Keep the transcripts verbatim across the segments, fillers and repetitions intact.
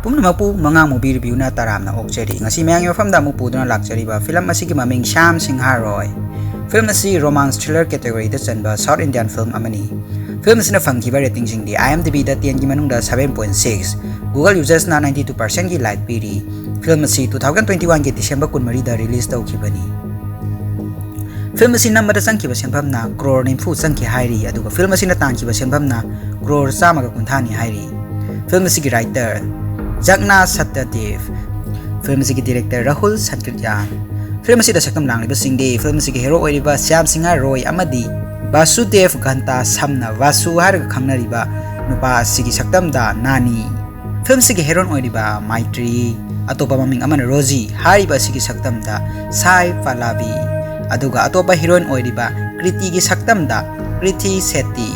ꯄꯨꯝꯅꯃꯛꯄꯨ ꯃꯉꯥꯡ ꯃꯨꯚꯤ ꯔꯤꯚ꯭ꯌꯨꯅ ꯇꯔꯥꯝꯅ ꯑꯣꯛꯆꯔꯤ꯫ ꯉꯁꯤ ꯃꯌꯥꯝꯒꯤ ꯃꯐꯝꯗ ꯑꯃꯨꯛ ꯄꯨꯗꯨꯅ ꯂꯥꯛꯆꯔꯤꯕ ꯐꯤꯂꯝ ꯑꯁꯤꯒꯤ ꯃꯃꯤꯡ ꯁ꯭ꯌꯥꯝ ꯁꯤꯡꯍꯥ ꯔꯣꯏ꯫ ꯐꯤꯂꯝ ꯑꯁꯤ romance thriller category ꯗ ꯆꯟꯕ South Indian ꯐꯤꯂꯝ ꯑꯃꯅꯤ꯫ ꯐꯤꯂꯝ ꯑꯁꯤꯅ ꯐꯪꯈꯤꯕ ꯔꯦꯇꯤꯡꯁꯤꯡꯗꯤ IMDb ꯗ ten ꯒꯤ ꯃꯅꯨꯡꯗ seven point six, Google users ꯅ ninety two percent ꯒꯤ like ꯄꯤꯔꯤ꯫ ꯐꯤꯂꯝ ꯑꯁꯤ two thousand twenty one ꯒꯤ December ꯀꯨꯟꯃꯔꯤꯗ release ꯇꯧꯈꯤꯕꯅꯤ꯫ ꯐꯤꯂꯝ ꯑꯁꯤ ꯅꯝꯕꯗ ꯆꯪꯈꯤꯕ ꯁꯦꯟꯐꯝꯅ ꯀ꯭ꯔꯣꯔ ꯅꯤꯐꯨ ꯆꯪꯈꯤ ꯍꯥꯏꯔꯤ, ꯑꯗꯨꯒ ꯐꯤꯂꯝ ꯑꯁꯤꯅ ꯇꯥꯟꯈꯤꯕ ꯁꯦꯟꯐꯝꯅ ꯀ꯭ꯔꯣꯔ ꯆꯥꯝꯃꯒ ꯀꯨꯟꯊ꯭ꯔꯥꯅꯤ ꯍꯥꯏꯔꯤ꯫ ꯐꯤꯂꯝ ꯑꯁꯤꯒꯤ writer ꯖꯛꯅꯥ ꯁꯠꯇꯗꯦꯕ꯫ ꯐꯤꯂꯝ ꯑꯁꯤꯒꯤ director ꯔꯥꯍꯨꯜ ꯁꯟꯀ꯭ꯔꯤꯠꯌꯥꯟ꯫ ꯐꯤꯂꯝ ꯑꯁꯤꯗ ꯁꯛꯇꯝ ꯂꯥꯡꯂꯤꯕꯁꯤꯡꯗꯤ ꯐꯤꯂꯝ ꯑꯁꯤꯒꯤ ꯍꯦꯔꯣ ꯑꯣꯏꯔꯤꯕ ꯁ꯭ꯌꯥꯝ ꯁꯤꯡꯍ ꯔꯣꯏ ꯑꯃꯗꯤ ꯕꯥꯁꯨꯗꯦꯕ ꯘꯟꯇꯥ ꯁꯝꯅ ꯕꯥꯁꯨ ꯍꯥꯏꯔꯒ ꯈꯪꯅꯔꯤꯕ ꯅꯨꯄꯥ ꯑꯁꯤꯒꯤ ꯁꯛꯇꯝꯗ ꯅꯥꯅꯤ, ꯐꯤꯂꯝꯁꯤꯒꯤ heroine ꯑꯣꯏꯔꯤꯕ ꯃꯥꯏꯇ꯭ꯔꯤ, ꯑꯇꯣꯞꯄ ꯃꯃꯤꯡ ꯑꯃꯅ ꯔꯣꯖꯤ ꯍꯥꯏꯔꯤꯕ ꯑꯁꯤꯒꯤ ꯁꯛꯇꯝꯗ ꯁꯥꯏ ꯄꯂꯥꯕꯤ, ꯑꯗꯨꯒ ꯑꯇꯣꯞꯄ heroine ꯑꯣꯏꯔꯤꯕ ꯀ꯭ꯔꯤꯇꯤꯒꯤ ꯁꯛꯇꯝꯗ ꯀ꯭ꯔꯤꯇꯤ ꯁꯦꯠꯇꯤ,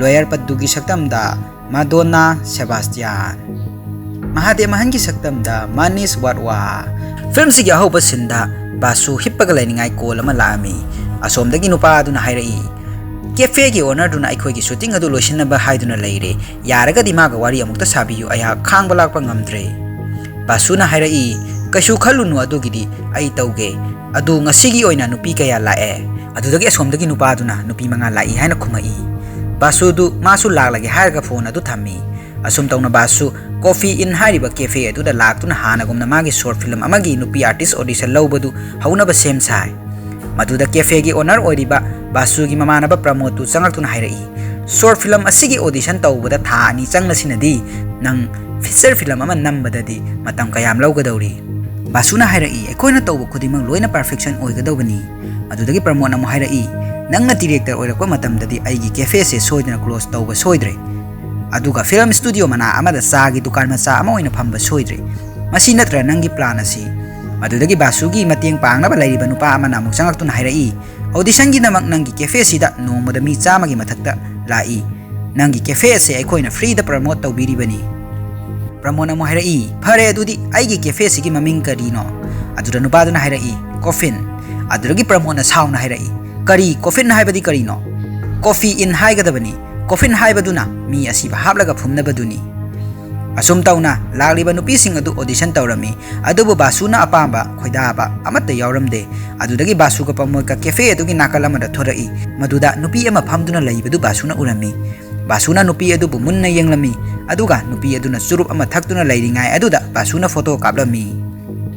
lawyer ꯄꯗꯨꯒꯤ ꯁꯛꯇꯝꯗ ꯃꯥꯗꯣꯅꯥ ꯁꯦꯕꯥꯁꯇꯤꯌꯥꯟ, ꯃꯍꯥꯗꯦꯕ ꯃꯍꯟꯒꯤ ꯁꯛꯇꯝꯗ ꯃꯥꯅꯤꯁ ꯋꯥꯠꯋꯥ꯫ ꯐꯤꯂꯝꯁꯤꯒꯤ ꯑꯍꯧꯕ ꯁꯤꯟꯗ ꯕꯥꯁꯨ ꯍꯤꯞꯄꯒ ꯂꯩꯅꯤꯡꯉꯥꯏ ꯀꯣꯜ ꯑꯃ ꯂꯥꯛꯑꯝꯃꯤ꯫ ꯑꯁꯣꯝꯗꯒꯤ ꯅꯨꯄꯥ ꯑꯗꯨꯅ ꯍꯥꯏꯔꯛꯏ, "ꯀꯦꯐꯦꯒꯤ owner ꯗꯨꯅ ꯑꯩꯈꯣꯏꯒꯤ shooting ꯑꯗꯨ ꯂꯣꯏꯁꯤꯟꯅꯕ ꯍꯥꯏꯗꯨꯅ ꯂꯩꯔꯦ, ꯌꯥꯔꯒꯗꯤ ꯃꯥꯒ ꯋꯥꯔꯤ ꯑꯃꯨꯛꯇ ꯁꯥꯕꯤꯌꯨ, ꯑꯩꯍꯥꯛ ꯈꯥꯡꯕ ꯂꯥꯛꯄ ꯉꯝꯗ꯭ꯔꯦ꯫" ꯕꯥꯁꯨꯅ ꯍꯥꯏꯔꯛꯏ, "ꯀꯩꯁꯨ ꯈꯜꯂꯨꯅꯨ, ꯑꯗꯨꯒꯤꯗꯤ ꯑꯩ ꯇꯧꯒꯦ꯫ ꯑꯗꯨ ꯉꯁꯤꯒꯤ ꯑꯣꯏꯅ ꯅꯨꯄꯤ ꯀꯌꯥ ꯂꯥꯛꯑꯦ?" ꯑꯗꯨꯗꯒꯤ ꯑꯁꯣꯝꯗꯒꯤ ꯅꯨꯄꯥꯗꯨꯅ ꯅꯨꯄꯤ ꯃꯉꯥ ꯂꯥꯛꯏ ꯍꯥꯏꯅ ꯈꯨꯝꯃꯛꯏ꯫ ꯕꯥꯁꯨꯗꯨ ꯃꯥꯁꯨ ꯂꯥꯛꯂꯒꯦ ꯍꯥꯏꯔꯒ phone ꯑꯗꯨ ꯊꯝꯃꯤ꯫ ꯑꯁꯨꯝ ꯇꯧꯅ ꯕꯥꯁꯨ Coffee Inn ꯍꯥꯏꯔꯤꯕ cafe ꯑꯗꯨꯗ ꯂꯥꯛꯇꯨꯅ ꯍꯥꯟꯅꯒꯨꯝꯅ ꯃꯥꯒꯤ short film ꯑꯃꯒꯤ ꯅꯨꯄꯤ artist audition ꯂꯧꯕꯗꯨ ꯍꯧꯅꯕ ꯁꯦꯝ ꯁꯥꯏ꯫ ꯃꯗꯨꯗ cafe ꯒꯤ owner ꯑꯣꯏꯔꯤꯕ ꯕꯥꯁꯨꯒꯤ ꯃꯃꯥꯟꯅꯕ ꯄ꯭ꯔꯃꯣꯗꯇꯨ ꯆꯪꯂꯛꯇꯨꯅ ꯍꯥꯏꯔꯛꯏ, "Short film ꯑꯁꯤꯒꯤ audition ꯇꯧꯕꯗ ꯊꯥ ꯑꯅꯤ ꯆꯪꯂꯁꯤꯅꯗꯤ ꯅꯪ feature film ꯑꯃ ꯅꯝꯕꯗꯗꯤ ꯃꯇꯝ ꯀꯌꯥꯝ ꯂꯧꯒꯗꯧꯔꯤ?" ꯕꯥꯁꯨꯅ ꯍꯥꯏꯔꯛꯏ, "ꯑꯩꯈꯣꯏꯅ ꯇꯧꯕ ꯈꯨꯗꯤꯡꯃꯛ ꯂꯣꯏꯅ perfection ꯑꯣꯏꯒꯗꯧꯕꯅꯤ꯫" ꯑꯗꯨꯗꯒꯤ ꯄ꯭ꯔꯃꯣꯗꯅ ꯑꯃꯨꯛ ꯍꯥꯏꯔꯛꯏ, "ꯅꯪꯅ director ꯑꯣꯏꯔꯛꯄ ꯃꯇꯝꯗꯗꯤ ꯑꯩꯒꯤ cafe ꯁꯦ ꯁꯣꯏꯗꯅ close ꯇꯧꯕ ꯁꯣꯏꯗ꯭ꯔꯦ꯫ ꯑꯗꯨꯒ film studio ꯃꯅꯥꯛ ꯑꯃꯗ ꯆꯥꯒꯤ ꯗꯨꯀꯥꯟ ꯃꯆꯥ ꯑꯃ ꯑꯣꯏꯅ ꯐꯝꯕ ꯁꯣꯏꯗ꯭ꯔꯦ꯫ ꯃꯁꯤ ꯅꯠꯇ꯭ꯔ ꯅꯪꯒꯤ plan ꯑꯁꯤ?" ꯑꯗꯨꯗꯒꯤ ꯕꯥꯁꯨꯒꯤ ꯃꯇꯦꯡ ꯄꯥꯡꯅꯕ ꯂꯩꯔꯤꯕ ꯅꯨꯄꯥ ꯑꯃꯅ ꯑꯃꯨꯛ ꯆꯪꯂꯛꯇꯨꯅ ꯍꯥꯏꯔꯛꯏ, "Audition ꯒꯤꯗꯃꯛ ꯅꯪꯒꯤ cafe ꯁꯤꯗ ꯅꯣꯡꯃꯗ ꯃꯤ ꯆꯥꯝꯃꯒꯤ ꯃꯊꯛꯇ ꯂꯥꯛꯏ꯫ ꯅꯪꯒꯤ cafe ꯑꯁꯦ ꯑꯩꯈꯣꯏꯅ free ꯗ promote ꯇꯧꯕꯤꯔꯤꯕꯅꯤ꯫" ꯄ꯭ꯔꯃꯣꯗꯅ ꯑꯃꯨꯛ ꯍꯥꯏꯔꯛꯏ, "ꯐꯔꯦ, ꯑꯗꯨꯗꯤ ꯑꯩꯒꯤ cafe ꯁꯤꯒꯤ ꯃꯃꯤꯡ ꯀꯔꯤꯅꯣ?" ꯑꯗꯨꯗ ꯅꯨꯄꯥꯗꯨꯅ ꯍꯥꯏꯔꯛꯏ, "Coffin꯫" ꯑꯗꯨꯗꯒꯤ ꯄ꯭ꯔꯃꯣꯗꯅ ꯁꯥꯎꯅ ꯍꯥꯏꯔꯛꯏ, "ꯀꯔꯤ? Coffin ꯍꯥꯏꯕꯗꯤ ꯀꯔꯤꯅꯣ?" "Coffee Inn ꯍꯥꯏꯒꯗꯕꯅꯤ꯫ Coffin ꯍꯥꯏꯕꯗꯨꯅ ꯃꯤ ꯑꯁꯤꯕ ꯍꯥꯞꯂꯒ ꯐꯨꯝꯅꯕꯗꯨꯅꯤ꯫" ꯑꯁꯨꯝ ꯇꯧꯅ ꯂꯥꯛꯂꯤꯕ ꯅꯨꯄꯤꯁꯤꯡ ꯑꯗꯨ audition ꯇꯧꯔꯝꯃꯤ꯫ ꯑꯗꯨꯕꯨ ꯕꯥꯁꯨꯅ ꯑꯄꯥꯝꯕ ꯈꯣꯏꯗꯥꯕ ꯑꯃꯠꯇ ꯌꯥꯎꯔꯝꯗꯦ꯫ ꯑꯗꯨꯗꯒꯤ ꯕꯥꯁꯨꯒ ꯄ꯭ꯔꯃꯣꯗꯀ cafe ꯑꯗꯨꯒꯤ ꯅꯥꯀꯜ ꯑꯃꯗ ꯊꯣꯔꯛꯏ꯫ ꯃꯗꯨꯗ ꯅꯨꯄꯤ ꯑꯃ ꯐꯝꯗꯨꯅ ꯂꯩꯕꯗꯨ ꯕꯥꯁꯨꯅ ꯎꯔꯝꯃꯤ꯫ ꯕꯥꯁꯨꯅ ꯅꯨꯄꯤ ꯑꯗꯨꯕꯨ ꯃꯨꯟꯅ ꯌꯦꯡꯂꯝꯃꯤ꯫ ꯑꯗꯨꯒ ꯅꯨꯄꯤ ꯑꯗꯨꯅ ꯆꯨꯔꯨꯞ ꯑꯃ ꯊꯛꯇꯨꯅ ꯂꯩꯔꯤꯉꯥꯏ ꯑꯗꯨꯗ ꯕꯥꯁꯨꯅ photo ꯀꯥꯞꯂꯝꯃꯤ꯫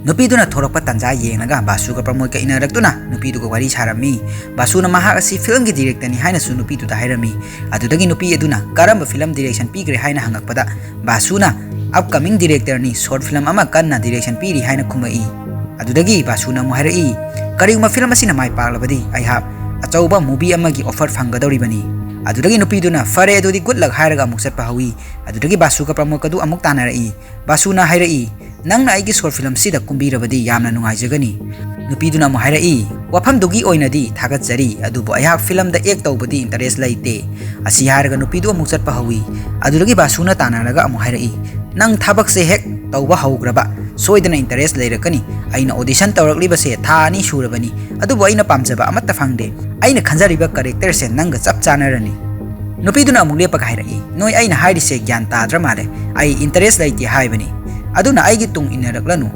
ꯅꯨꯄꯤꯗꯨꯅ ꯊꯣꯔꯛꯄ ꯇꯥꯟꯖꯥ ꯌꯦꯡꯂꯒ ꯕꯥꯁꯨꯒ ꯄ꯭ꯔꯃꯣꯗꯀ ꯏꯟꯅꯔꯛꯇꯨꯅ ꯅꯨꯄꯤꯗꯨꯒ ꯋꯥꯔꯤ ꯁꯥꯔꯝꯃꯤ꯫ ꯕꯥꯁꯨꯅ ꯃꯍꯥꯛ ꯑꯁꯤ filmꯒꯤ directorꯅꯤ ꯍꯥꯏꯅꯁꯨ ꯅꯨꯄꯤꯗꯨꯗ ꯍꯥꯏꯔꯝꯃꯤ꯫ ꯑꯗꯨꯗꯒꯤ ꯅꯨꯄꯤ ꯑꯗꯨꯅ ꯀꯔꯝꯕ film direction ꯄꯤꯈ꯭ꯔꯦ ꯍꯥꯏꯅ ꯍꯪꯉꯛꯄꯗ ꯕꯥꯁꯨꯅ upcoming directorꯅꯤ, short film ꯑꯃ ꯀꯟꯅ direction ꯄꯤꯔꯤ ꯍꯥꯏꯅ ꯈꯨꯝꯃꯛꯏ꯫ ꯑꯗꯨꯗꯒꯤ ꯕꯥꯁꯨꯅ ꯑꯃꯨꯛ ꯍꯥꯏꯔꯛꯏ, "ꯀꯔꯤꯒꯨꯝꯕ film ꯑꯁꯤꯅ ꯃꯥꯏ ꯄꯥꯛꯂꯕꯗꯤ ꯑꯩꯍꯥꯛ ꯑꯆꯧꯕ movie ꯑꯃꯒꯤ offer ꯐꯪꯒꯗꯧꯔꯤꯕꯅꯤ꯫" ꯑꯗꯨꯗꯒꯤ ꯅꯨꯄꯤꯗꯨꯅ "ꯐꯔꯦ ꯑꯗꯨꯗꯤ good luck" ꯍꯥꯏꯔꯒ ꯑꯃꯨꯛ ꯆꯠꯄ ꯍꯧꯏ꯫ ꯑꯗꯨꯗꯒꯤ ꯕꯥꯁꯨꯒ ꯄ꯭ꯔꯃꯣꯗꯀꯗꯨ ꯑꯃꯨꯛ ꯇꯥꯟꯅꯔꯛꯏ꯫ ꯕꯥꯁꯨꯅ ꯍꯥꯏꯔꯛꯏ, "ꯅꯪꯅ ꯑꯩꯒꯤ short filmꯁꯤꯗ ꯀꯨꯝꯕꯤꯔꯕꯗꯤ ꯌꯥꯝꯅ ꯅꯨꯡꯉꯥꯏꯖꯒꯅꯤ꯫" ꯅꯨꯄꯤꯗꯨꯅ ꯑꯃꯨꯛ ꯍꯥꯏꯔꯛꯏ, "ꯋꯥꯐꯝꯗꯨꯒꯤ ꯑꯣꯏꯅꯗꯤ ꯊꯥꯒꯠꯆꯔꯤ, ꯑꯗꯨꯕꯨ ꯑꯩꯍꯥꯛ filmꯗ act ꯇꯧꯕꯗꯤ interest ꯂꯩꯇꯦ꯫" ꯑꯁꯤ ꯍꯥꯏꯔꯒ ꯅꯨꯄꯤꯗꯨ ꯑꯃꯨꯛ ꯆꯠꯄ ꯍꯧꯏ꯫ ꯑꯗꯨꯗꯒꯤ ꯕꯥꯁꯨꯅ ꯇꯥꯟꯅꯔꯒ ꯑꯃꯨꯛ ꯍꯥꯏꯔꯛꯏ, "ꯅꯪ ꯊꯕꯛꯁꯦ ꯍꯦꯛ ꯇꯧꯕ ꯍꯧꯈ꯭ꯔꯕ ꯁꯣꯏꯗꯅ interest ꯂꯩꯔꯛꯀꯅꯤ꯫ ꯑꯩꯅ audition ꯇꯧꯔꯛꯂꯤꯕꯁꯦ ꯊꯥ ꯑꯅꯤ ꯁꯨꯔꯕꯅꯤ, ꯑꯗꯨꯕꯨ ꯑꯩꯅ ꯄꯥꯝꯖꯕ ꯑꯃꯠꯇ ꯐꯪꯗꯦ꯫ ꯑꯩꯅ ꯈꯟꯖꯔꯤꯕ characterꯁꯦ ꯅꯪꯒ ꯆꯞ ꯆꯥꯅꯔꯅꯤ꯫" ꯅꯨꯄꯤꯗꯨꯅ ꯑꯃꯨꯛ ꯂꯦꯞꯄꯒ ꯍꯥꯏꯔꯛꯏ, "ꯅꯣꯏ ꯑꯩꯅ ꯍꯥꯏꯔꯤꯁꯦ ꯒ꯭ꯌꯥꯟ ꯇꯥꯗ꯭ꯔ ꯃꯥꯜꯂꯦ꯫ ꯑꯩ interest ꯂꯩꯇꯦ ꯍꯥꯏꯕꯅꯤ꯫ ꯑꯗꯨꯅ ꯑꯩꯒꯤ ꯇꯨꯡ ꯏꯟꯅꯔꯛꯂꯅꯨ꯫"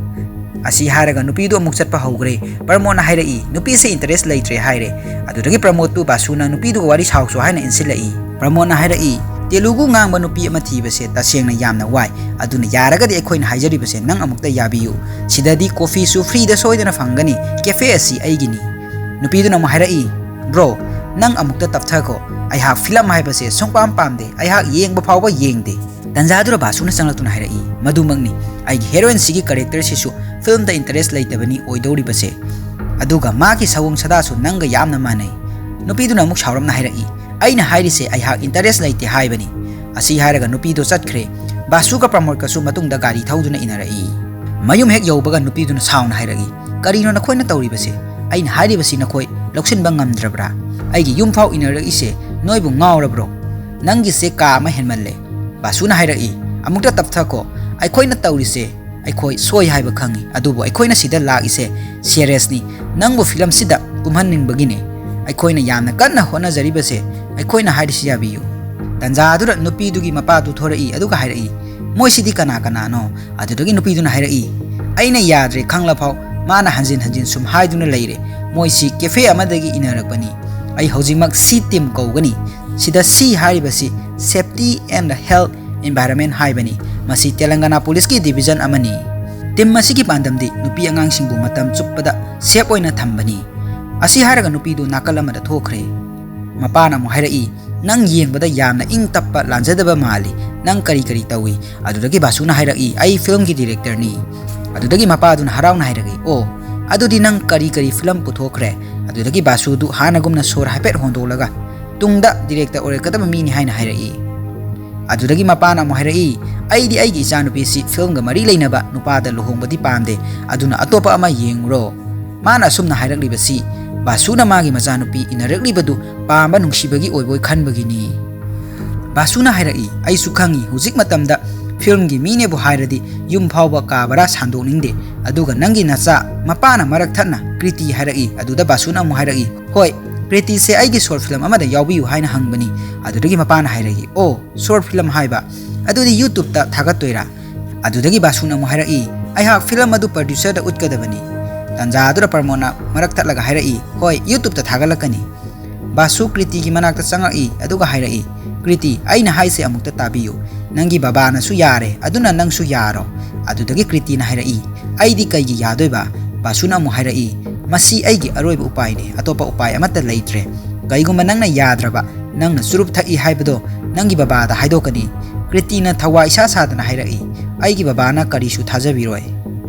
ꯑꯁꯤ ꯍꯥꯏꯔꯒ ꯅꯨꯄꯤꯗꯨ ꯑꯃꯨꯛ ꯆꯠꯄ ꯍꯧꯈ꯭ꯔꯦ꯫ ꯄ꯭ꯔꯃꯣꯗꯅ ꯍꯥꯏꯔꯛꯏ, "ꯅꯨꯄꯤꯁꯦ interest ꯂꯩꯇ꯭ꯔꯦ ꯍꯥꯏꯔꯦ꯫" ꯑꯗꯨꯗꯒꯤ ꯄ꯭ꯔꯃꯣꯗꯇꯨ ꯕꯥꯁꯨꯅ ꯅꯨꯄꯤꯗꯨꯒ ꯋꯥꯔꯤ ꯁꯥꯎꯁꯨ ꯍꯥꯏꯅ ꯏꯟꯁꯤꯜꯂꯛꯏ꯫ ꯄ꯭ꯔꯃꯣꯗꯅ ꯍꯥꯏꯔꯛꯏ, "ꯇꯦꯂꯨꯒꯨ ꯉꯥꯡꯕ ꯅꯨꯄꯤ ꯑꯃ ꯊꯤꯕꯁꯦ ꯇꯁꯦꯡꯅ ꯌꯥꯝꯅ ꯋꯥꯏ꯫ ꯑꯗꯨꯅ ꯌꯥꯔꯒꯗꯤ ꯑꯩꯈꯣꯏꯅ ꯍꯥꯏꯖꯔꯤꯕꯁꯦ ꯅꯪ ꯑꯃꯨꯛꯇ ꯌꯥꯕꯤꯌꯨ꯫ ꯁꯤꯗꯗꯤ coffeeꯁꯨ freeꯗ ꯁꯣꯏꯗꯅ ꯐꯪꯒꯅꯤ꯫ Cafe ꯑꯁꯤ ꯑꯩꯒꯤꯅꯤ꯫" ꯅꯨꯄꯤꯗꯨꯅ ꯑꯃꯨꯛ ꯍꯥꯏꯔꯛꯏ, "Bro, ꯅꯪ ꯑꯃꯨꯛꯇ ꯇꯞꯊꯈꯣ꯫ ꯑꯩꯍꯥꯛ film ꯍꯥꯏꯕꯁꯦ ꯁꯨꯡꯄꯥꯝ ꯄꯥꯝꯗꯦ꯫ ꯑꯩꯍꯥꯛ ꯌꯦꯡꯕ ꯐꯥꯎꯕ ꯌꯦꯡꯗꯦ꯫" ꯇꯟꯖꯥꯗꯨꯗ ꯕꯥꯁꯨꯅ ꯆꯪꯂꯛꯇꯨꯅ ꯍꯥꯏꯔꯛꯏ, "ꯃꯗꯨꯃꯛꯅꯤ꯫ ꯑꯩꯒꯤ heroineꯁꯤꯒꯤ characterꯁꯤꯁꯨ filmꯗ interest ꯂꯩꯇꯕꯅꯤ ꯑꯣꯏꯗꯧꯔꯤꯕꯁꯦ꯫ ꯑꯗꯨꯒ ꯃꯥꯒꯤ ꯁꯑꯣꯡ ꯁꯥꯗꯥꯁꯨ ꯅꯪꯒ ꯌꯥꯝꯅ ꯃꯥꯟꯅꯩ꯫" ꯅꯨꯄꯤꯗꯨꯅ ꯑꯃꯨꯛ ꯁꯥꯎꯔꯞꯅ ꯍꯥꯏꯔꯛꯏ, "ꯑꯩꯅ ꯍꯥꯏꯔꯤꯁꯦ ꯑꯩꯍꯥꯛ interest ꯂꯩꯇꯦ ꯍꯥꯏꯕꯅꯤ꯫" ꯑꯁꯤ ꯍꯥꯏꯔꯒ ꯅꯨꯄꯤꯗꯣ ꯆꯠꯈ꯭ꯔꯦ꯫ ꯕꯥꯁꯨꯒ ꯄ꯭ꯔꯃꯣꯗꯀꯁꯨ ꯃꯇꯨꯡꯗ ꯒꯥꯔꯤ ꯊꯧꯗꯨꯅ ꯏꯟꯅꯔꯛꯏ꯫ ꯃꯌꯨꯝ ꯍꯦꯛ ꯌꯧꯕꯒ ꯅꯨꯄꯤꯗꯨꯅ ꯁꯥꯎꯅ ꯍꯥꯏꯔꯛꯏ, "ꯀꯔꯤꯅꯣ ꯅꯈꯣꯏꯅ ꯇꯧꯔꯤꯕꯁꯦ? ꯑꯩꯅ ꯍꯥꯏꯔꯤꯕꯁꯤ ꯅꯈꯣꯏ ꯂꯧꯁꯤꯟꯕ ꯉꯝꯗ꯭ꯔꯕ꯭ꯔꯥ? ꯑꯩꯒꯤ ꯌꯨꯝ ꯐꯥꯎ ꯏꯟꯅꯔꯛꯏꯁꯦ ꯅꯣꯏꯕꯨ ꯉꯥꯎꯔꯕ꯭ꯔꯣ? ꯅꯪꯒꯤꯁꯦ ꯀꯥ ꯑꯃ ꯍꯦꯟꯃꯜꯂꯦ꯫" ꯕꯥꯁꯨꯅ ꯍꯥꯏꯔꯛꯏ, "ꯑꯃꯨꯛꯇ ꯇꯞꯊꯈꯣ꯫ ꯑꯩꯈꯣꯏꯅ ꯇꯧꯔꯤꯁꯦ ꯑꯩꯈꯣꯏ ꯁꯣꯏ ꯍꯥꯏꯕ ꯈꯪꯏ, ꯑꯗꯨꯕꯨ ꯑꯩꯈꯣꯏꯅ ꯁꯤꯗ ꯂꯥꯛꯏꯁꯦ seriousꯅꯤ꯫ ꯅꯪꯕꯨ filmꯁꯤꯗ ꯀꯨꯝꯍꯟꯅꯤꯡꯕꯒꯤꯅꯦ꯫ ꯑꯩꯈꯣꯏꯅ ꯌꯥꯝꯅ ꯀꯟꯅ ꯍꯣꯠꯅꯖꯔꯤꯕꯁꯦ꯫ ꯑꯩꯈꯣꯏꯅ ꯍꯥꯏꯔꯤꯁꯤ ꯌꯥꯕꯤꯌꯨ꯫" ꯇꯟꯖꯥ ꯑꯗꯨꯗ ꯅꯨꯄꯤꯗꯨꯒꯤ ꯃꯄꯥꯗꯨ ꯊꯣꯔꯛꯏ, ꯑꯗꯨꯒ ꯍꯥꯏꯔꯛꯏ, "ꯃꯣꯏꯁꯤꯗꯤ ꯀꯅꯥ ꯀꯅꯥꯅꯣ?" ꯑꯗꯨꯗꯒꯤ ꯅꯨꯄꯤꯗꯨꯅ ꯍꯥꯏꯔꯛꯏ, "ꯑꯩꯅ ꯌꯥꯗ꯭ꯔꯦ ꯈꯪꯂꯐꯥꯎ ꯃꯥꯅ ꯍꯟꯖꯤꯟ ꯍꯟꯖꯤꯟ ꯁꯨꯝ ꯍꯥꯏꯗꯨꯅ ꯂꯩꯔꯦ꯫ ꯃꯣꯏꯁꯤ cafe ꯑꯃꯗꯒꯤ ꯏꯟꯅꯔꯛꯄꯅꯤ꯫ ꯑꯩ ꯍꯧꯖꯤꯛꯃꯛ C team ꯀꯧꯒꯅꯤ꯫ ꯁꯤꯗ C ꯍꯥꯏꯔꯤꯕꯁꯤ Safety and Health Environment ꯍꯥꯏꯕꯅꯤ꯫ ꯃꯁꯤ ꯇꯦꯂꯪꯒꯅꯥ ꯄꯨꯂꯤꯁꯀꯤ division ꯑꯃꯅꯤ꯫ Team ꯑꯁꯤꯒꯤ ꯄꯥꯟꯗꯝꯗꯤ ꯅꯨꯄꯤ ꯑꯉꯥꯡꯁꯤꯡꯕꯨ ꯃꯇꯝ ꯆꯨꯞꯄꯗ safe ꯑꯣꯏꯅ ꯊꯝꯕꯅꯤ"꯫ ꯑꯁꯤ ꯍꯥꯏꯔꯒ ꯅꯨꯄꯤꯗꯨ ꯅꯥꯀꯜ ꯑꯃꯗ ꯊꯣꯛꯈ꯭ꯔꯦ꯫ ꯃꯄꯥꯅ ꯑꯃꯨꯛ ꯍꯥꯏꯔꯛꯏ, "ꯅꯪ ꯌꯦꯡꯕꯗ ꯌꯥꯝꯅ ꯏꯪ ꯇꯞꯄ ꯂꯥꯟꯖꯗꯕ ꯃꯥꯜꯂꯤ꯫ ꯅꯪ ꯀꯔꯤ ꯀꯔꯤ ꯇꯧꯏ?" ꯑꯗꯨꯗꯒꯤ ꯕꯥꯁꯨꯅ ꯍꯥꯏꯔꯛꯏ, "ꯑꯩ filmꯒꯤ directorꯅꯤ"꯫ ꯑꯗꯨꯗꯒꯤ ꯃꯄꯥꯗꯨꯅ ꯍꯔꯥꯎꯅ ꯍꯥꯏꯔꯛꯏ, "ꯑꯣ, ꯑꯗꯨꯗꯤ ꯅꯪ ꯀꯔꯤ ꯀꯔꯤ film ꯄꯨꯊꯣꯛꯈ꯭ꯔꯦ?" ꯑꯗꯨꯗꯒꯤ ꯕꯥꯁꯨꯗꯨ ꯍꯥꯟꯅꯒꯨꯝꯅ ꯁꯣꯔ ꯍꯥꯏꯐꯦꯠ ꯍꯣꯟꯗꯣꯛꯂꯒ, "ꯇꯨꯡꯗ director ꯑꯣꯏꯔꯛꯀꯗꯕ ꯃꯤꯅꯤ" ꯍꯥꯏꯅ ꯍꯥꯏꯔꯛꯏ꯫ ꯑꯗꯨꯗꯒꯤ ꯃꯄꯥꯅ ꯑꯃꯨꯛ ꯍꯥꯏꯔꯛꯏ, "ꯑꯩꯗꯤ ꯑꯩꯒꯤ ꯏꯆꯥꯅꯨꯄꯤꯁꯤ filmꯒ ꯃꯔꯤ ꯂꯩꯅꯕ ꯅꯨꯄꯥꯗ ꯂꯨꯍꯣꯡꯕꯗꯤ ꯄꯥꯝꯗꯦ, ꯑꯗꯨꯅ ꯑꯇꯣꯞꯄ ꯑꯃ ꯌꯦꯡꯉꯨꯔꯣ"꯫ ꯃꯥꯅ ꯑꯁꯨꯝꯅ ꯍꯥꯏꯔꯛꯂꯤꯕꯁꯤ ꯕꯥꯁꯨꯅ ꯃꯥꯒꯤ ꯃꯆꯥꯅꯨꯄꯤ ꯏꯟꯅꯔꯛꯂꯤꯕꯗꯨ ꯄꯥꯝꯕ ꯅꯨꯡꯁꯤꯕꯒꯤ ꯑꯣꯏꯕꯣꯏ ꯈꯟꯕꯒꯤꯅꯤ꯫ ꯕꯥꯁꯨꯅ ꯍꯥꯏꯔꯛꯏ, "ꯑꯩꯁꯨ ꯈꯪꯏ, ꯍꯧꯖꯤꯛ ꯃꯇꯝꯗ filmꯒꯤ ꯃꯤꯅꯦꯕꯨ ꯍꯥꯏꯔꯗꯤ ꯌꯨꯝ ꯐꯥꯎꯕ ꯀꯥ ꯚꯔꯥ ꯁꯥꯟꯗꯣꯛꯅꯤꯡꯗꯦ꯫ ꯑꯗꯨꯒ ꯅꯪꯒꯤ ꯅꯆꯥ", ꯃꯄꯥꯅ ꯃꯔꯛ ꯊꯠꯅ ꯀ꯭ꯔꯤꯇꯤ ꯍꯥꯏꯔꯛꯏ꯫ ꯑꯗꯨꯗ ꯕꯥꯁꯨꯅ ꯑꯃꯨꯛ ꯍꯥꯏꯔꯛꯏ, "ꯍꯣꯏ, ꯀ꯭ꯔꯤꯇꯤꯁꯦ ꯑꯩꯒꯤ short film ꯑꯃꯗ ꯌꯥꯎꯕꯤꯌꯨ ꯍꯥꯏꯅ ꯍꯪꯕꯅꯤ"꯫ ꯑꯗꯨꯗꯒꯤ ꯃꯄꯥꯅ ꯍꯥꯏꯔꯛꯏ, "ꯑꯣ, short film ꯍꯥꯏꯕ? ꯑꯗꯨꯗꯤ YouTubeꯇ ꯊꯥꯒꯠꯇꯣꯏꯔꯥ?" ꯑꯗꯨꯗꯒꯤ ꯕꯥꯁꯨꯅ ꯑꯃꯨꯛ ꯍꯥꯏꯔꯛꯏ, "ꯑꯩꯍꯥꯛ film ꯑꯗꯨ producerꯗ ꯎꯠꯀꯗꯕꯅꯤ"꯫ ꯇꯥꯟꯖꯥ ꯑꯗꯨꯗ ꯄ꯭ꯔꯃꯣꯗꯅ ꯃꯔꯛ ꯊꯠꯂꯒ ꯍꯥꯏꯔꯛꯏ, "ꯍꯣꯏ, YouTubeꯇ ꯊꯥꯒꯠꯂꯛꯀꯅꯤ"꯫ ꯕꯥꯁꯨ ꯀ꯭ꯔꯤꯇꯤꯒꯤ ꯃꯅꯥꯛꯇ ꯆꯪꯉꯛꯏ, ꯑꯗꯨꯒ ꯍꯥꯏꯔꯛꯏ, "ꯀ꯭ꯔꯤꯇꯤ, ꯑꯩꯅ ꯍꯥꯏꯁꯦ ꯑꯃꯨꯛꯇ ꯇꯥꯕꯤꯌꯨ꯫ ꯅꯪꯒꯤ ꯕꯕꯥꯅꯁꯨ ꯌꯥꯔꯦ, ꯑꯗꯨꯅ ꯅꯪꯁꯨ ꯌꯥꯔꯣ"꯫ ꯑꯗꯨꯗꯒꯤ ꯀ꯭ꯔꯤꯇꯤꯅ ꯍꯥꯏꯔꯛꯏ, "ꯑꯩꯗꯤ ꯀꯩꯒꯤ ꯌꯥꯗꯣꯏꯕ?" ꯕꯥꯁꯨꯅ ꯑꯃꯨꯛ ꯍꯥꯏꯔꯛꯏ, "ꯃꯁꯤ ꯑꯩꯒꯤ ꯑꯔꯣꯏꯕ ꯎꯄꯥꯏꯅꯦ, ꯑꯇꯣꯞꯄ ꯎꯄꯥꯏ ꯑꯃꯠꯇ ꯂꯩꯇ꯭ꯔꯦ꯫ ꯀꯩꯒꯨꯝꯕ ꯅꯪꯅ ꯌꯥꯗ꯭ꯔꯕ, ꯅꯪꯅ ꯆꯨꯔꯨꯞ ꯊꯛꯏ ꯍꯥꯏꯕꯗꯣ ꯅꯪꯒꯤ ꯕꯕꯥꯗ ꯍꯥꯏꯗꯣꯛꯀꯅꯤ"꯫ ꯀ꯭ꯔꯤꯇꯤꯅ ꯊꯋꯥ ꯏꯁꯥ ꯁꯥꯗꯅ ꯍꯥꯏꯔꯛꯏ, "ꯑꯩꯒꯤ ꯕꯕꯥꯅ ꯀꯔꯤꯁꯨ ꯊꯥꯖꯕꯤꯔꯣꯏ"꯫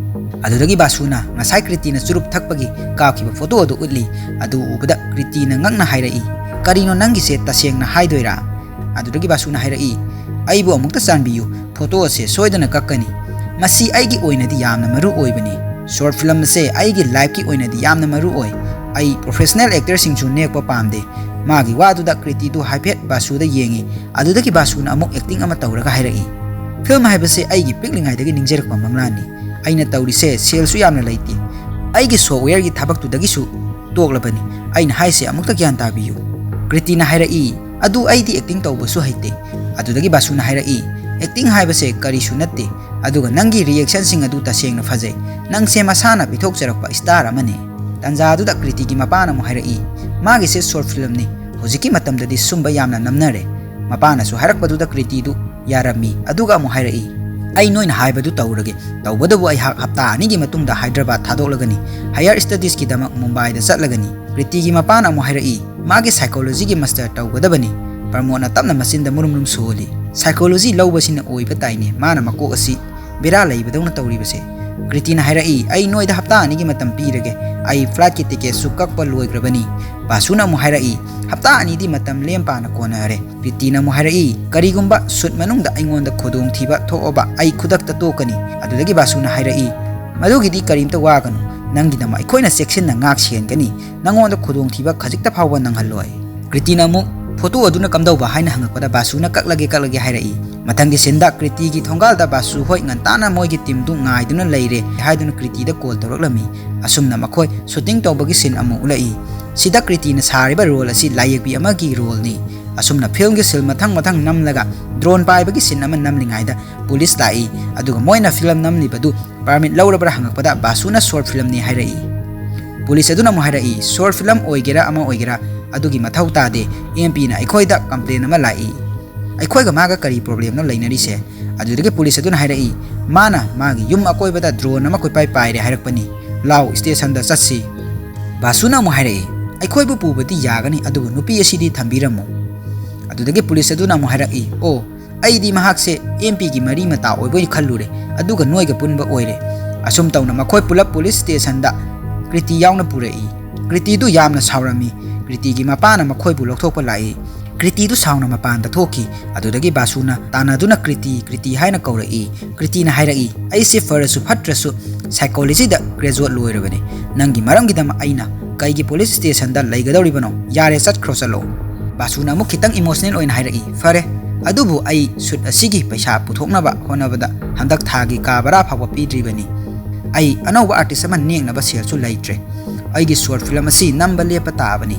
ꯑꯗꯨꯗꯒꯤ ꯕꯥꯁꯨꯅ ꯉꯁꯥꯏ ꯀ꯭ꯔꯤꯇꯤꯅ ꯆꯨꯔꯨꯞ ꯊꯛꯄꯒꯤ ꯀꯥꯞꯈꯤꯕ photo ꯑꯗꯨ ꯎꯠꯂꯤ꯫ ꯑꯗꯨ ꯎꯕꯗ ꯀ꯭ꯔꯤꯇꯤꯅ ꯉꯛꯅ ꯍꯥꯏꯔꯛꯏ, "ꯀꯔꯤꯅꯣ ꯅꯪꯒꯤꯁꯦ, ꯇꯁꯦꯡꯅ ꯍꯥꯏꯗꯣꯏꯔꯥ?" ꯑꯗꯨꯗꯒꯤ ꯕꯥꯁꯨꯅ ꯍꯥꯏꯔꯛꯏ, "ꯑꯩꯕꯨ ꯑꯃꯨꯛꯇ ꯆꯥꯟꯕꯤꯌꯨ, photo ꯑꯁꯦ ꯁꯣꯏꯗꯅ ꯀꯛꯀꯅꯤ꯫ ꯃꯁꯤ ꯑꯩꯒꯤ ꯑꯣꯏꯅꯗꯤ ꯌꯥꯝꯅ ꯃꯔꯨ ꯑꯣꯏꯕꯅꯤ꯫ Short film ꯑꯁꯦ ꯑꯩꯒꯤ lifeꯀꯤ ꯑꯣꯏꯅꯗꯤ ꯌꯥꯝꯅ ꯃꯔꯨ ꯑꯣꯏ꯫ ꯑꯩ professional actorꯁꯤꯡꯁꯨ ꯅꯦꯛꯄ ꯄꯥꯝꯗꯦ"꯫ ꯃꯥꯒꯤ ꯋꯥꯗꯨꯗ ꯀ꯭ꯔꯤꯇꯤꯗꯨ ꯍꯥꯏꯐꯦꯠ ꯕꯥꯁꯨꯗ ꯌꯦꯡꯉꯤ꯫ ꯑꯗꯨꯗꯒꯤ ꯕꯥꯁꯨꯅ ꯑꯃꯨꯛ acting ꯑꯃ ꯇꯧꯔꯒ ꯍꯥꯏꯔꯛꯏ, "Film ꯍꯥꯏꯕꯁꯦ ꯑꯩꯒꯤ ꯄꯤꯛꯂꯤꯉꯩꯗꯒꯤ ꯅꯤꯡꯖꯔꯛꯄ ꯃꯪꯂꯥꯟꯅꯤ꯫ ꯑꯩꯅ ꯇꯧꯔꯤꯁꯦ ꯁꯦꯜꯁꯨ ꯌꯥꯝꯅ ꯂꯩꯇꯦ꯫ ꯑꯩꯒꯤ softwareꯒꯤ ꯊꯕꯛꯇꯨꯗꯒꯤꯁꯨ ꯇꯣꯛꯂꯕꯅꯤ꯫ ꯑꯩꯅ ꯍꯥꯏꯁꯦ ꯑꯃꯨꯛꯇ ꯒ꯭ꯌꯥꯟ ꯇꯥꯕꯤꯌꯨ"꯫ ꯀ꯭ꯔꯤꯇꯤꯅ ꯍꯥꯏꯔꯛꯏ, "ꯑꯗꯨ ꯑꯩꯗꯤ acting ꯇꯧꯕꯁꯨ ꯍꯩꯇꯦ"꯫ ꯑꯗꯨꯗꯒꯤ ꯕꯥꯁꯨꯅ ꯍꯥꯏꯔꯛꯏ, "Acting ꯍꯥꯏꯕꯁꯦ ꯀꯔꯤꯁꯨ ꯅꯠꯇꯦ, ꯑꯗꯨꯒ ꯅꯪꯒꯤ reactionꯁꯤꯡ ꯑꯗꯨ ꯇꯁꯦꯡꯅ ꯐꯖꯩ꯫ ꯅꯪꯁꯦ ꯃꯁꯥꯅ ꯄꯤꯊꯣꯛꯆꯔꯛꯄ star ꯑꯃꯅꯤ"꯫ ꯇꯟꯖꯥ ꯑꯗꯨꯗ ꯀ꯭ꯔꯤꯇꯤꯒꯤ ꯃꯄꯥꯅ ꯑꯃꯨꯛ ꯍꯥꯏꯔꯛꯏ, "ꯃꯥꯒꯤꯁꯦ short filmꯅꯤ, ꯍꯧꯖꯤꯛꯀꯤ ꯃꯇꯝꯗꯗꯤ ꯁꯨꯝꯕ ꯌꯥꯝꯅ ꯅꯝꯅꯔꯦ"꯫ ꯃꯄꯥꯅꯁꯨ ꯍꯥꯏꯔꯛꯄꯗꯨꯗ ꯀ꯭ꯔꯤꯇꯤꯗꯨ ꯌꯥꯔꯝꯃꯤ, ꯑꯗꯨꯒ ꯑꯃꯨꯛ ꯍꯥꯏꯔꯛꯏ, "ꯑꯩ ꯅꯣꯏꯅ ꯍꯥꯏꯕꯗꯨ ꯇꯧꯔꯒꯦ, ꯇꯧꯕꯗꯕꯨ ꯑꯩꯍꯥꯛ ꯍꯞꯇꯥ ꯑꯅꯤꯒꯤ ꯃꯇꯨꯡꯗ ꯍꯥꯏꯗ꯭ꯔꯕꯥꯗ ꯊꯥꯗꯣꯛꯂꯒꯅꯤ, higher studiesꯀꯤꯗꯃꯛ ꯃꯨꯝꯕꯥꯏꯗ ꯆꯠꯂꯒꯅꯤ"꯫ ꯀ꯭ꯔꯤꯇꯤꯒꯤ ꯃꯄꯥꯅ ꯑꯃꯨꯛ ꯍꯥꯏꯔꯛꯏ, "ꯃꯥꯒꯤ psychologyꯒꯤ master ꯇꯧꯒꯗꯕꯅꯤ"꯫ ꯄ꯭ꯔꯃꯣꯗꯅ ꯇꯞꯅ ꯃꯆꯤꯟꯗ ꯃꯨꯔꯨꯝ ꯃꯨꯔꯨꯝ ꯁꯣꯜꯂꯤ, "Psychology ꯂꯧꯕꯁꯤꯅ ꯑꯣꯏꯕ ꯇꯥꯏꯅꯦ, ꯃꯥꯅ ꯃꯀꯣꯛ ꯑꯁꯤ ꯕꯦꯔꯥ ꯂꯩꯕꯗꯧꯅ ꯇꯧꯔꯤꯕꯁꯦ"꯫ ꯀ꯭ꯔꯤꯇꯤꯅ ꯍꯥꯏꯔꯛꯏ, "ꯑꯩ ꯅꯣꯏꯗ ꯍꯞꯇꯥ ꯑꯅꯤꯒꯤ ꯃꯇꯝ ꯄꯤꯔꯒꯦ, ꯑꯩ flightꯀꯤ ticketꯁꯨ ꯀꯛꯄ ꯂꯣꯏꯈ꯭ꯔꯕꯅꯤ"꯫ ꯕꯥꯁꯨꯅ ꯑꯃꯨꯛ ꯍꯥꯏꯔꯛꯏ, "ꯍꯞꯇꯥ ꯑꯅꯤꯗꯤ ꯃꯇꯝ ꯂꯦꯝ ꯄꯥꯅ ꯀꯣꯟꯅꯔꯦ"꯫ ꯀ꯭ꯔꯤꯇꯤꯅ ꯑꯃꯨꯛ ꯍꯥꯏꯔꯛꯏ, "ꯀꯔꯤꯒꯨꯝꯕ suit ꯃꯅꯨꯡꯗ ꯑꯩꯉꯣꯟꯗ ꯈꯨꯗꯣꯡꯊꯤꯕ ꯊꯣꯛꯑꯕ ꯑꯩ ꯈꯨꯗꯛꯇ ꯇꯣꯛꯀꯅꯤ"꯫ ꯑꯗꯨꯗꯒꯤ ꯕꯥꯁꯨꯅ ꯍꯥꯏꯔꯛꯏ, "ꯃꯗꯨꯒꯤꯗꯤ ꯀꯔꯤꯝꯇ ꯋꯥꯒꯅꯨ, ꯅꯪꯒꯤꯗꯃꯛ ꯑꯩꯈꯣꯏꯅ ꯆꯦꯛꯁꯤꯟꯅ ꯉꯥꯛ ꯁꯦꯟꯒꯅꯤ, ꯅꯉꯣꯟꯗ ꯈꯨꯗꯣꯡꯊꯤꯕ ꯈꯖꯤꯛꯇ ꯐꯥꯎꯕ ꯅꯪꯍꯜꯂꯣꯏ"꯫ ꯀ꯭ꯔꯤꯇꯤꯅ ꯑꯃꯨꯛ, "Photo ꯑꯗꯨꯅ ꯀꯝꯗꯧꯕ?" ꯍꯥꯏꯅ ꯍꯪꯉꯛꯄꯗ ꯕꯥꯁꯨꯅ, "ꯀꯛꯂꯒꯦ, ꯀꯛꯂꯒꯦ" ꯍꯥꯏꯔꯛꯏ꯫ ꯃꯊꯪꯒꯤ sceneꯗ ꯀ꯭ꯔꯤꯇꯤꯒꯤ ꯊꯣꯡꯒꯥꯜꯗ ꯕꯥꯁꯨ ꯍꯣꯏ ꯉꯟꯇꯥꯅ ꯃꯣꯏꯒꯤ teamꯗꯨ ꯉꯥꯏꯗꯨꯅ ꯂꯩꯔꯦ ꯍꯥꯏꯗꯨꯅ ꯀ꯭ꯔꯤꯇꯤꯗ call ꯇꯧꯔꯛꯂꯝꯃꯤ꯫ ꯑꯁꯨꯝꯅ ꯃꯈꯣꯏ shooting ꯇꯧꯕꯒꯤ scene ꯑꯃꯨꯛ ꯎꯠꯂꯛꯏ꯫ ꯁꯤꯗ ꯀ꯭ꯔꯤꯇꯤꯅ ꯁꯥꯔꯤꯕ role ꯑꯁꯤ ꯂꯥꯏꯌꯦꯛꯄꯤ ꯑꯃꯒꯤ roleꯅꯤ꯫ ꯑꯁꯨꯝꯅ filmꯒꯤ scene ꯃꯊꯪ ꯃꯊꯪ ꯅꯝꯂꯒ drone ꯄꯥꯏꯕꯒꯤ scene ꯑꯃ ꯅꯝꯂꯤꯉꯩꯗ police ꯂꯥꯛꯏ, ꯑꯗꯨꯒ ꯃꯣꯏꯅ film ꯅꯝꯂꯤꯕꯗꯨ permit ꯂꯧꯔꯕ꯭ꯔꯥ ꯍꯪꯉꯛꯄꯗ ꯕꯥꯁꯨꯅ short filmꯅꯤ ꯍꯥꯏꯔꯛꯏ꯫ Police ꯑꯗꯨꯅ ꯑꯃꯨꯛ ꯍꯥꯏꯔꯛꯏ, "Short film ꯑꯣꯏꯒꯦꯔꯥ ꯑꯃ ꯑꯣꯏꯒꯦꯔꯥ, ꯑꯗꯨꯒꯤ ꯃꯊꯧ ꯇꯥꯗꯦ, M Pꯅ ꯑꯩꯈꯣꯏꯗ complain ꯑꯃ ꯂꯥꯛꯏ"꯫ "ꯑꯩꯈꯣꯏꯒ ꯃꯥꯒ ꯀꯔꯤ problemꯅꯣ ꯂꯩꯅꯔꯤꯁꯦ?" ꯑꯗꯨꯗꯒꯤ police ꯑꯗꯨꯅ ꯍꯥꯏꯔꯛꯏ, "ꯃꯥꯅ ꯃꯥꯒꯤ ꯌꯨꯝ ꯑꯀꯣꯏꯕꯗ drone ꯑꯃ ꯀꯣꯏꯄꯥꯏ ꯄꯥꯏꯔꯦ ꯍꯥꯏꯔꯛꯄꯅꯤ, ꯂꯥꯎ stationꯗ ꯆꯠꯁꯤ"꯫ ꯕꯥꯁꯨꯅ ꯑꯃꯨꯛ ꯍꯥꯏꯔꯛꯏ, "ꯑꯩꯈꯣꯏꯕꯨ ꯄꯨꯕꯗꯤ ꯌꯥꯒꯅꯤ, ꯑꯗꯨꯕꯨ ꯅꯨꯄꯤ ꯑꯁꯤꯗꯤ ꯊꯝꯕꯤꯔꯝꯃꯨ"꯫ ꯑꯗꯨꯗꯒꯤ police ꯑꯗꯨꯅ ꯑꯃꯨꯛ ꯍꯥꯏꯔꯛꯏ, "ꯑꯣ, ꯑꯩꯗꯤ ꯃꯍꯥꯛꯁꯦ M Pꯒꯤ ꯃꯔꯤ ꯃꯇꯥ ꯑꯣꯏꯕꯣꯏ ꯈꯜꯂꯨꯔꯦ, ꯑꯗꯨꯒ ꯅꯣꯏꯒ ꯄꯨꯟꯕ ꯑꯣꯏꯔꯦ"꯫ ꯑꯁꯨꯝ ꯇꯧꯅ ꯃꯈꯣꯏ ꯄꯨꯂꯞ police stationꯗ ꯀ꯭ꯔꯤꯇꯤ ꯌꯥꯎꯅ ꯄꯨꯔꯛꯏ꯫ ꯀ꯭ꯔꯤꯇꯤꯗꯨ ꯌꯥꯝꯅ ꯁꯥꯎꯔꯝꯃꯤ꯫ ꯀ꯭ꯔꯤꯇꯤꯒꯤ ꯃꯄꯥꯅ ꯃꯈꯣꯏꯕꯨ ꯂꯧꯊꯣꯛꯄ ꯂꯥꯛꯏ꯫ ꯀ꯭ꯔꯤꯇꯤꯗꯨ ꯁꯥꯎꯅ ꯃꯄꯥꯟꯗ ꯊꯣꯛꯈꯤ꯫ ꯑꯗꯨꯗꯒꯤ ꯕꯥꯁꯨꯅ ꯇꯥꯟꯅꯗꯨꯅ ꯀ꯭ꯔꯤꯇꯤ, ꯀ꯭ꯔꯤꯇꯤ ꯍꯥꯏꯅ ꯀꯧꯔꯛꯏ꯫ ꯀ꯭ꯔꯤꯇꯤꯅ ꯍꯥꯏꯔꯛꯏ, "ꯑꯩꯁꯦ ꯐꯔꯁꯨ ꯐꯠꯇ꯭ꯔꯁꯨ psychologyꯗ graduate ꯂꯣꯏꯔꯕꯅꯤ꯫ ꯅꯪꯒꯤ ꯃꯔꯝꯒꯤꯗꯃꯛ ꯑꯩꯅ ꯀꯩꯒꯤ police stationꯗ ꯂꯩꯒꯗꯧꯔꯤꯕꯅꯣ? ꯌꯥꯔꯦ, ꯆꯠꯈ꯭ꯔꯣ, ꯆꯠꯂꯣ"꯫ ꯕꯥꯁꯨꯅ ꯑꯃꯨꯛ ꯈꯤꯇꯪ emotional ꯑꯣꯏꯅ ꯍꯥꯏꯔꯛꯏ, "ꯐꯔꯦ, ꯑꯗꯨꯕꯨ ꯑꯩ shoot ꯑꯁꯤꯒꯤ ꯄꯩꯁꯥ ꯄꯨꯊꯣꯛꯅꯕ ꯍꯣꯠꯅꯕꯗ ꯍꯟꯗꯛ ꯊꯥꯒꯤ ꯀꯥ ꯚꯔꯥ ꯐꯥꯎꯕ ꯄꯤꯗ꯭ꯔꯤꯕꯅꯤ꯫ ꯑꯩ ꯑꯅꯧꯕ artist ꯑꯃ ꯅꯦꯛꯅꯕ ꯁꯦꯜꯁꯨ ꯂꯩꯇ꯭ꯔꯦ꯫ ꯑꯩꯒꯤ short film ꯑꯁꯤ ꯅꯝꯕ ꯂꯦꯞꯄ ꯇꯥꯕꯅꯤ"꯫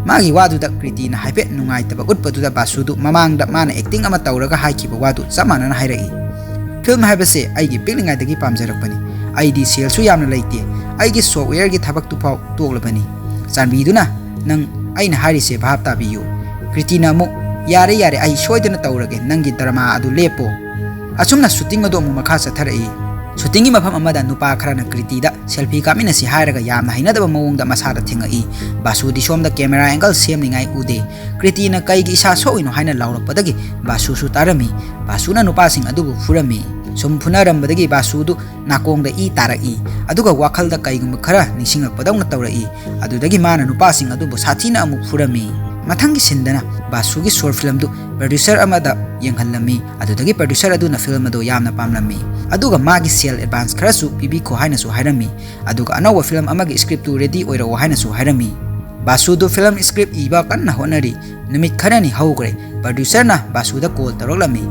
ꯃꯥꯒꯤ ꯋꯥꯗꯨꯗ ꯀ꯭ꯔꯤꯇꯤꯅ ꯍꯥꯏꯐꯦꯠ ꯅꯨꯡꯉꯥꯏꯇꯕ ꯎꯠꯄꯗꯨꯗ ꯕꯥꯁꯨꯗꯨ ꯃꯃꯥꯡꯗ ꯃꯥꯅ acting ꯑꯃ ꯇꯧꯔꯒ ꯍꯥꯏꯈꯤꯕ ꯋꯥꯗꯨ ꯆꯞ ꯃꯥꯟꯅꯅ ꯍꯥꯏꯔꯛꯏ꯫ "Film ꯍꯥꯏꯕꯁꯦ ꯑꯩꯒꯤ ꯄꯤꯛꯂꯤꯉꯩꯗꯒꯤ ꯄꯥꯝꯖꯔꯛꯄꯅꯤ꯫ ꯑꯩꯗꯤ ꯁꯦꯜꯁꯨ ꯌꯥꯝꯅ ꯂꯩꯇꯦ꯫ ꯑꯩꯒꯤ softwareꯒꯤ ꯊꯕꯛꯇꯨ ꯐꯥꯎ ꯇꯣꯛꯂꯕꯅꯤ꯫ ꯆꯥꯟꯕꯤꯗꯨꯅ ꯅꯪ ꯑꯩꯅ ꯍꯥꯏꯔꯤꯁꯦ ꯚꯥꯞ ꯇꯥꯕꯤꯌꯨ꯫" ꯀ꯭ꯔꯤꯇꯤꯅ ꯑꯃꯨꯛ, "ꯌꯥꯔꯦ, ꯌꯥꯔꯦ, ꯑꯩ ꯁꯣꯏꯗꯅ ꯇꯧꯔꯒꯦ, ꯅꯪꯒꯤ drama ꯑꯗꯨ ꯂꯦꯞꯄꯣ꯫" ꯑꯁꯨꯝꯅ shooting ꯑꯗꯨ ꯑꯃꯨꯛ ꯃꯈꯥ ꯆꯠꯊꯔꯛꯏ꯫ Shootingꯒꯤ ꯃꯐꯝ ꯑꯃꯗ ꯅꯨꯄꯥ ꯈꯔꯅ ꯀ꯭ꯔꯤꯇꯤꯗ selfie ꯀꯥꯞꯃꯤꯟꯅꯁꯤ ꯍꯥꯏꯔꯒ ꯌꯥꯝꯅ ꯍꯩꯅꯗꯕ ꯃꯑꯣꯡꯗ ꯃꯁꯥꯗ ꯊꯦꯡꯉꯛꯏ꯫ ꯕꯥꯁꯨꯗꯤ ꯁꯣꯝꯗ camera angle ꯁꯦꯝꯂꯤꯉꯥꯏ ꯎꯗꯦ꯫ ꯀ꯭ꯔꯤꯇꯤꯅ "ꯀꯩꯒꯤ ꯏꯁꯥ ꯁꯣꯛꯏꯅꯣ?" ꯍꯥꯏꯅ ꯂꯥꯎꯔꯛꯄꯗꯒꯤ ꯕꯥꯁꯨꯁꯨ ꯇꯥꯔꯝꯃꯤ꯫ ꯕꯥꯁꯨꯅ ꯅꯨꯄꯥꯁꯤꯡ ꯑꯗꯨꯕꯨ ꯐꯨꯔꯝꯃꯤ꯫ ꯁꯨꯝ ꯐꯨꯅꯔꯝꯕꯗꯒꯤ ꯕꯥꯁꯨꯗꯨ ꯅꯥꯀꯣꯡꯗ ꯏ ꯇꯥꯔꯛꯏ꯫ ꯑꯗꯨꯒ ꯋꯥꯈꯜꯗ ꯀꯩꯒꯨꯝꯕ ꯈꯔ ꯅꯤꯡꯁꯤꯡꯂꯛꯄꯗꯧꯅ ꯇꯧꯔꯛꯏ꯫ ꯑꯗꯨꯗꯒꯤ ꯃꯥꯅ ꯅꯨꯄꯥꯁꯤꯡ ꯑꯗꯨꯕꯨ ꯁꯥꯊꯤꯅ ꯑꯃꯨꯛ ꯐꯨꯔꯝꯃꯤ꯫ ꯃꯊꯪꯒꯤ sceneꯗꯅ ꯕꯥꯁꯨꯒꯤ short filmꯗꯨ producer ꯑꯃꯗ ꯌꯦꯡꯍꯜꯂꯝꯃꯤ꯫ ꯑꯗꯨꯗꯒꯤ producer ꯑꯗꯨꯅ film ꯑꯗꯨ ꯌꯥꯝꯅ ꯄꯥꯝꯂꯝꯃꯤ꯫ ꯑꯗꯨꯒ ꯃꯥꯒꯤ ꯁꯦꯜ advance ꯈꯔꯁꯨ ꯄꯤꯕꯤꯈꯣ ꯍꯥꯏꯅꯁꯨ ꯍꯥꯏꯔꯝꯃꯤ꯫ ꯑꯗꯨꯒ ꯑꯅꯧꯕ film ꯑꯃꯒꯤ scriptꯇꯨ ready ꯑꯣꯏꯔꯛꯑꯣ ꯍꯥꯏꯅꯁꯨ ꯍꯥꯏꯔꯝꯃꯤ꯫ ꯕꯥꯁꯨꯗꯨ film script ꯏꯕ ꯀꯟꯅ ꯍꯣꯠꯅꯔꯤ꯫ ꯅꯨꯃꯤꯠ ꯈꯔꯅꯤ ꯍꯧꯈ꯭ꯔꯦ꯫ Producerꯅ ꯕꯥꯁꯨꯗ call ꯇꯧꯔꯛꯂꯝꯃꯤ꯫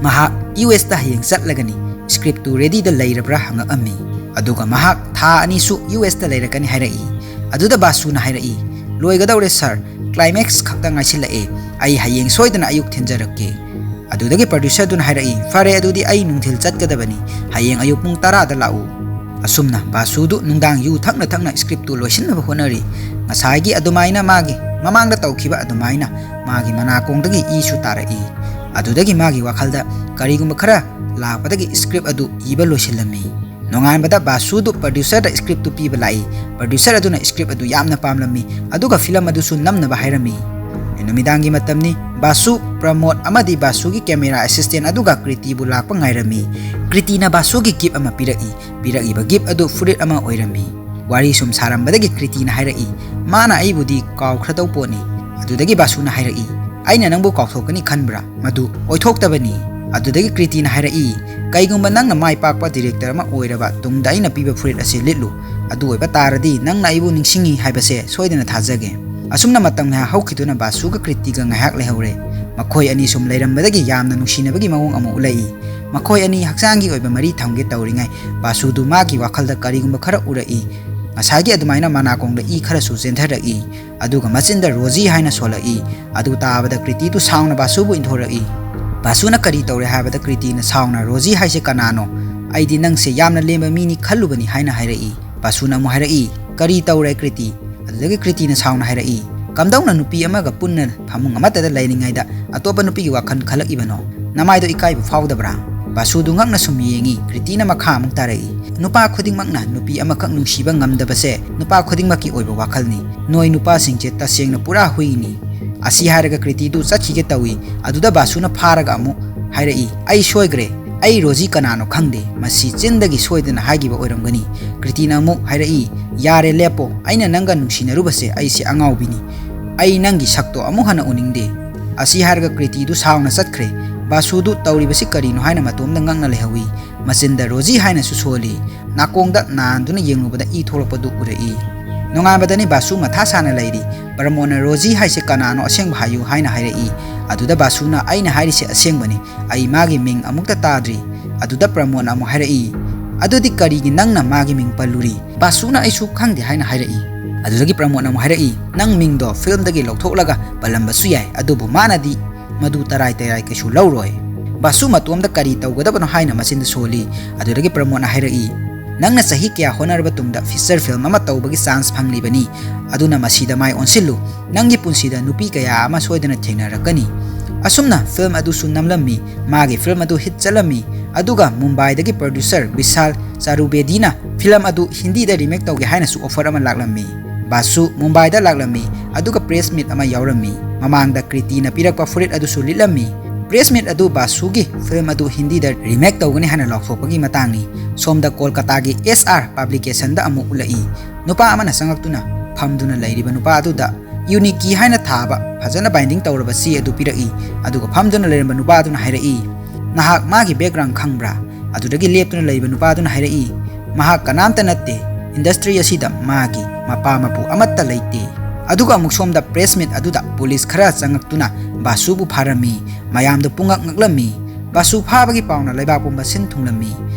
ꯃꯍꯥꯛ USꯇ ꯍꯌꯦꯡ ꯆꯠꯂꯒꯅꯤ꯫ Scriptꯇꯨ readyꯗ ꯂꯩꯔꯕ꯭ꯔꯥ ꯍꯪꯉꯛꯑꯝꯃꯤ꯫ ꯑꯗꯨꯒ ꯃꯍꯥꯛ ꯊꯥ ꯑꯅꯤꯁꯨ USꯇ ꯂꯩꯔꯛꯀꯅꯤ ꯍꯥꯏꯔꯛꯏ꯫ ꯑꯗꯨꯗ ꯕꯥꯁꯨꯅ ꯍꯥꯏꯔꯛꯏ, "ꯂꯣꯏꯒꯗꯧꯔꯦ sir, climax ꯈꯛꯇ ꯉꯥꯏꯁꯤꯜꯂꯛꯑꯦ꯫ ꯑꯩ ꯍꯌꯦꯡ ꯁꯣꯏꯗꯅ ꯑꯌꯨꯛ ꯊꯤꯟꯖꯔꯛꯀꯦ꯫" ꯑꯗꯨꯗꯒꯤ producerꯗꯨꯅ ꯍꯥꯏꯔꯛꯏ, "ꯐꯔꯦ, ꯑꯗꯨꯗꯤ ꯑꯩ ꯅꯨꯡꯊꯤꯜ ꯆꯠꯀꯗꯕꯅꯤ꯫ ꯍꯌꯦꯡ ꯑꯌꯨꯛ ꯄꯨꯡ ꯇꯔꯥꯗ ꯂꯥꯛꯎ꯫" ꯑꯁꯨꯝꯅ ꯕꯥꯁꯨꯗꯨ ꯅꯨꯡꯗꯥꯡ ꯌꯨ ꯊꯛꯅ ꯊꯛꯅ scriptꯇꯨ ꯂꯣꯏꯁꯤꯟꯅꯕ ꯍꯣꯠꯅꯔꯤ꯫ ꯉꯁꯥꯏꯒꯤ ꯑꯗꯨꯃꯥꯏꯅ ꯃꯥꯒꯤ ꯃꯃꯥꯡꯗ ꯇꯧꯈꯤꯕ ꯑꯗꯨꯃꯥꯏꯅ ꯃꯥꯒꯤ ꯃꯅꯥꯀꯣꯡꯗꯒꯤ ꯏꯁꯨ ꯇꯥꯔꯛꯏ꯫ ꯑꯗꯨꯗꯒꯤ ꯃꯥꯒꯤ ꯋꯥꯈꯜꯗ ꯀꯔꯤꯒꯨꯝꯕ ꯈꯔ ꯂꯥꯛꯄꯗꯒꯤ script ꯑꯗꯨ ꯏꯕ ꯂꯣꯏꯁꯤꯜꯂꯝꯃꯤ꯫ ꯅꯣꯡꯉꯥꯟꯕꯗ ꯕꯥꯁꯨꯗꯨ producerꯗ scriptꯇꯨ ꯄꯤꯕ ꯂꯥꯛꯏ꯫ Producer ꯑꯗꯨꯅ script ꯑꯗꯨ ꯌꯥꯝꯅ ꯄꯥꯝꯂꯝꯃꯤ, ꯑꯗꯨꯒ film ꯑꯗꯨꯁꯨ ꯅꯝꯅꯕ ꯍꯥꯏꯔꯝꯃꯤ꯫ ꯅꯨꯃꯤꯗꯥꯡꯒꯤ ꯃꯇꯝꯅꯤ꯫ ꯕꯥꯁꯨ, ꯄ꯭ꯔꯃꯣꯗ ꯑꯃꯗꯤ ꯕꯥꯁꯨꯒꯤ camera assistant ꯑꯗꯨꯒ ꯀ꯭ꯔꯤꯇꯤꯕꯨ ꯂꯥꯛꯄ ꯉꯥꯏꯔꯝꯃꯤ꯫ ꯀ꯭ꯔꯤꯇꯤꯅ ꯕꯥꯁꯨꯒꯤ gift ꯑꯃ ꯄꯤꯔꯛꯏ꯫ ꯄꯤꯔꯛꯏꯕ gift ꯑꯗꯨ ꯐꯨꯔꯤꯠ ꯑꯃ ꯑꯣꯏꯔꯝꯃꯤ꯫ ꯋꯥꯔꯤ ꯁꯨꯝ ꯁꯥꯔꯝꯕꯗꯒꯤ ꯀ꯭ꯔꯤꯇꯤꯅ ꯍꯥꯏꯔꯛꯏ, "ꯃꯥꯅ ꯑꯩꯕꯨꯗꯤ ꯀꯥꯎꯈ꯭ꯔꯗꯧ ꯄꯣꯠꯅꯤ꯫" ꯑꯗꯨꯗꯒꯤ ꯕꯥꯁꯨꯅ ꯍꯥꯏꯔꯛꯏ, "ꯑꯩꯅ ꯅꯪꯕꯨ ꯀꯥꯎꯊꯣꯛꯀꯅꯤ ꯈꯟꯕ꯭ꯔꯥ? ꯃꯗꯨ ꯑꯣꯏꯊꯣꯛꯇꯕꯅꯤ꯫" ꯑꯗꯨꯗꯒꯤ ꯀ꯭ꯔꯤꯇꯤꯅ ꯍꯥꯏꯔꯛꯏ, "ꯀꯩꯒꯨꯝꯕ ꯅꯪꯅ ꯃꯥꯏ ꯄꯥꯛꯄ director ꯑꯃ ꯑꯣꯏꯔꯕ ꯇꯨꯡꯗ ꯑꯩꯅ ꯄꯤꯕ ꯐꯨꯔꯤꯠ ꯑꯁꯤ ꯂꯤꯠꯂꯨ꯫ ꯑꯗꯨ ꯑꯣꯏꯕ ꯇꯥꯔꯗꯤ ꯅꯪꯅ ꯑꯩꯕꯨ ꯅꯤꯡꯁꯤꯡꯉꯤ ꯍꯥꯏꯕꯁꯦ ꯁꯣꯏꯗꯅ ꯊꯥꯖꯒꯦ꯫" ꯑꯁꯨꯝꯅ ꯃꯇꯝ ꯉꯥꯏꯍꯥꯛ ꯍꯧꯈꯤꯗꯨꯅ ꯕꯥꯁꯨꯒ ꯀ꯭ꯔꯤꯇꯤꯒ ꯉꯥꯏꯍꯥꯛ ꯂꯩꯍꯧꯔꯦ꯫ ꯃꯈꯣꯏ ꯑꯅꯤ ꯁꯨꯝ ꯂꯩꯔꯝꯕꯗꯒꯤ ꯌꯥꯝꯅ ꯅꯨꯡꯁꯤꯅꯕꯒꯤ ꯃꯑꯣꯡ ꯑꯃ ꯎꯠꯂꯛꯏ꯫ ꯃꯈꯣꯏ ꯑꯅꯤ ꯍꯛꯆꯥꯡꯒꯤ ꯑꯣꯏꯕ ꯃꯔꯤ ꯊꯝꯒꯦ ꯇꯧꯔꯤꯉꯩ ꯕꯥꯁꯨꯗꯨ ꯃꯥꯒꯤ ꯋꯥꯈꯜꯗ ꯀꯔꯤꯒꯨꯝꯕ ꯈꯔ ꯎꯔꯛꯏ꯫ ꯉꯁꯥꯏꯒꯤ ꯑꯗꯨꯃꯥꯏꯅ ꯃꯅꯥꯀꯣꯡꯗ ꯏ ꯈꯔꯁꯨ ꯆꯦꯟꯊꯔꯛꯏ꯫ ꯑꯗꯨꯒ ꯃꯆꯤꯟꯗ ꯔꯣꯖꯤ ꯍꯥꯏꯅ ꯁꯣꯜꯂꯛꯏ꯫ ꯑꯗꯨ ꯇꯥꯕꯗ ꯀ꯭ꯔꯤꯇꯤꯗꯨ ꯁꯥꯎꯅ ꯕꯥꯁꯨꯕꯨ ꯏꯟꯊꯣꯔꯛꯏ꯫ ꯕꯥꯁꯨꯅ ꯀꯔꯤ ꯇꯧꯔꯦ ꯍꯥꯏꯕꯗ ꯀ꯭ꯔꯤꯇꯤꯅ ꯁꯥꯎꯅ, "ꯔꯣꯖꯤ ꯍꯥꯏꯁꯦ ꯀꯅꯥꯅꯣ? ꯑꯩꯗꯤ ꯅꯪꯁꯦ ꯌꯥꯝꯅ ꯂꯦꯝꯕ ꯃꯤꯅꯤ ꯈꯜꯂꯨꯕꯅꯤ" ꯍꯥꯏꯅ ꯍꯥꯏꯔꯛꯏ꯫ ꯕꯥꯁꯨꯅ ꯑꯃꯨꯛ ꯍꯥꯏꯔꯛꯏ, "ꯀꯔꯤ ꯇꯧꯔꯦ ꯀ꯭ꯔꯤꯇꯤ?" ꯑꯗꯨꯗꯒꯤ ꯀ꯭ꯔꯤꯇꯤꯅ ꯁꯥꯎꯅ ꯍꯥꯏꯔꯛꯏ, "ꯀꯝꯗꯧꯅ ꯅꯨꯄꯤ ꯑꯃꯒ ꯄꯨꯟꯅ ꯐꯃꯨꯡ ꯑꯃꯠꯇꯗ ꯂꯩꯔꯤꯉꯩꯗ ꯑꯇꯣꯞꯄ ꯅꯨꯄꯤꯒꯤ ꯋꯥꯈꯜ ꯈꯜꯂꯛꯏꯕꯅꯣ? ꯅꯃꯥꯏꯗꯣ ꯏꯀꯥꯏꯕ ꯐꯥꯎꯗꯕ꯭ꯔꯥ?" ꯕꯥꯁꯨꯗꯨ ꯉꯛꯅ ꯁꯨꯝ ꯌꯦꯡꯉꯤ꯫ ꯀ꯭ꯔꯤꯇꯤꯅ ꯃꯈꯥ ꯑꯃꯨꯛ ꯇꯥꯔꯛꯏ, "ꯅꯨꯄꯥ ꯈꯨꯗꯤꯡꯃꯛꯅ ꯅꯨꯄꯤ ꯑꯃꯈꯛ ꯅꯨꯡꯁꯤꯕ ꯉꯝꯗꯕꯁꯦ ꯅꯨꯄꯥ ꯈꯨꯗꯤꯡꯃꯛꯀꯤ ꯑꯣꯏꯕ ꯋꯥꯈꯜꯅꯤ꯫ ꯅꯣꯏ ꯅꯨꯄꯥꯁꯤꯡꯁꯦ ꯇꯁꯦꯡꯅ ꯄꯨꯔꯥ ꯍꯨꯏꯅꯤ"꯫ ꯑꯁꯤ ꯍꯥꯏꯔꯒ ꯀ꯭ꯔꯤꯇꯤꯗꯨ ꯆꯠꯈꯤꯒꯦ ꯇꯧꯏ꯫ ꯑꯗꯨꯗ ꯕꯥꯁꯨꯅ ꯐꯥꯔꯒ ꯑꯃꯨꯛ ꯍꯥꯏꯔꯛꯏ, "ꯑꯩ ꯁꯣꯏꯈ꯭ꯔꯦ꯫ ꯑꯩ ꯔꯣꯖꯤ ꯀꯅꯥꯅꯣ ꯈꯪꯗꯦ꯫ ꯃꯁꯤ ꯆꯤꯟꯗꯒꯤ ꯁꯣꯏꯗꯅ ꯍꯥꯏꯈꯤꯕ ꯑꯣꯏꯔꯝꯒꯅꯤ"꯫ ꯀ꯭ꯔꯤꯇꯤꯅ ꯑꯃꯨꯛ ꯍꯥꯏꯔꯛꯏ, "ꯌꯥꯔꯦ, ꯂꯦꯞꯄꯣ꯫ ꯑꯩꯅ ꯅꯪꯒ ꯅꯨꯡꯁꯤꯅꯔꯨꯕꯁꯦ ꯑꯩꯁꯦ ꯑꯉꯥꯎꯕꯤꯅꯤ꯫ ꯑꯩ ꯅꯪꯒꯤ ꯁꯛꯇꯣ ꯑꯃꯨꯛ ꯍꯟꯅ ꯎꯅꯤꯡꯗꯦ"꯫ ꯑꯁꯤ ꯍꯥꯏꯔꯒ ꯀ꯭ꯔꯤꯇꯤꯗꯨ ꯁꯥꯎꯅ ꯆꯠꯈ꯭ꯔꯦ꯫ ꯕꯥꯁꯨꯗꯨ ꯇꯧꯔꯤꯕꯁꯤ ꯀꯔꯤꯅꯣ ꯍꯥꯏꯅ ꯃꯇꯣꯝꯗ ꯉꯛꯅ ꯂꯩꯍꯧꯏ꯫ ꯃꯆꯤꯟꯗ ꯔꯣꯖꯤ ꯍꯥꯏꯅꯁꯨ ꯁꯣꯜꯂꯤ꯫ ꯅꯥꯀꯣꯡꯗ ꯅꯥꯟꯗꯨꯅ ꯌꯦꯡꯂꯨꯕꯗ ꯏ ꯊꯣꯛꯂꯛꯄꯗꯨ ꯎꯔꯛꯏ꯫ ꯅꯣꯡꯉꯥꯟꯕꯗꯅꯤ ꯕꯥꯁꯨ ꯃꯊꯥ ꯁꯥꯅ ꯂꯩꯔꯤ꯫ ꯄ꯭ꯔꯃꯣꯗꯅ "ꯔꯣꯖꯤ ꯍꯥꯏꯁꯦ ꯀꯅꯥꯅꯣ ꯑꯁꯦꯡꯕ ꯍꯥꯏꯌꯨ" ꯍꯥꯏꯅ ꯍꯥꯏꯔꯛꯏ꯫ ꯑꯗꯨꯗ ꯕꯥꯁꯨꯅ, "ꯑꯩꯅ ꯍꯥꯏꯔꯤꯁꯦ ꯑꯁꯦꯡꯕꯅꯤ꯫ ꯑꯩ ꯃꯥꯒꯤ ꯃꯤꯡ ꯑꯃꯨꯛꯇ ꯇꯥꯗ꯭ꯔꯤ"꯫ ꯑꯗꯨꯗ ꯄ꯭ꯔꯃꯣꯗꯅ ꯑꯃꯨꯛ ꯍꯥꯏꯔꯛꯏ, "ꯑꯗꯨꯗꯤ ꯀꯔꯤꯒꯤ ꯅꯪꯅ ꯃꯥꯒꯤ ꯃꯤꯡ ꯄꯜꯂꯨꯔꯤ?" ꯕꯥꯁꯨꯅ "ꯑꯩꯁꯨ ꯈꯪꯗꯦ" ꯍꯥꯏꯅ ꯍꯥꯏꯔꯛꯏ꯫ ꯑꯗꯨꯗꯒꯤ ꯄ꯭ꯔꯃꯣꯗꯅ ꯑꯃꯨꯛ ꯍꯥꯏꯔꯛꯏ, "ꯅꯪ ꯃꯤꯡꯗꯣ ꯐꯤꯂꯝꯗꯒꯤ ꯂꯧꯊꯣꯛꯂꯒ ꯄꯜꯂꯝꯕꯁꯨ ꯌꯥꯏ, ꯑꯗꯨꯕꯨ ꯃꯥꯅꯗꯤ ꯃꯗꯨ ꯇꯔꯥꯏ ꯇꯔꯥꯏ ꯀꯩꯁꯨ ꯂꯧꯔꯣꯏ"꯫ ꯕꯥꯁꯨ ꯃꯇꯣꯝꯗ ꯀꯔꯤ ꯇꯧꯒꯗꯕꯅꯣ ꯍꯥꯏꯅ ꯃꯆꯤꯟꯗ ꯁꯣꯜꯂꯤ꯫ ꯑꯗꯨꯗꯒꯤ ꯄ꯭ꯔꯃꯣꯗꯅ ꯍꯥꯏꯔꯛꯏ, "ꯅꯪꯅ ꯆꯍꯤ ꯀꯌꯥ ꯍꯣꯠꯅꯔꯕ ꯇꯨꯡꯗ ꯐꯤꯆꯔ ꯐꯤꯂꯝ ꯑꯃ ꯇꯧꯕꯒꯤ ꯆꯥꯟꯁ ꯐꯪꯂꯤꯕꯅꯤ꯫ ꯑꯗꯨꯅ ꯃꯁꯤꯗ ꯃꯥꯏ ꯑꯣꯟꯁꯤꯜꯂꯨ꯫ ꯅꯪꯒꯤ ꯄꯨꯟꯁꯤꯗ ꯅꯨꯄꯤ ꯀꯌꯥ ꯑꯃ ꯁꯣꯏꯗꯅ ꯊꯦꯡꯅꯔꯛꯀꯅꯤ"꯫ ꯑꯁꯨꯝꯅ ꯐꯤꯂꯝ ꯑꯗꯨꯁꯨ ꯅꯝꯂꯝꯃꯤ꯫ ꯃꯥꯒꯤ ꯐꯤꯂꯝ ꯑꯗꯨ ꯍꯤꯠ ꯆꯠꯂꯝꯃꯤ꯫ ꯑꯗꯨꯒ ꯃꯨꯝꯕꯥꯏꯗꯒꯤ ꯄ꯭ꯔꯣꯗ꯭ꯌꯨꯁꯔ ꯕꯤꯁꯥꯜ ꯆꯥꯔꯨꯕꯦꯗꯤꯅ ꯐꯤꯂꯝ ꯑꯗꯨ ꯍꯤꯟꯗꯤꯗ ꯔꯤꯃꯦꯛ ꯇꯧꯒꯦ ꯍꯥꯏꯅꯁꯨ ꯑꯣꯐꯔ ꯑꯃ ꯂꯥꯛꯂꯝꯃꯤ꯫ ꯕꯥꯁꯨ ꯃꯨꯝꯕꯥꯏꯗ ꯂꯥꯛꯂꯝꯃꯤ, ꯑꯗꯨꯒ ꯄ꯭ꯔꯦꯁ ꯃꯤꯠ ꯑꯃ ꯌꯥꯎꯔꯝꯃꯤ꯫ ꯃꯃꯥꯡꯗ ꯀ꯭ꯔꯤꯇꯤꯅ ꯄꯤꯔꯛꯄ ꯐꯨꯔꯤꯠ ꯑꯗꯨꯁꯨ ꯂꯤꯠꯂꯝꯃꯤ꯫ ꯄ꯭ꯔꯦꯁ ꯃꯤꯠ ꯑꯗꯨ ꯕꯥꯁꯨꯒꯤ ꯐꯤꯂꯝ ꯑꯗꯨ ꯍꯤꯟꯗꯤꯗ ꯔꯤꯃꯦꯛ ꯇꯧꯒꯅꯤ ꯍꯥꯏꯅ ꯂꯥꯎꯊꯣꯛꯄꯒꯤ ꯃꯇꯥꯡꯅꯤ꯫ ꯁꯣꯝꯗ ꯀꯣꯜꯀꯇꯥꯒꯤ ꯑꯦꯁ ꯑꯥꯔ ꯄꯕ꯭ꯂꯤꯀꯦꯁꯟꯗ ꯑꯃꯨꯛ ꯎꯠꯂꯛꯏ꯫ ꯅꯨꯄꯥ ꯑꯃꯅ ꯆꯪꯂꯛꯇꯨꯅ ꯐꯝꯗꯨꯅ ꯂꯩꯔꯤꯕ ꯅꯨꯄꯥ ꯑꯗꯨꯗ ꯌꯨꯅꯤꯀꯤ ꯍꯥꯏꯅ ꯊꯥꯕ ꯐꯖꯅ ꯕꯥꯏꯟꯗꯤꯡ ꯇꯧꯔꯕ ꯆꯦ ꯑꯗꯨ ꯄꯤꯔꯛꯏ꯫ ꯑꯗꯨꯒ ꯐꯝꯗꯨꯅ ꯂꯩꯔꯝꯕ ꯅꯨꯄꯥ ꯑꯗꯨꯅ ꯍꯥꯏꯔꯛꯏ, "ꯅꯍꯥꯛ ꯃꯥꯒꯤ ꯕꯦꯛꯒ꯭ꯔꯥꯎꯟ ꯈꯪꯕ꯭ꯔꯥ?" ꯑꯗꯨꯗꯒꯤ ꯂꯦꯞꯇꯨꯅ ꯂꯩꯕ ꯅꯨꯄꯥ ꯑꯗꯨꯅ ꯍꯥꯏꯔꯛꯏ, "ꯃꯍꯥꯛ ꯀꯅꯥꯝꯇ ꯅꯠꯇꯦ꯫ ꯏꯟꯗꯁꯇ꯭ꯔꯤ ꯑꯁꯤꯗ ꯃꯥꯒꯤ ꯃꯄꯥ ꯃꯄꯨ ꯑꯃꯠꯇ ꯂꯩꯇꯦ"꯫ ꯑꯗꯨꯒ ꯑꯃꯨꯛ ꯁꯣꯝꯗ ꯄ꯭ꯔꯦꯁ ꯃꯤꯠ ꯑꯗꯨꯗ ꯄꯨꯂꯤꯁ ꯈꯔ ꯆꯪꯉꯛꯇꯨꯅ ꯕꯥꯁꯨꯕꯨ ꯐꯥꯔꯝꯃꯤ꯫ ꯃꯌꯥꯝꯗꯨ ꯄꯨꯡꯉꯛ ꯉꯛꯂꯝꯃꯤ꯫ ꯕꯥꯁꯨ ꯐꯥꯕꯒꯤ ꯄꯥꯎꯅ ꯂꯩꯕꯥꯛ ꯄꯨꯝꯕ ꯁꯤꯟ ꯊꯨꯡꯂꯝꯃꯤ꯫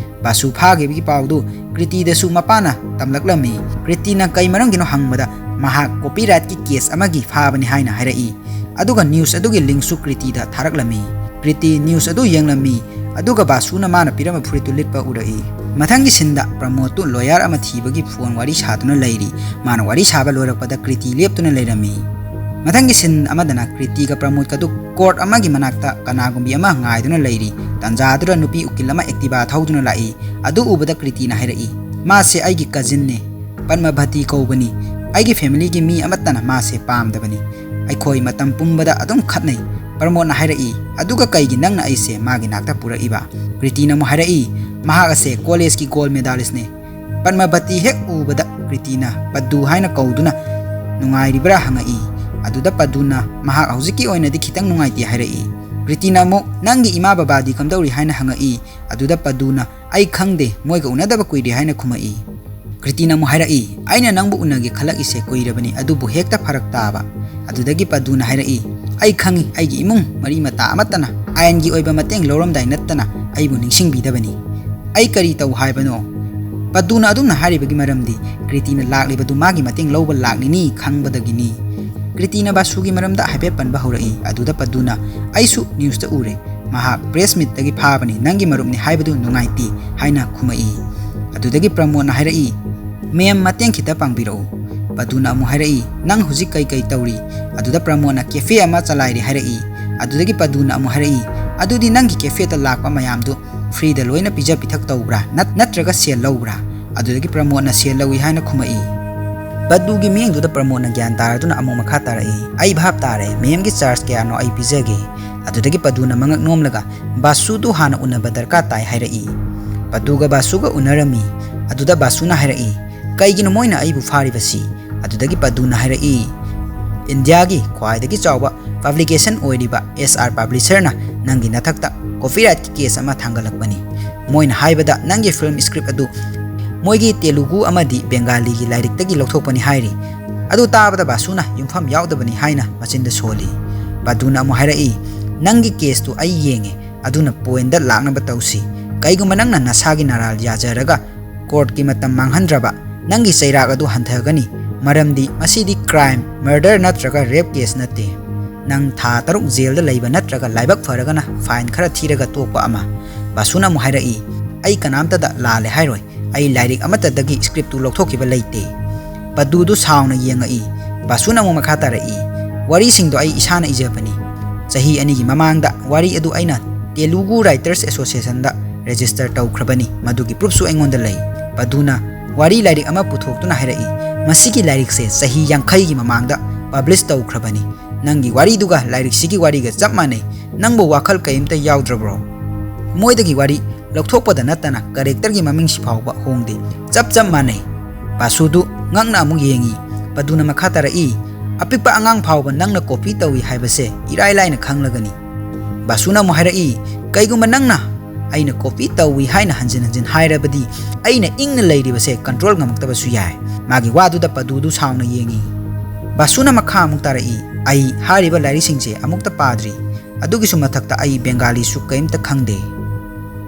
ꯕꯥꯁꯨ ꯐꯥꯈꯤꯕꯒꯤ ꯄꯥꯎꯗꯨ ꯀ꯭ꯔꯤꯇꯤꯗꯁꯨ ꯃꯄꯥꯅ ꯇꯝꯂꯛꯂꯝꯃꯤ꯫ ꯀ꯭ꯔꯤꯇꯤꯅ ꯀꯩ ꯃꯔꯝꯒꯤꯅꯣ ꯍꯪꯕꯗ ꯃꯍꯥꯛ copyrightꯀꯤ case ꯑꯃꯒꯤ ꯐꯥꯕꯅꯤ ꯍꯥꯏꯅ ꯍꯥꯏꯔꯛꯏ꯫ ꯑꯗꯨꯒ news ꯑꯗꯨꯒꯤ linkꯁꯨ ꯀ꯭ꯔꯤꯇꯤꯗ ꯊꯥꯔꯛꯂꯝꯃꯤ꯫ ꯀ꯭ꯔꯤꯇꯤ news ꯑꯗꯨ ꯌꯦꯡꯂꯝꯃꯤ꯫ ꯑꯗꯨꯒ ꯕꯥꯁꯨꯅ ꯃꯥꯅ ꯄꯤꯔꯝꯕ ꯐꯨꯔꯤꯠꯇꯨ ꯂꯤꯠꯄ ꯎꯔꯛꯏ꯫ ꯃꯊꯪꯒꯤ sceneꯗ ꯄ꯭ꯔꯃꯣꯗꯇꯨ lawyer ꯑꯃ ꯊꯤꯕꯒꯤ phone ꯋꯥꯔꯤ ꯁꯥꯗꯨꯅ ꯂꯩꯔꯤ꯫ ꯃꯥꯅ ꯋꯥꯔꯤ ꯁꯥꯕ ꯂꯣꯏꯔꯛꯄꯗ ꯀ꯭ꯔꯤꯇꯤ ꯂꯦꯞꯇꯨꯅ ꯂꯩꯔꯝꯃꯤ꯫ ꯃꯊꯪꯒꯤ scene ꯑꯃꯗꯅ ꯀ꯭ꯔꯤꯇꯤꯒ ꯄ꯭ꯔꯃꯣꯗꯀꯗꯨ court ꯑꯃꯒꯤ ꯃꯅꯥꯛꯇ ꯀꯅꯥꯒꯨꯝꯕꯤ ꯑꯃ ꯉꯥꯏꯗꯨꯅ ꯂꯩꯔꯤ꯫ ꯇꯥꯟꯖꯥꯗꯨꯗ ꯅꯨꯄꯤ ꯎꯀꯤꯜ ꯑꯃ Activa ꯊꯧꯗꯨꯅ ꯂꯥꯛꯏ꯫ ꯑꯗꯨ ꯎꯕꯗ ꯀ꯭ꯔꯤꯇꯤꯅ ꯍꯥꯏꯔꯛꯏ, "ꯃꯥꯁꯦ ꯑꯩꯒꯤ cousinꯅꯦ꯫ ꯄꯗꯃꯚꯇꯤ ꯀꯧꯕꯅꯤ꯫ ꯑꯩꯒꯤ familyꯒꯤ ꯃꯤ ꯑꯃꯠꯇꯅ ꯃꯥꯁꯦ ꯄꯥꯝꯗꯕꯅꯤ꯫ ꯑꯩꯈꯣꯏ ꯃꯇꯝ ꯄꯨꯝꯕꯗ ꯑꯗꯨꯝ ꯈꯠꯅꯩ꯫" ꯄ꯭ꯔꯃꯣꯗꯅ ꯍꯥꯏꯔꯛꯏ, "ꯑꯗꯨꯒ ꯀꯩꯒꯤ ꯅꯪꯅ ꯑꯩꯁꯦ ꯃꯥꯒꯤ ꯅꯥꯛꯇ ꯄꯨꯔꯛꯏꯕ?" ꯀ꯭ꯔꯤꯇꯤꯅ ꯑꯃꯨꯛ ꯍꯥꯏꯔꯛꯏ, "ꯃꯍꯥꯛ ꯑꯁꯦ collegeꯀꯤ gold medalistꯅꯦ꯫" ꯄꯗꯃꯚꯇꯤ ꯍꯦꯛ ꯎꯕꯗ ꯀ꯭ꯔꯤꯇꯤꯅ ꯄꯗꯨ ꯍꯥꯏꯅ ꯀꯧꯗꯨꯅ ꯅꯨꯡꯉꯥꯏꯔꯤꯕ꯭ꯔꯥ ꯍꯪꯉꯛꯏ꯫ ꯑꯗꯨꯗ ꯄꯗꯨꯅ ꯃꯍꯥꯛ ꯍꯧꯖꯤꯛꯀꯤ ꯑꯣꯏꯅꯗꯤ ꯈꯤꯇꯪ ꯅꯨꯡꯉꯥꯏꯇꯦ ꯍꯥꯏꯔꯛꯏ꯫ ꯀ꯭ꯔꯤꯇꯤꯅ ꯑꯃꯨꯛ, "ꯅꯪꯒꯤ ꯏꯃꯥ ꯕꯕꯥꯗꯤ ꯀꯝꯗꯧꯔꯤ?" ꯍꯥꯏꯅ ꯍꯪꯉꯛꯏ꯫ ꯑꯗꯨꯗ ꯄꯗꯨꯅ, "ꯑꯩ ꯈꯪꯗꯦ, ꯃꯣꯏꯒ ꯎꯅꯗꯕ ꯀꯨꯏꯔꯦ" ꯍꯥꯏꯅ ꯈꯨꯝꯃꯛꯏ꯫ ꯀ꯭ꯔꯤꯇꯤꯅ ꯑꯃꯨꯛ ꯍꯥꯏꯔꯛꯏ, "ꯑꯩꯅ ꯅꯪꯕꯨ ꯎꯅꯒꯦ ꯈꯜꯂꯛꯏꯁꯦ ꯀꯨꯏꯔꯕꯅꯤ, ꯑꯗꯨꯕꯨ ꯍꯦꯛꯇ ꯐꯔꯛ ꯇꯥꯕ꯫" ꯑꯗꯨꯗꯒꯤ ꯄꯗꯨꯅ ꯍꯥꯏꯔꯛꯏ, "ꯑꯩ ꯈꯪꯉꯤ, ꯑꯩꯒꯤ ꯏꯃꯨꯡ ꯃꯔꯤ ꯃꯇꯥ ꯑꯃꯠꯇꯅ ꯑꯥꯏꯟꯒꯤ ꯑꯣꯏꯕ ꯃꯇꯦꯡ ꯂꯧꯔꯝꯗꯥꯏ ꯅꯠꯇꯅ ꯑꯩꯕꯨ ꯅꯤꯡꯁꯤꯡꯕꯤꯗꯕꯅꯤ꯫ ꯑꯩ ꯀꯔꯤ ꯇꯧ ꯍꯥꯏꯕꯅꯣ?" ꯄꯗꯨꯅ ꯑꯗꯨꯝꯅ ꯍꯥꯏꯔꯤꯕꯒꯤ ꯃꯔꯝꯗꯤ ꯀ꯭ꯔꯤꯇꯤꯅ ꯂꯥꯛꯂꯤꯕꯗꯨ ꯃꯥꯒꯤ ꯃꯇꯦꯡ ꯂꯧꯕ ꯂꯥꯛꯂꯤꯅꯤ ꯈꯪꯕꯗꯒꯤꯅꯤ꯫ ꯀ꯭ꯔꯤꯇꯤꯅ ꯕꯥꯁꯨꯒꯤ ꯃꯔꯝꯗ ꯍꯥꯏꯐꯦꯠ ꯄꯟꯕ ꯍꯧꯔꯛꯏ꯫ ꯑꯗꯨꯗ ꯄꯗꯨꯅ, "ꯑꯩꯁꯨ newsꯇ ꯎꯔꯦ꯫ ꯃꯍꯥꯛ press meetꯇꯒꯤ ꯐꯥꯕꯅꯤ, ꯅꯪꯒꯤ ꯃꯔꯨꯞꯅꯤ ꯍꯥꯏꯕꯗꯨ ꯅꯨꯡꯉꯥꯏꯇꯦ" ꯍꯥꯏꯅ ꯈꯨꯝꯃꯛꯏ꯫ ꯑꯗꯨꯗꯒꯤ ꯄ꯭ꯔꯃꯣꯗꯅ ꯍꯥꯏꯔꯛꯏ, "Ma'am, ꯃꯇꯦꯡ ꯈꯤꯇ ꯄꯥꯡꯕꯤꯔꯛꯎ꯫" ꯄꯗꯨꯅ ꯑꯃꯨꯛ ꯍꯥꯏꯔꯛꯏ, "ꯅꯪ ꯍꯧꯖꯤꯛ ꯀꯩ ꯀꯩ ꯇꯧꯔꯤ?" ꯑꯗꯨꯗ ꯄ꯭ꯔꯃꯣꯗꯅ cafe ꯑꯃ ꯆꯂꯥꯏꯔꯤ ꯍꯥꯏꯔꯛꯏ꯫ ꯑꯗꯨꯗꯒꯤ ꯄꯗꯨꯅ ꯑꯃꯨꯛ ꯍꯥꯏꯔꯛꯏ, "ꯑꯗꯨꯗꯤ ꯅꯪꯒꯤ cafeꯗ ꯂꯥꯛꯄ ꯃꯌꯥꯝꯗꯨ freeꯗ ꯂꯣꯏꯅ ꯄꯤꯖ ꯄꯤꯊꯛ ꯇꯧꯕ꯭ꯔꯥ? ꯅꯠ-, ꯅꯠꯇ꯭ꯔꯒ ꯁꯦꯜ ꯂꯧꯕ꯭ꯔꯥ?" ꯑꯗꯨꯗꯒꯤ ꯄ꯭ꯔꯃꯣꯗꯅ ꯁꯦꯜ ꯂꯧꯏ ꯍꯥꯏꯅ ꯈꯨꯝꯃꯛꯏ꯫ ꯄꯗꯨꯒꯤ ꯃꯤꯠꯌꯦꯡꯗꯨꯗ ꯄ꯭ꯔꯃꯣꯗꯅ ꯒ꯭ꯌꯥꯟ ꯇꯥꯔꯗꯨꯅ ꯑꯃꯨꯛ ꯃꯈꯥ ꯇꯥꯔꯛꯏ, "ꯑꯩ ꯚꯥꯞ ꯇꯥꯔꯦ, ma'amꯒꯤ charge ꯀꯌꯥꯅꯣ ꯑꯩ ꯄꯤꯖꯒꯦ꯫" ꯑꯗꯨꯗꯒꯤ ꯄꯗꯨꯅ ꯃꯉꯛ ꯅꯣꯝꯂꯒ, "ꯕꯥꯁꯨꯗꯨ ꯍꯥꯟꯅ ꯎꯅꯕ ꯗꯔꯀꯥꯔ ꯇꯥꯏ" ꯍꯥꯏꯔꯛꯏ꯫ ꯄꯗꯨꯒ ꯕꯥꯁꯨꯒ ꯎꯅꯔꯝꯃꯤ꯫ ꯑꯗꯨꯗ ꯕꯥꯁꯨꯅ ꯍꯥꯏꯔꯛꯏ, "ꯀꯩꯒꯤꯅꯣ ꯃꯣꯏꯅ ꯑꯩꯕꯨ ꯐꯥꯔꯤꯕꯁꯤ?" ꯑꯗꯨꯗꯒꯤ ꯄꯗꯨꯅ ꯍꯥꯏꯔꯛꯏ, "ꯏꯟꯗꯤꯌꯥꯒꯤ ꯈ꯭ꯋꯥꯏꯗꯒꯤ ꯆꯥꯎꯕ publication ꯑꯣꯏꯔꯤꯕ S R Publisherꯅ ꯅꯪꯒꯤ ꯅꯊꯛꯇ copyrightꯀꯤ case ꯑꯃ ꯊꯥꯡꯒꯠꯂꯛꯄꯅꯤ꯫ ꯃꯣꯏꯅ ꯍꯥꯏꯕꯗ ꯅꯪꯒꯤ film script ꯑꯗꯨ ꯃꯣꯏꯒꯤ ꯇꯦꯂꯨꯒꯨ ꯑꯃꯗꯤ ꯕꯦꯡꯒꯥꯂꯤꯒꯤ ꯂꯥꯏꯔꯤꯛꯇꯒꯤ ꯂꯧꯊꯣꯛꯄꯅꯤ ꯍꯥꯏꯔꯤ꯫" ꯑꯗꯨ ꯇꯥꯕꯗ ꯕꯥꯁꯨꯅ ꯌꯨꯝꯐꯝ ꯌꯥꯎꯗꯕꯅꯤ ꯍꯥꯏꯅ ꯃꯆꯤꯟꯗ ꯁꯣꯜꯂꯤ꯫ ꯄꯗꯨꯅ ꯑꯃꯨꯛ ꯍꯥꯏꯔꯛꯏ, "ꯅꯪꯒꯤ caseꯇꯨ ꯑꯩ ꯌꯦꯡꯉꯦ, ꯑꯗꯨꯅ pointꯗ ꯂꯥꯛꯅꯕ ꯇꯧꯁꯤ꯫ ꯀꯩꯒꯨꯝꯕ ꯅꯪꯅ ꯅꯁꯥꯒꯤ ꯅꯔꯥꯜ ꯌꯥꯖꯔꯒ ꯀꯣꯔꯠꯀꯤ ꯃꯇꯝ ꯃꯥꯡꯍꯟꯗ꯭ꯔꯕ, ꯅꯪꯒꯤ ꯆꯩꯔꯥꯛ ꯑꯗꯨ ꯍꯟꯊꯒꯅꯤ, ꯃꯔꯝꯗꯤ ꯃꯁꯤꯗꯤ ꯀ꯭ꯔꯥꯏꯝ, ꯃꯔꯗꯔ ꯅꯠꯇ꯭ꯔꯒ ꯔꯦꯞ ꯀꯦꯁ ꯅꯠꯇꯦ꯫ ꯅꯪ ꯊꯥ ꯇꯔꯨꯛ ꯖꯦꯜꯗ ꯂꯩꯕ ꯅꯠꯇ꯭ꯔꯒ ꯂꯥꯏꯕꯛ ꯐꯔꯒꯅ ꯐꯥꯏꯟ ꯈꯔ ꯊꯤꯔꯒ ꯇꯣꯛꯄ ꯑꯃ꯫ ꯕꯥꯁꯨꯅ ꯑꯃꯨꯛ ꯍꯥꯏꯔꯛꯏ, "ꯑꯩ ꯀꯅꯥꯝꯇꯗ ꯂꯥꯜꯂꯦ ꯍꯥꯏꯔꯣꯏ꯫ ꯑꯩ ꯂꯥꯏꯔꯤꯛ ꯑꯃꯠꯇꯗꯒꯤ ꯁ꯭ꯀ꯭ꯔꯤꯞꯇꯨ ꯂꯧꯊꯣꯛꯈꯤꯕ ꯂꯩꯇꯦ"꯫ ꯄꯗꯨꯗꯨ ꯁꯥꯎꯅ ꯌꯦꯡꯉꯛꯏ꯫ ꯕꯥꯁꯨꯅ ꯑꯃꯨꯛ ꯃꯈꯥ ꯇꯥꯔꯛꯏ, "ꯋꯥꯔꯤꯁꯤꯡꯗꯣ ꯑꯩ ꯏꯁꯥꯅ ꯏꯖꯕꯅꯤ꯫ ꯆꯍꯤ ꯑꯅꯤꯒꯤ ꯃꯃꯥꯡꯗ ꯋꯥꯔꯤ ꯑꯗꯨ ꯑꯩꯅ ꯇꯦꯂꯨꯒꯨ ꯔꯥꯏꯇꯔꯁ ꯑꯦꯁꯣꯁꯤꯌꯦꯁꯟꯗ ꯔꯦꯖꯤꯁꯇꯔ ꯇꯧꯈ꯭ꯔꯕꯅꯤ꯫ ꯃꯗꯨꯒꯤ ꯄ꯭ꯔꯨꯐꯁꯨ ꯑꯩꯉꯣꯟꯗ ꯂꯩ"꯫ ꯄꯗꯨꯅ ꯋꯥꯔꯤ ꯂꯥꯏꯔꯤꯛ ꯑꯃ ꯄꯨꯊꯣꯛꯇꯨꯅ ꯍꯥꯏꯔꯛꯏ, "ꯃꯁꯤꯒꯤ ꯂꯥꯏꯔꯤꯛꯁꯦ ꯆꯍꯤ ꯌꯥꯡꯈꯩꯒꯤ ꯃꯃꯥꯡꯗ ꯄꯕ꯭ꯂꯤꯁ ꯇꯧꯈ꯭ꯔꯕꯅꯤ꯫ ꯅꯪꯒꯤ ꯋꯥꯔꯤꯗꯨꯒ ꯂꯥꯏꯔꯤꯛꯁꯤꯒꯤ ꯋꯥꯔꯤꯒ ꯆꯞ ꯃꯥꯟꯅꯩ꯫ ꯅꯪꯕꯨ ꯋꯥꯈꯜ ꯀꯔꯤꯝꯇ ꯌꯥꯎꯗ꯭ꯔꯕ꯭ꯔꯣ? ꯃꯣꯏꯗꯒꯤ ꯋꯥꯔꯤ ꯂꯧꯊꯣꯛꯄꯗ ꯅꯠꯇꯅ ꯀꯔꯦꯛꯇꯔꯒꯤ ꯃꯃꯤꯡꯁꯤ ꯐꯥꯎꯕ ꯍꯣꯡꯗꯦ꯫ ꯆꯞ ꯆꯞ ꯃꯥꯟꯅꯩ"꯫ ꯕꯥꯁꯨꯗꯨ ꯉꯛꯅ ꯑꯃꯨꯛ ꯌꯦꯡꯉꯤ꯫ ꯄꯗꯨꯅ ꯃꯈꯥ ꯇꯥꯔꯛꯏ, "ꯑꯄꯤꯛꯄ ꯑꯉꯥꯡ ꯐꯥꯎꯕ ꯅꯪꯅ ꯀꯣꯄꯤ ꯇꯧꯏ ꯍꯥꯏꯕꯁꯦ ꯏꯔꯥꯏ ꯂꯥꯏꯅ ꯈꯪꯂꯒꯅꯤ"꯫ ꯕꯥꯁꯨꯅ ꯑꯃꯨꯛ ꯍꯥꯏꯔꯛꯏ, "ꯀꯩꯒꯨꯝꯕ ꯅꯪꯅ ꯑꯩꯅ ꯀꯣꯄꯤ ꯇꯧꯏ ꯍꯥꯏꯅ ꯍꯟꯖꯤꯟ ꯍꯟꯖꯤꯟ ꯍꯥꯏꯔꯕꯗꯤ, ꯑꯩꯅ ꯏꯪꯅ ꯂꯩꯔꯤꯕꯁꯦ ꯀꯟꯇ꯭ꯔꯣꯜ ꯉꯝꯃꯛꯇꯕꯁꯨ ꯌꯥꯏ"꯫ ꯃꯥꯒꯤ ꯋꯥꯗꯨꯗ ꯄꯗꯨꯗꯨ ꯁꯥꯎꯅ ꯌꯦꯡꯉꯤ꯫ ꯕꯥꯁꯨꯅ ꯃꯈꯥ ꯑꯃꯨꯛ ꯇꯥꯔꯛꯏ, "ꯑꯩ ꯍꯥꯏꯔꯤꯕ ꯂꯥꯏꯔꯤꯛꯁꯤꯡꯁꯦ ꯑꯃꯨꯛꯇ ꯄꯥꯗ꯭ꯔꯤ꯫ ꯑꯗꯨꯒꯤꯁꯨ ꯃꯊꯛꯇ ꯑꯩ ꯕꯦꯡꯒꯥꯂꯤꯁꯨ ꯀꯔꯤꯝꯇ ꯈꯪꯗꯦ"꯫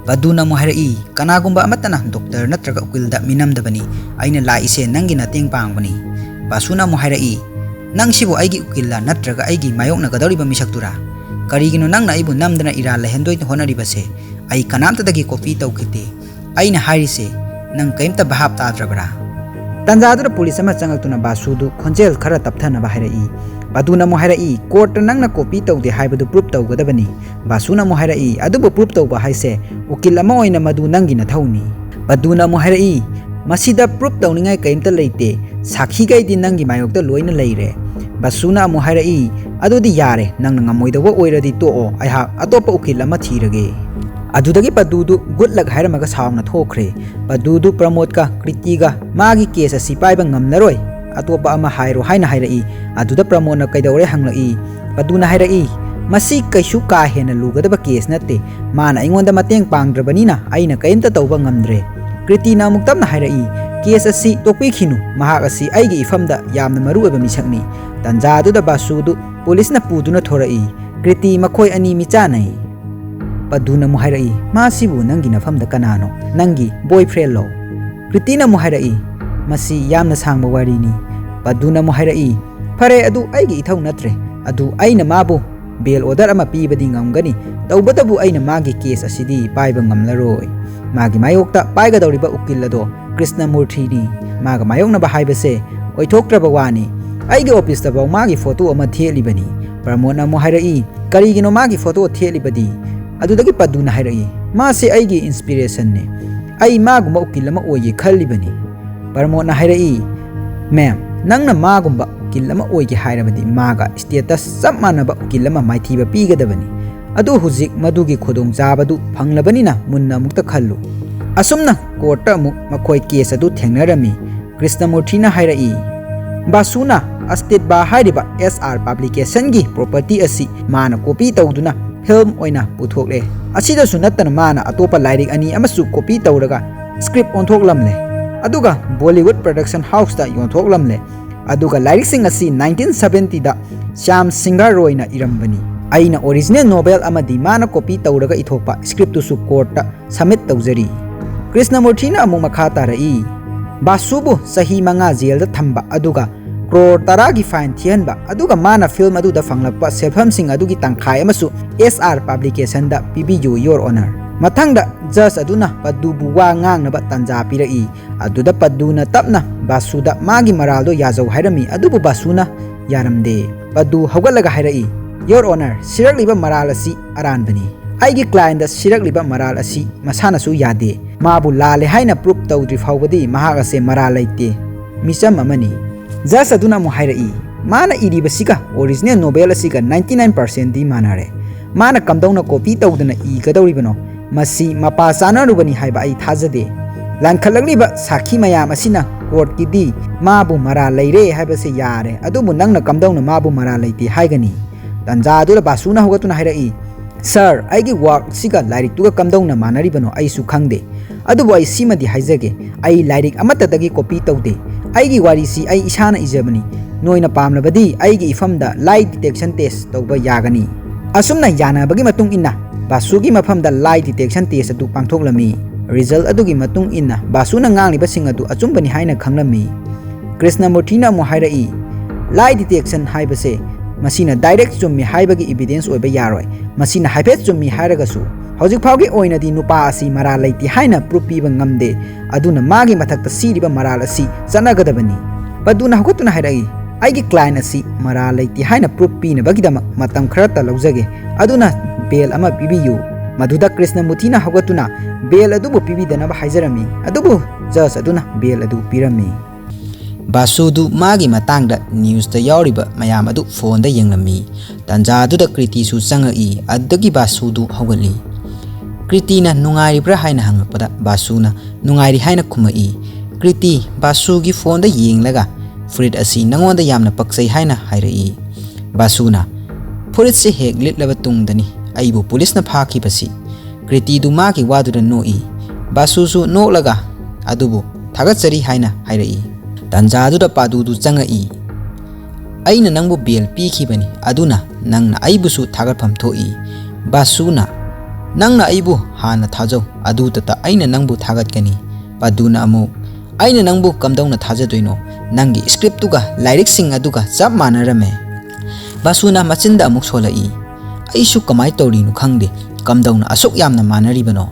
ꯄꯗꯨꯅ ꯑꯃꯨꯛ ꯍꯥꯏꯔꯛꯏ, "ꯀꯅꯥꯒꯨꯝꯕ ꯑꯃꯠꯇꯅ ꯗꯣꯛꯇꯔ ꯅꯠꯇ꯭ꯔꯒ ꯎꯀꯤꯜꯗ ꯃꯤꯅꯝꯗꯕꯅꯤ꯫ ꯑꯩꯅ ꯂꯥꯛꯏꯁꯦ ꯅꯪꯒꯤ ꯃꯇꯦꯡ ꯄꯥꯡꯕꯅꯤ"꯫ ꯕꯥꯁꯨꯅ ꯑꯃꯨꯛ ꯍꯥꯏꯔꯛꯏ, "ꯅꯪ ꯁꯤꯕꯨ ꯑꯩꯒꯤ ꯎꯀꯤꯜꯂ ꯅꯠꯇ꯭ꯔꯒ ꯑꯩꯒꯤ ꯃꯥꯌꯣꯛꯅꯒꯗꯧꯔꯤꯕ ꯃꯤꯁꯛꯇꯨꯔꯥ? ꯀꯔꯤꯒꯤꯅꯣ ꯅꯪꯅ ꯑꯩꯕꯨ ꯅꯝꯗꯅ ꯏꯔꯥꯜ ꯂꯩꯍꯟꯗꯣꯏ ꯍꯣꯠꯅꯔꯤꯕꯁꯦ? ꯑꯩ ꯀꯅꯥꯝꯇꯗꯒꯤ ꯀꯣꯄꯤ ꯇꯧꯈꯤꯗꯦ꯫ ꯑꯩꯅ ꯍꯥꯏꯔꯤꯁꯦ ꯅꯪ ꯀꯔꯤꯝꯇ ꯚꯥꯞ ꯇꯥꯗ꯭ꯔꯕꯔꯥ?" ꯇꯥꯟꯖꯥꯗꯨꯗ ꯄꯨꯂꯤꯁ ꯑꯃ ꯆꯪꯉꯛꯇꯨꯅ ꯕꯥꯁꯨꯗꯨ ꯈꯣꯟꯖꯦꯜ ꯈꯔ ꯇꯞꯊꯅꯕ ꯍꯥꯏꯔꯛꯏ꯫ ꯄꯗꯨꯅ ꯑꯃꯨꯛ ꯍꯥꯏꯔꯛꯏ, "ꯀꯣꯔꯠꯇ ꯅꯪꯅ ꯀꯣꯄꯤ ꯇꯧꯗꯦ ꯍꯥꯏꯕꯗꯨ ꯄ꯭ꯔꯨꯞ ꯇꯧꯒꯗꯕꯅꯤ"꯫ ꯕꯥꯁꯨꯅ ꯑꯃꯨꯛ ꯍꯥꯏꯔꯛꯏ, "ꯑꯗꯨꯕꯨ ꯄ꯭ꯔꯨꯞ ꯇꯧꯕ ꯍꯥꯏꯁꯦ ꯎꯀꯤꯜ ꯑꯃ ꯑꯣꯏꯅ ꯃꯗꯨ ꯅꯪꯒꯤ ꯅꯊꯧꯅꯤ"꯫ ꯄꯗꯨꯅ ꯑꯃꯨꯛ ꯍꯥꯏꯔꯛꯏ, "ꯃꯁꯤꯗ ꯄ꯭ꯔꯨꯞ ꯇꯧꯅꯤꯡꯉꯥꯏ ꯀꯔꯤꯝꯇ ꯂꯩꯇꯦ꯫ ꯁꯥꯈꯤꯈꯩꯗꯤ ꯅꯪꯒꯤ ꯃꯥꯌꯣꯛꯇ ꯂꯣꯏꯅ ꯂꯩꯔꯦ"꯫ ꯕꯥꯁꯨꯅ ꯑꯃꯨꯛ ꯍꯥꯏꯔꯛꯏ, "ꯑꯗꯨꯗꯤ ꯌꯥꯔꯦ, ꯅꯪꯅ ꯉꯝꯃꯣꯏꯗꯧꯕ ꯑꯣꯏꯔꯗꯤ ꯇꯣꯛꯑꯣ, ꯑꯩꯍꯥꯛ ꯑꯇꯣꯞꯄ ꯎꯀꯤꯜ ꯑꯃ ꯊꯤꯔꯒꯦ"꯫ ꯑꯗꯨꯗꯒꯤ ꯄꯗꯨꯗꯨ ꯒꯨꯗ ꯂꯛ ꯍꯥꯏꯔꯝꯃꯒ ꯁꯥꯎꯅ ꯊꯣꯛꯈ꯭ꯔꯦ꯫ ꯄꯗꯨꯗꯨ ꯄ꯭ꯔꯃꯣꯗꯀ ꯀ꯭ꯔꯤꯇꯤꯒ ꯃꯥꯒꯤ ꯀꯦꯁ ꯑꯁꯤ ꯄꯥꯏꯕ ꯉꯝꯂꯔꯣꯏ, ꯑꯇꯣꯞꯄ ꯑꯃ ꯍꯥꯏꯔꯣ ꯍꯥꯏꯅ ꯍꯥꯏꯔꯛꯏ꯫ ꯑꯗꯨꯗ ꯄ꯭ꯔꯃꯣꯗꯅ ꯀꯩꯗꯧꯔꯦ ꯍꯪꯂꯛꯏ꯫ ꯄꯗꯨꯅ ꯍꯥꯏꯔꯛꯏ, "ꯃꯁꯤ ꯀꯩꯁꯨ ꯀꯥ ꯍꯦꯟꯅ ꯂꯨꯒꯗꯕ ꯀꯦꯁ ꯅꯠꯇꯦ꯫ ꯃꯥꯅ ꯑꯩꯉꯣꯟꯗ ꯃꯇꯦꯡ ꯄꯥꯡꯗ꯭ꯔꯕꯅꯤꯅ ꯑꯩꯅ ꯀꯔꯤꯝꯇ ꯇꯧꯕ ꯉꯝꯗ꯭ꯔꯦ"꯫ ꯀ꯭ꯔꯤꯇꯤꯅ ꯑꯃꯨꯛ ꯇꯞꯅ ꯍꯥꯏꯔꯛꯏ, "ꯀꯦꯁ ꯑꯁꯤ ꯇꯣꯛꯄꯤꯈꯤꯅꯨ, ꯃꯍꯥꯛ ꯑꯁꯤ ꯑꯩꯒꯤ ꯏꯐꯝꯗ ꯌꯥꯝꯅ ꯃꯔꯨ ꯑꯣꯏꯕ ꯃꯤꯁꯛꯅꯤ"꯫ ꯇꯥꯟꯖꯥꯗꯨꯗ ꯕꯥꯁꯨꯗꯨ ꯄꯨꯂꯤꯁꯅ ꯄꯨꯗꯨꯅ ꯊꯣꯔꯛꯏ꯫ ꯀ꯭ꯔꯤꯇꯤ ꯃꯈꯣꯏ ꯑꯅꯤ ꯃꯤꯆꯥꯟꯅꯩ꯫ ꯄꯗꯨꯅ ꯑꯃꯨꯛ ꯍꯥꯏꯔꯛꯏ, "ꯃꯥꯁꯤꯕꯨ ꯅꯪꯒꯤ ꯅꯐꯝꯗ ꯀꯅꯥꯅꯣ? ꯅꯪꯒꯤ boyfriendꯂꯣ?" ꯀ꯭ꯔꯤꯇꯤꯅ ꯑꯃꯨꯛ ꯍꯥꯏꯔꯛꯏ, "ꯃꯁꯤ ꯌꯥꯝꯅ ꯁꯥꯡꯕ ꯋꯥꯔꯤꯅꯤ꯫" ꯄꯗꯨꯅ ꯑꯃꯨꯛ ꯍꯥꯏꯔꯛꯏ, "ꯐꯔꯦ, ꯑꯗꯨ ꯑꯩꯒꯤ ꯏꯊꯧ ꯅꯠꯇ꯭ꯔꯦ꯫ ꯑꯗꯨ ꯑꯩꯅ ꯃꯥꯕꯨ bail order ꯑꯃ ꯄꯤꯕꯗꯤ ꯉꯝꯒꯅꯤ, ꯇꯧꯕꯇꯕꯨ ꯑꯩꯅ ꯃꯥꯒꯤ case ꯑꯁꯤꯗꯤ ꯄꯥꯏꯕ ꯉꯝꯂꯔꯣꯏ꯫" ꯃꯥꯒꯤ ꯃꯥꯌꯣꯛꯇ ꯄꯥꯏꯒꯗꯧꯔꯤꯕ ꯎꯀꯤꯜ ꯑꯗꯣ ꯀ꯭ꯔꯤꯁꯅꯃꯨꯔꯊꯤꯅꯤ꯫ ꯃꯥꯒ ꯃꯥꯌꯣꯛꯅꯕ ꯍꯥꯏꯕꯁꯦ ꯑꯣꯏꯊꯣꯛꯇ꯭ꯔꯕ ꯋꯥꯅꯤ꯫ ꯑꯩꯒꯤ officeꯇꯐꯥꯎ ꯃꯥꯒꯤ photo ꯑꯃ ꯊꯦꯠꯂꯤꯕꯅꯤ꯫ ꯄ꯭ꯔꯃꯣꯗꯅ ꯑꯃꯨꯛ ꯍꯥꯏꯔꯛꯏ, "ꯀꯔꯤꯒꯤꯅꯣ ꯃꯥꯒꯤ photo ꯊꯦꯠꯂꯤꯕꯗꯤ?" ꯑꯗꯨꯗꯒꯤ ꯄꯗꯨꯅ ꯍꯥꯏꯔꯛꯏ, "ꯃꯥꯁꯦ ꯑꯩꯒꯤ inspirationꯅꯦ꯫ ꯑꯩ ꯃꯥꯒꯨꯝꯕ ꯎꯀꯤꯜ ꯑꯃ ꯑꯣꯏꯒꯦ ꯈꯜꯂꯤꯕꯅꯤ꯫" ꯄ꯭ꯔꯃꯣꯗꯅ ꯍꯥꯏꯔꯛꯏ, "Ma'am, ꯅꯪꯅ ꯃꯥꯒꯨꯝꯕ ꯎꯀꯤꯜ ꯑꯃ ꯑꯣꯏꯒꯦ ꯍꯥꯏꯔꯕꯗꯤ ꯃꯥꯒ status ꯆꯞ ꯃꯥꯟꯅꯕ ꯎꯀꯤꯜ ꯑꯃ ꯃꯥꯏꯊꯤꯕ ꯄꯤꯒꯗꯕꯅꯤ꯫ ꯑꯗꯨ ꯍꯧꯖꯤꯛ ꯃꯗꯨꯒꯤ ꯈꯨꯗꯣꯡꯆꯥꯕꯗꯨ ꯐꯪꯂꯕꯅꯤꯅ ꯃꯨꯟꯅ ꯑꯃꯨꯛꯇ ꯈꯜꯂꯨ꯫" ꯑꯁꯨꯝꯅ courtꯇ ꯑꯃꯨꯛ ꯃꯈꯣꯏ case ꯑꯗꯨ ꯊꯦꯡꯅꯔꯝꯃꯤ꯫ ꯀ꯭ꯔꯤꯁꯅꯃꯨꯔꯊꯤꯅ ꯍꯥꯏꯔꯛꯏ, "ꯕꯥꯁꯨꯅ ꯑꯁꯇꯤꯠꯕꯥ ꯍꯥꯏꯔꯤꯕ S R publicationꯒꯤ property ꯑꯁꯤ ꯃꯥꯅ copy ꯇꯧꯗꯨꯅ film ꯑꯣꯏꯅ ꯄꯨꯊꯣꯛꯂꯦ꯫ ꯑꯁꯤꯗꯁꯨ ꯅꯠꯇꯅ ꯃꯥꯅ ꯑꯇꯣꯞꯄ ꯂꯥꯏꯔꯤꯛ ꯑꯅꯤ ꯑꯃꯁꯨ copy ꯇꯧꯔꯒ script ꯑꯣꯟꯊꯣꯛꯂꯝꯂꯦ꯫ ꯑꯗꯨꯒ Bollywood production houseꯇ ꯌꯣꯟꯊꯣꯛꯂꯝꯂꯦ꯫ ꯑꯗꯨꯒ ꯂꯥꯏꯔꯤꯛꯁꯤꯡ ꯑꯁꯤ nineteen seventyꯗ ꯁ꯭ꯌꯥꯝ ꯁꯤꯡꯒꯥ ꯔꯣꯏꯅ ꯏꯔꯝꯕꯅꯤ꯫ ꯑꯩꯅ original novel ꯑꯃꯗꯤ ꯃꯥꯅ copy ꯇꯧꯔꯒ ꯏꯊꯣꯛꯄ scriptꯇꯨꯁꯨ courtꯇ submit ꯇꯧꯖꯔꯤ꯫" ꯀ꯭ꯔꯤꯁꯅꯃꯨꯔꯊꯤꯅ ꯑꯃꯨꯛ ꯃꯈꯥ ꯇꯥꯔꯛꯏ, "ꯕꯥꯁꯨꯕꯨ ꯆꯍꯤ ꯃꯉꯥ jailꯗ ꯊꯝꯕ, ꯑꯗꯨꯒ crore ꯇꯔꯥꯒꯤ fine ꯊꯤꯍꯟꯕ, ꯑꯗꯨꯒ ꯃꯥꯅ film ꯑꯗꯨꯗ ꯐꯪꯂꯛꯄ ꯁꯦꯟꯐꯝꯁꯤꯡ ꯑꯗꯨꯒꯤ ꯇꯪꯈꯥꯏ ꯑꯃꯁꯨ S R publicationꯗ ꯄꯤꯕꯤꯌꯨ, Your Honor꯫" ꯃꯊꯪꯗ judge ꯑꯗꯨꯅ ꯄꯗꯨꯕꯨ ꯋꯥ ꯉꯥꯡꯅꯕ ꯇꯥꯟꯖꯥ ꯄꯤꯔꯛꯏ꯫ ꯑꯗꯨꯗ ꯄꯗꯨꯅ ꯇꯞꯅ ꯕꯥꯁꯨꯗ ꯃꯥꯒꯤ ꯃꯔꯥꯜꯗꯣ ꯌꯥꯖꯧ ꯍꯥꯏꯔꯝꯃꯤ, ꯑꯗꯨꯕꯨ ꯕꯥꯁꯨꯅ ꯌꯥꯔꯝꯗꯦ꯫ ꯄꯗꯨ ꯍꯧꯒꯠꯂꯒ ꯍꯥꯏꯔꯛꯏ, "Your Honor, ꯁꯤꯔꯛꯂꯤꯕ ꯃꯔꯥꯜ ꯑꯁꯤ ꯑꯔꯥꯟꯕꯅꯤ꯫ ꯑꯩꯒꯤ clientꯗ ꯁꯤꯔꯛꯂꯤꯕ ꯃꯔꯥꯜ ꯑꯁꯤ ꯃꯁꯥꯅꯁꯨ ꯌꯥꯗꯦ꯫ ꯃꯥꯕꯨ ꯂꯥꯜꯂꯦ ꯍꯥꯏꯅ prove ꯇꯧꯗ꯭ꯔꯤ ꯐꯥꯎꯕꯗꯤ ꯃꯍꯥꯛ ꯑꯁꯦ ꯃꯔꯥꯜ ꯂꯩꯇꯦ, ꯃꯤꯆꯝ ꯑꯃꯅꯤ꯫" Judge ꯑꯗꯨꯅ ꯑꯃꯨꯛ ꯍꯥꯏꯔꯛꯏ, "ꯃꯥꯅ ꯏꯔꯤꯕꯁꯤꯒ original novel ꯑꯁꯤꯒ ninety nine percentꯗꯤ ꯃꯥꯟꯅꯔꯦ꯫ ꯃꯥꯅ ꯀꯝꯗꯧꯅ copy ꯇꯧꯗꯅ ꯏꯒꯗꯧꯔꯤꯕꯅꯣ? ꯃꯁꯤ ꯃꯄꯥ ꯆꯥꯅꯔꯨꯕꯅꯤ ꯍꯥꯏꯕ ꯑꯩ ꯊꯥꯖꯗꯦ꯫ ꯂꯥꯟꯈꯠꯂꯛꯂꯤꯕ ꯁꯥꯈꯤ ꯃꯌꯥꯝ ꯑꯁꯤꯅ courtꯀꯤꯗꯤ ꯃꯥꯕꯨ ꯃꯔꯥꯜ ꯂꯩꯔꯦ ꯍꯥꯏꯕꯁꯤ ꯌꯥꯔꯦ, ꯑꯗꯨꯕꯨ ꯅꯪꯅ ꯀꯝꯗꯧꯅ ꯃꯥꯕꯨ ꯃꯔꯥꯜ ꯂꯩꯇꯦ ꯍꯥꯏꯒꯅꯤ?" ꯇꯥꯟꯖꯥ ꯑꯗꯨꯗ ꯕꯥꯁꯨꯅ ꯍꯧꯒꯠꯇꯨꯅ ꯍꯥꯏꯔꯛꯏ, "Sir, ꯑꯩꯒꯤ workꯁꯤꯒ ꯂꯥꯏꯔꯤꯛꯇꯨꯒ ꯀꯝꯗꯧꯅ ꯃꯥꯟꯅꯔꯤꯕꯅꯣ ꯑꯩꯁꯨ ꯈꯪꯗꯦ꯫ ꯑꯗꯨꯕꯨ ꯑꯩ ꯁꯤꯃꯗꯤ ꯍꯥꯏꯖꯒꯦ, ꯑꯩ ꯂꯥꯏꯔꯤꯛ ꯑꯃꯠꯇꯗꯒꯤ copy ꯇꯧꯗꯦ꯫ ꯑꯩꯒꯤ ꯋꯥꯔꯤꯁꯤ ꯑꯩ ꯏꯁꯥꯅ ꯏꯖꯕꯅꯤ꯫ ꯅꯣꯏꯅ ꯄꯥꯝꯂꯕꯗꯤ ꯑꯩꯒꯤ ꯏꯐꯝꯗ lie detector test ꯇꯧꯕ ꯌꯥꯒꯅꯤ꯫" ꯑꯁꯨꯝꯅ ꯌꯥꯅꯕꯒꯤ ꯃꯇꯨꯡ ꯏꯟꯅ ꯕꯥꯁꯨꯒꯤ ꯃꯐꯝꯗ lie detection test ꯑꯗꯨ ꯄꯥꯡꯊꯣꯛꯂꯝꯃꯤ꯫ Result ꯑꯗꯨꯒꯤ ꯃꯇꯨꯡ ꯏꯟꯅ ꯕꯥꯁꯨꯅ ꯉꯥꯡꯂꯤꯕꯁꯤꯡ ꯑꯗꯨ ꯑꯆꯨꯝꯕꯅꯤ ꯍꯥꯏꯅ ꯈꯪꯂꯝꯃꯤ꯫ ꯀ꯭ꯔꯤꯁꯅꯃꯨꯔꯊꯤꯅ ꯑꯃꯨꯛ ꯍꯥꯏꯔꯛꯏ, "Lie detection ꯍꯥꯏꯕꯁꯦ ꯃꯁꯤꯅ direct ꯆꯨꯝꯃꯤ ꯍꯥꯏꯕꯒꯤ evidence ꯑꯣꯏꯕ ꯌꯥꯔꯣꯏ꯫ ꯃꯁꯤꯅ ꯍꯥꯏꯐꯦꯠ ꯆꯨꯝꯃꯤ ꯍꯥꯏꯔꯒꯁꯨ ꯍꯧꯖꯤꯛ ꯐꯥꯎꯒꯤ ꯑꯣꯏꯅꯗꯤ ꯅꯨꯄꯥ ꯑꯁꯤ ꯃꯔꯥꯜ ꯂꯩꯇꯦ ꯍꯥꯏꯅ proof ꯄꯤꯕ ꯉꯝꯗꯦ꯫ ꯑꯗꯨꯅ ꯃꯥꯒꯤ ꯃꯊꯛꯇ ꯁꯤꯔꯤꯕ ꯃꯔꯥꯜ ꯑꯁꯤ ꯆꯠꯅꯒꯗꯕꯅꯤ꯫" ꯄꯗꯨꯅ ꯍꯧꯒꯠꯇꯨꯅ ꯍꯥꯏꯔꯛꯏ, "ꯑꯩꯒꯤ client ꯑꯁꯤ ꯃꯔꯥꯜ ꯂꯩꯇꯦ ꯍꯥꯏꯅ proof ꯄꯤꯅꯕꯒꯤꯗꯃꯛ ꯃꯇꯝ ꯈꯔꯇ ꯂꯧꯖꯒꯦ꯫ ꯑꯗꯨꯅ bail ꯑꯃ ꯄꯤꯕꯤꯌꯨ꯫" ꯃꯗꯨꯗ ꯀ꯭ꯔꯤꯁꯅꯃꯨꯔꯊꯤꯅ ꯍꯧꯒꯠꯇꯨꯅ bail ꯑꯗꯨꯕꯨ ꯄꯤꯕꯤꯗꯅꯕ ꯍꯥꯏꯖꯔꯝꯃꯤ꯫ ꯑꯗꯨꯕꯨ judge ꯑꯗꯨꯅ bail ꯑꯗꯨ ꯄꯤꯔꯝꯃꯤ꯫ ꯕꯥꯁꯨꯗꯨ ꯃꯥꯒꯤ ꯃꯇꯥꯡꯗ newsꯇ ꯌꯥꯎꯔꯤꯕ ꯃꯌꯥꯝ ꯑꯗꯨ phoneꯗ ꯌꯦꯡꯂꯝꯃꯤ꯫ ꯇꯥꯟꯖꯥ ꯑꯗꯨꯗ ꯀ꯭ꯔꯤꯇꯤꯁꯨ ꯆꯪꯉꯛꯏ꯫ ꯑꯗꯨꯗꯒꯤ ꯕꯥꯁꯨꯗꯨ ꯍꯧꯒꯠꯂꯤ꯫ ꯀ꯭ꯔꯤꯇꯤꯅ "ꯅꯨꯡꯉꯥꯏꯔꯤꯕ꯭ꯔꯥ?" ꯍꯥꯏꯅ ꯍꯪꯉꯛꯄꯗ ꯕꯥꯁꯨꯅ "ꯅꯨꯡꯉꯥꯏꯔꯤ" ꯍꯥꯏꯅ ꯈꯨꯝꯃꯛꯏ꯫ ꯀ꯭ꯔꯤꯇꯤ ꯕꯥꯁꯨꯒꯤ phoneꯗ ꯌꯦꯡꯂꯒ, "ꯐꯨꯔꯤꯠ ꯑꯁꯤ ꯅꯉꯣꯟꯗ ꯌꯥꯝꯅ ꯄꯛꯆꯩ" ꯍꯥꯏꯅ ꯍꯥꯏꯔꯛꯏ꯫ ꯕꯥꯁꯨꯅ, "ꯐꯨꯔꯤꯠꯁꯤ ꯍꯦꯛ ꯂꯤꯠꯂꯕ ꯇꯨꯡꯗꯅꯤ ꯑꯩꯕꯨ ꯄꯨꯂꯤꯁꯅ ꯐꯥꯈꯤꯕꯁꯤ꯫" ꯀ꯭ꯔꯤꯇꯤꯗꯨ ꯃꯥꯒꯤ ꯋꯥꯗꯨꯗ ꯅꯣꯛꯏ꯫ ꯕꯥꯁꯨꯁꯨ ꯅꯣꯛꯂꯒ, "ꯑꯗꯨꯕꯨ ꯊꯥꯒꯠꯆꯔꯤ" ꯍꯥꯏꯅ ꯍꯥꯏꯔꯛꯏ꯫ ꯇꯥꯟꯖꯥꯗꯨꯗ ꯄꯥꯗꯨꯗꯨ ꯆꯪꯉꯛꯏ꯫ "ꯑꯩꯅ ꯅꯪꯕꯨ bail ꯄꯤꯈꯤꯕꯅꯤ, ꯑꯗꯨꯅ ꯅꯪꯅ ꯑꯩꯕꯨꯁꯨ ꯊꯥꯒꯠꯐꯝ ꯊꯣꯛꯏ꯫" ꯕꯥꯁꯨꯅ, "ꯅꯪꯅ ꯑꯩꯕꯨ ꯍꯥꯟꯅ ꯊꯥꯖꯧ, ꯑꯗꯨꯇꯇ ꯑꯩꯅ ꯅꯪꯕꯨ ꯊꯥꯒꯠꯀꯅꯤ꯫" ꯄꯥꯗꯨꯅ ꯑꯃꯨꯛ, "ꯑꯩꯅ ꯅꯪꯕꯨ ꯀꯝꯗꯧꯅ ꯊꯥꯖꯗꯣꯏꯅꯣ? ꯅꯪꯒꯤ scriptꯇꯨꯒ ꯂꯥꯏꯔꯤꯛꯁꯤꯡ ꯑꯗꯨꯒ ꯆꯞ ꯃꯥꯟꯅꯔꯝꯃꯦ꯫" ꯕꯥꯁꯨꯅ ꯃꯆꯤꯟꯗ ꯑꯃꯨꯛ ꯁꯣꯜꯂꯛꯏ, "ꯑꯩꯁꯨ ꯀꯃꯥꯏ ꯇꯧꯔꯤꯅꯣ ꯈꯪꯗꯦ, ꯀꯝꯗꯧꯅ ꯑꯁꯨꯛ ꯌꯥꯝꯅ ꯃꯥꯟꯅꯔꯤꯕꯅꯣ?"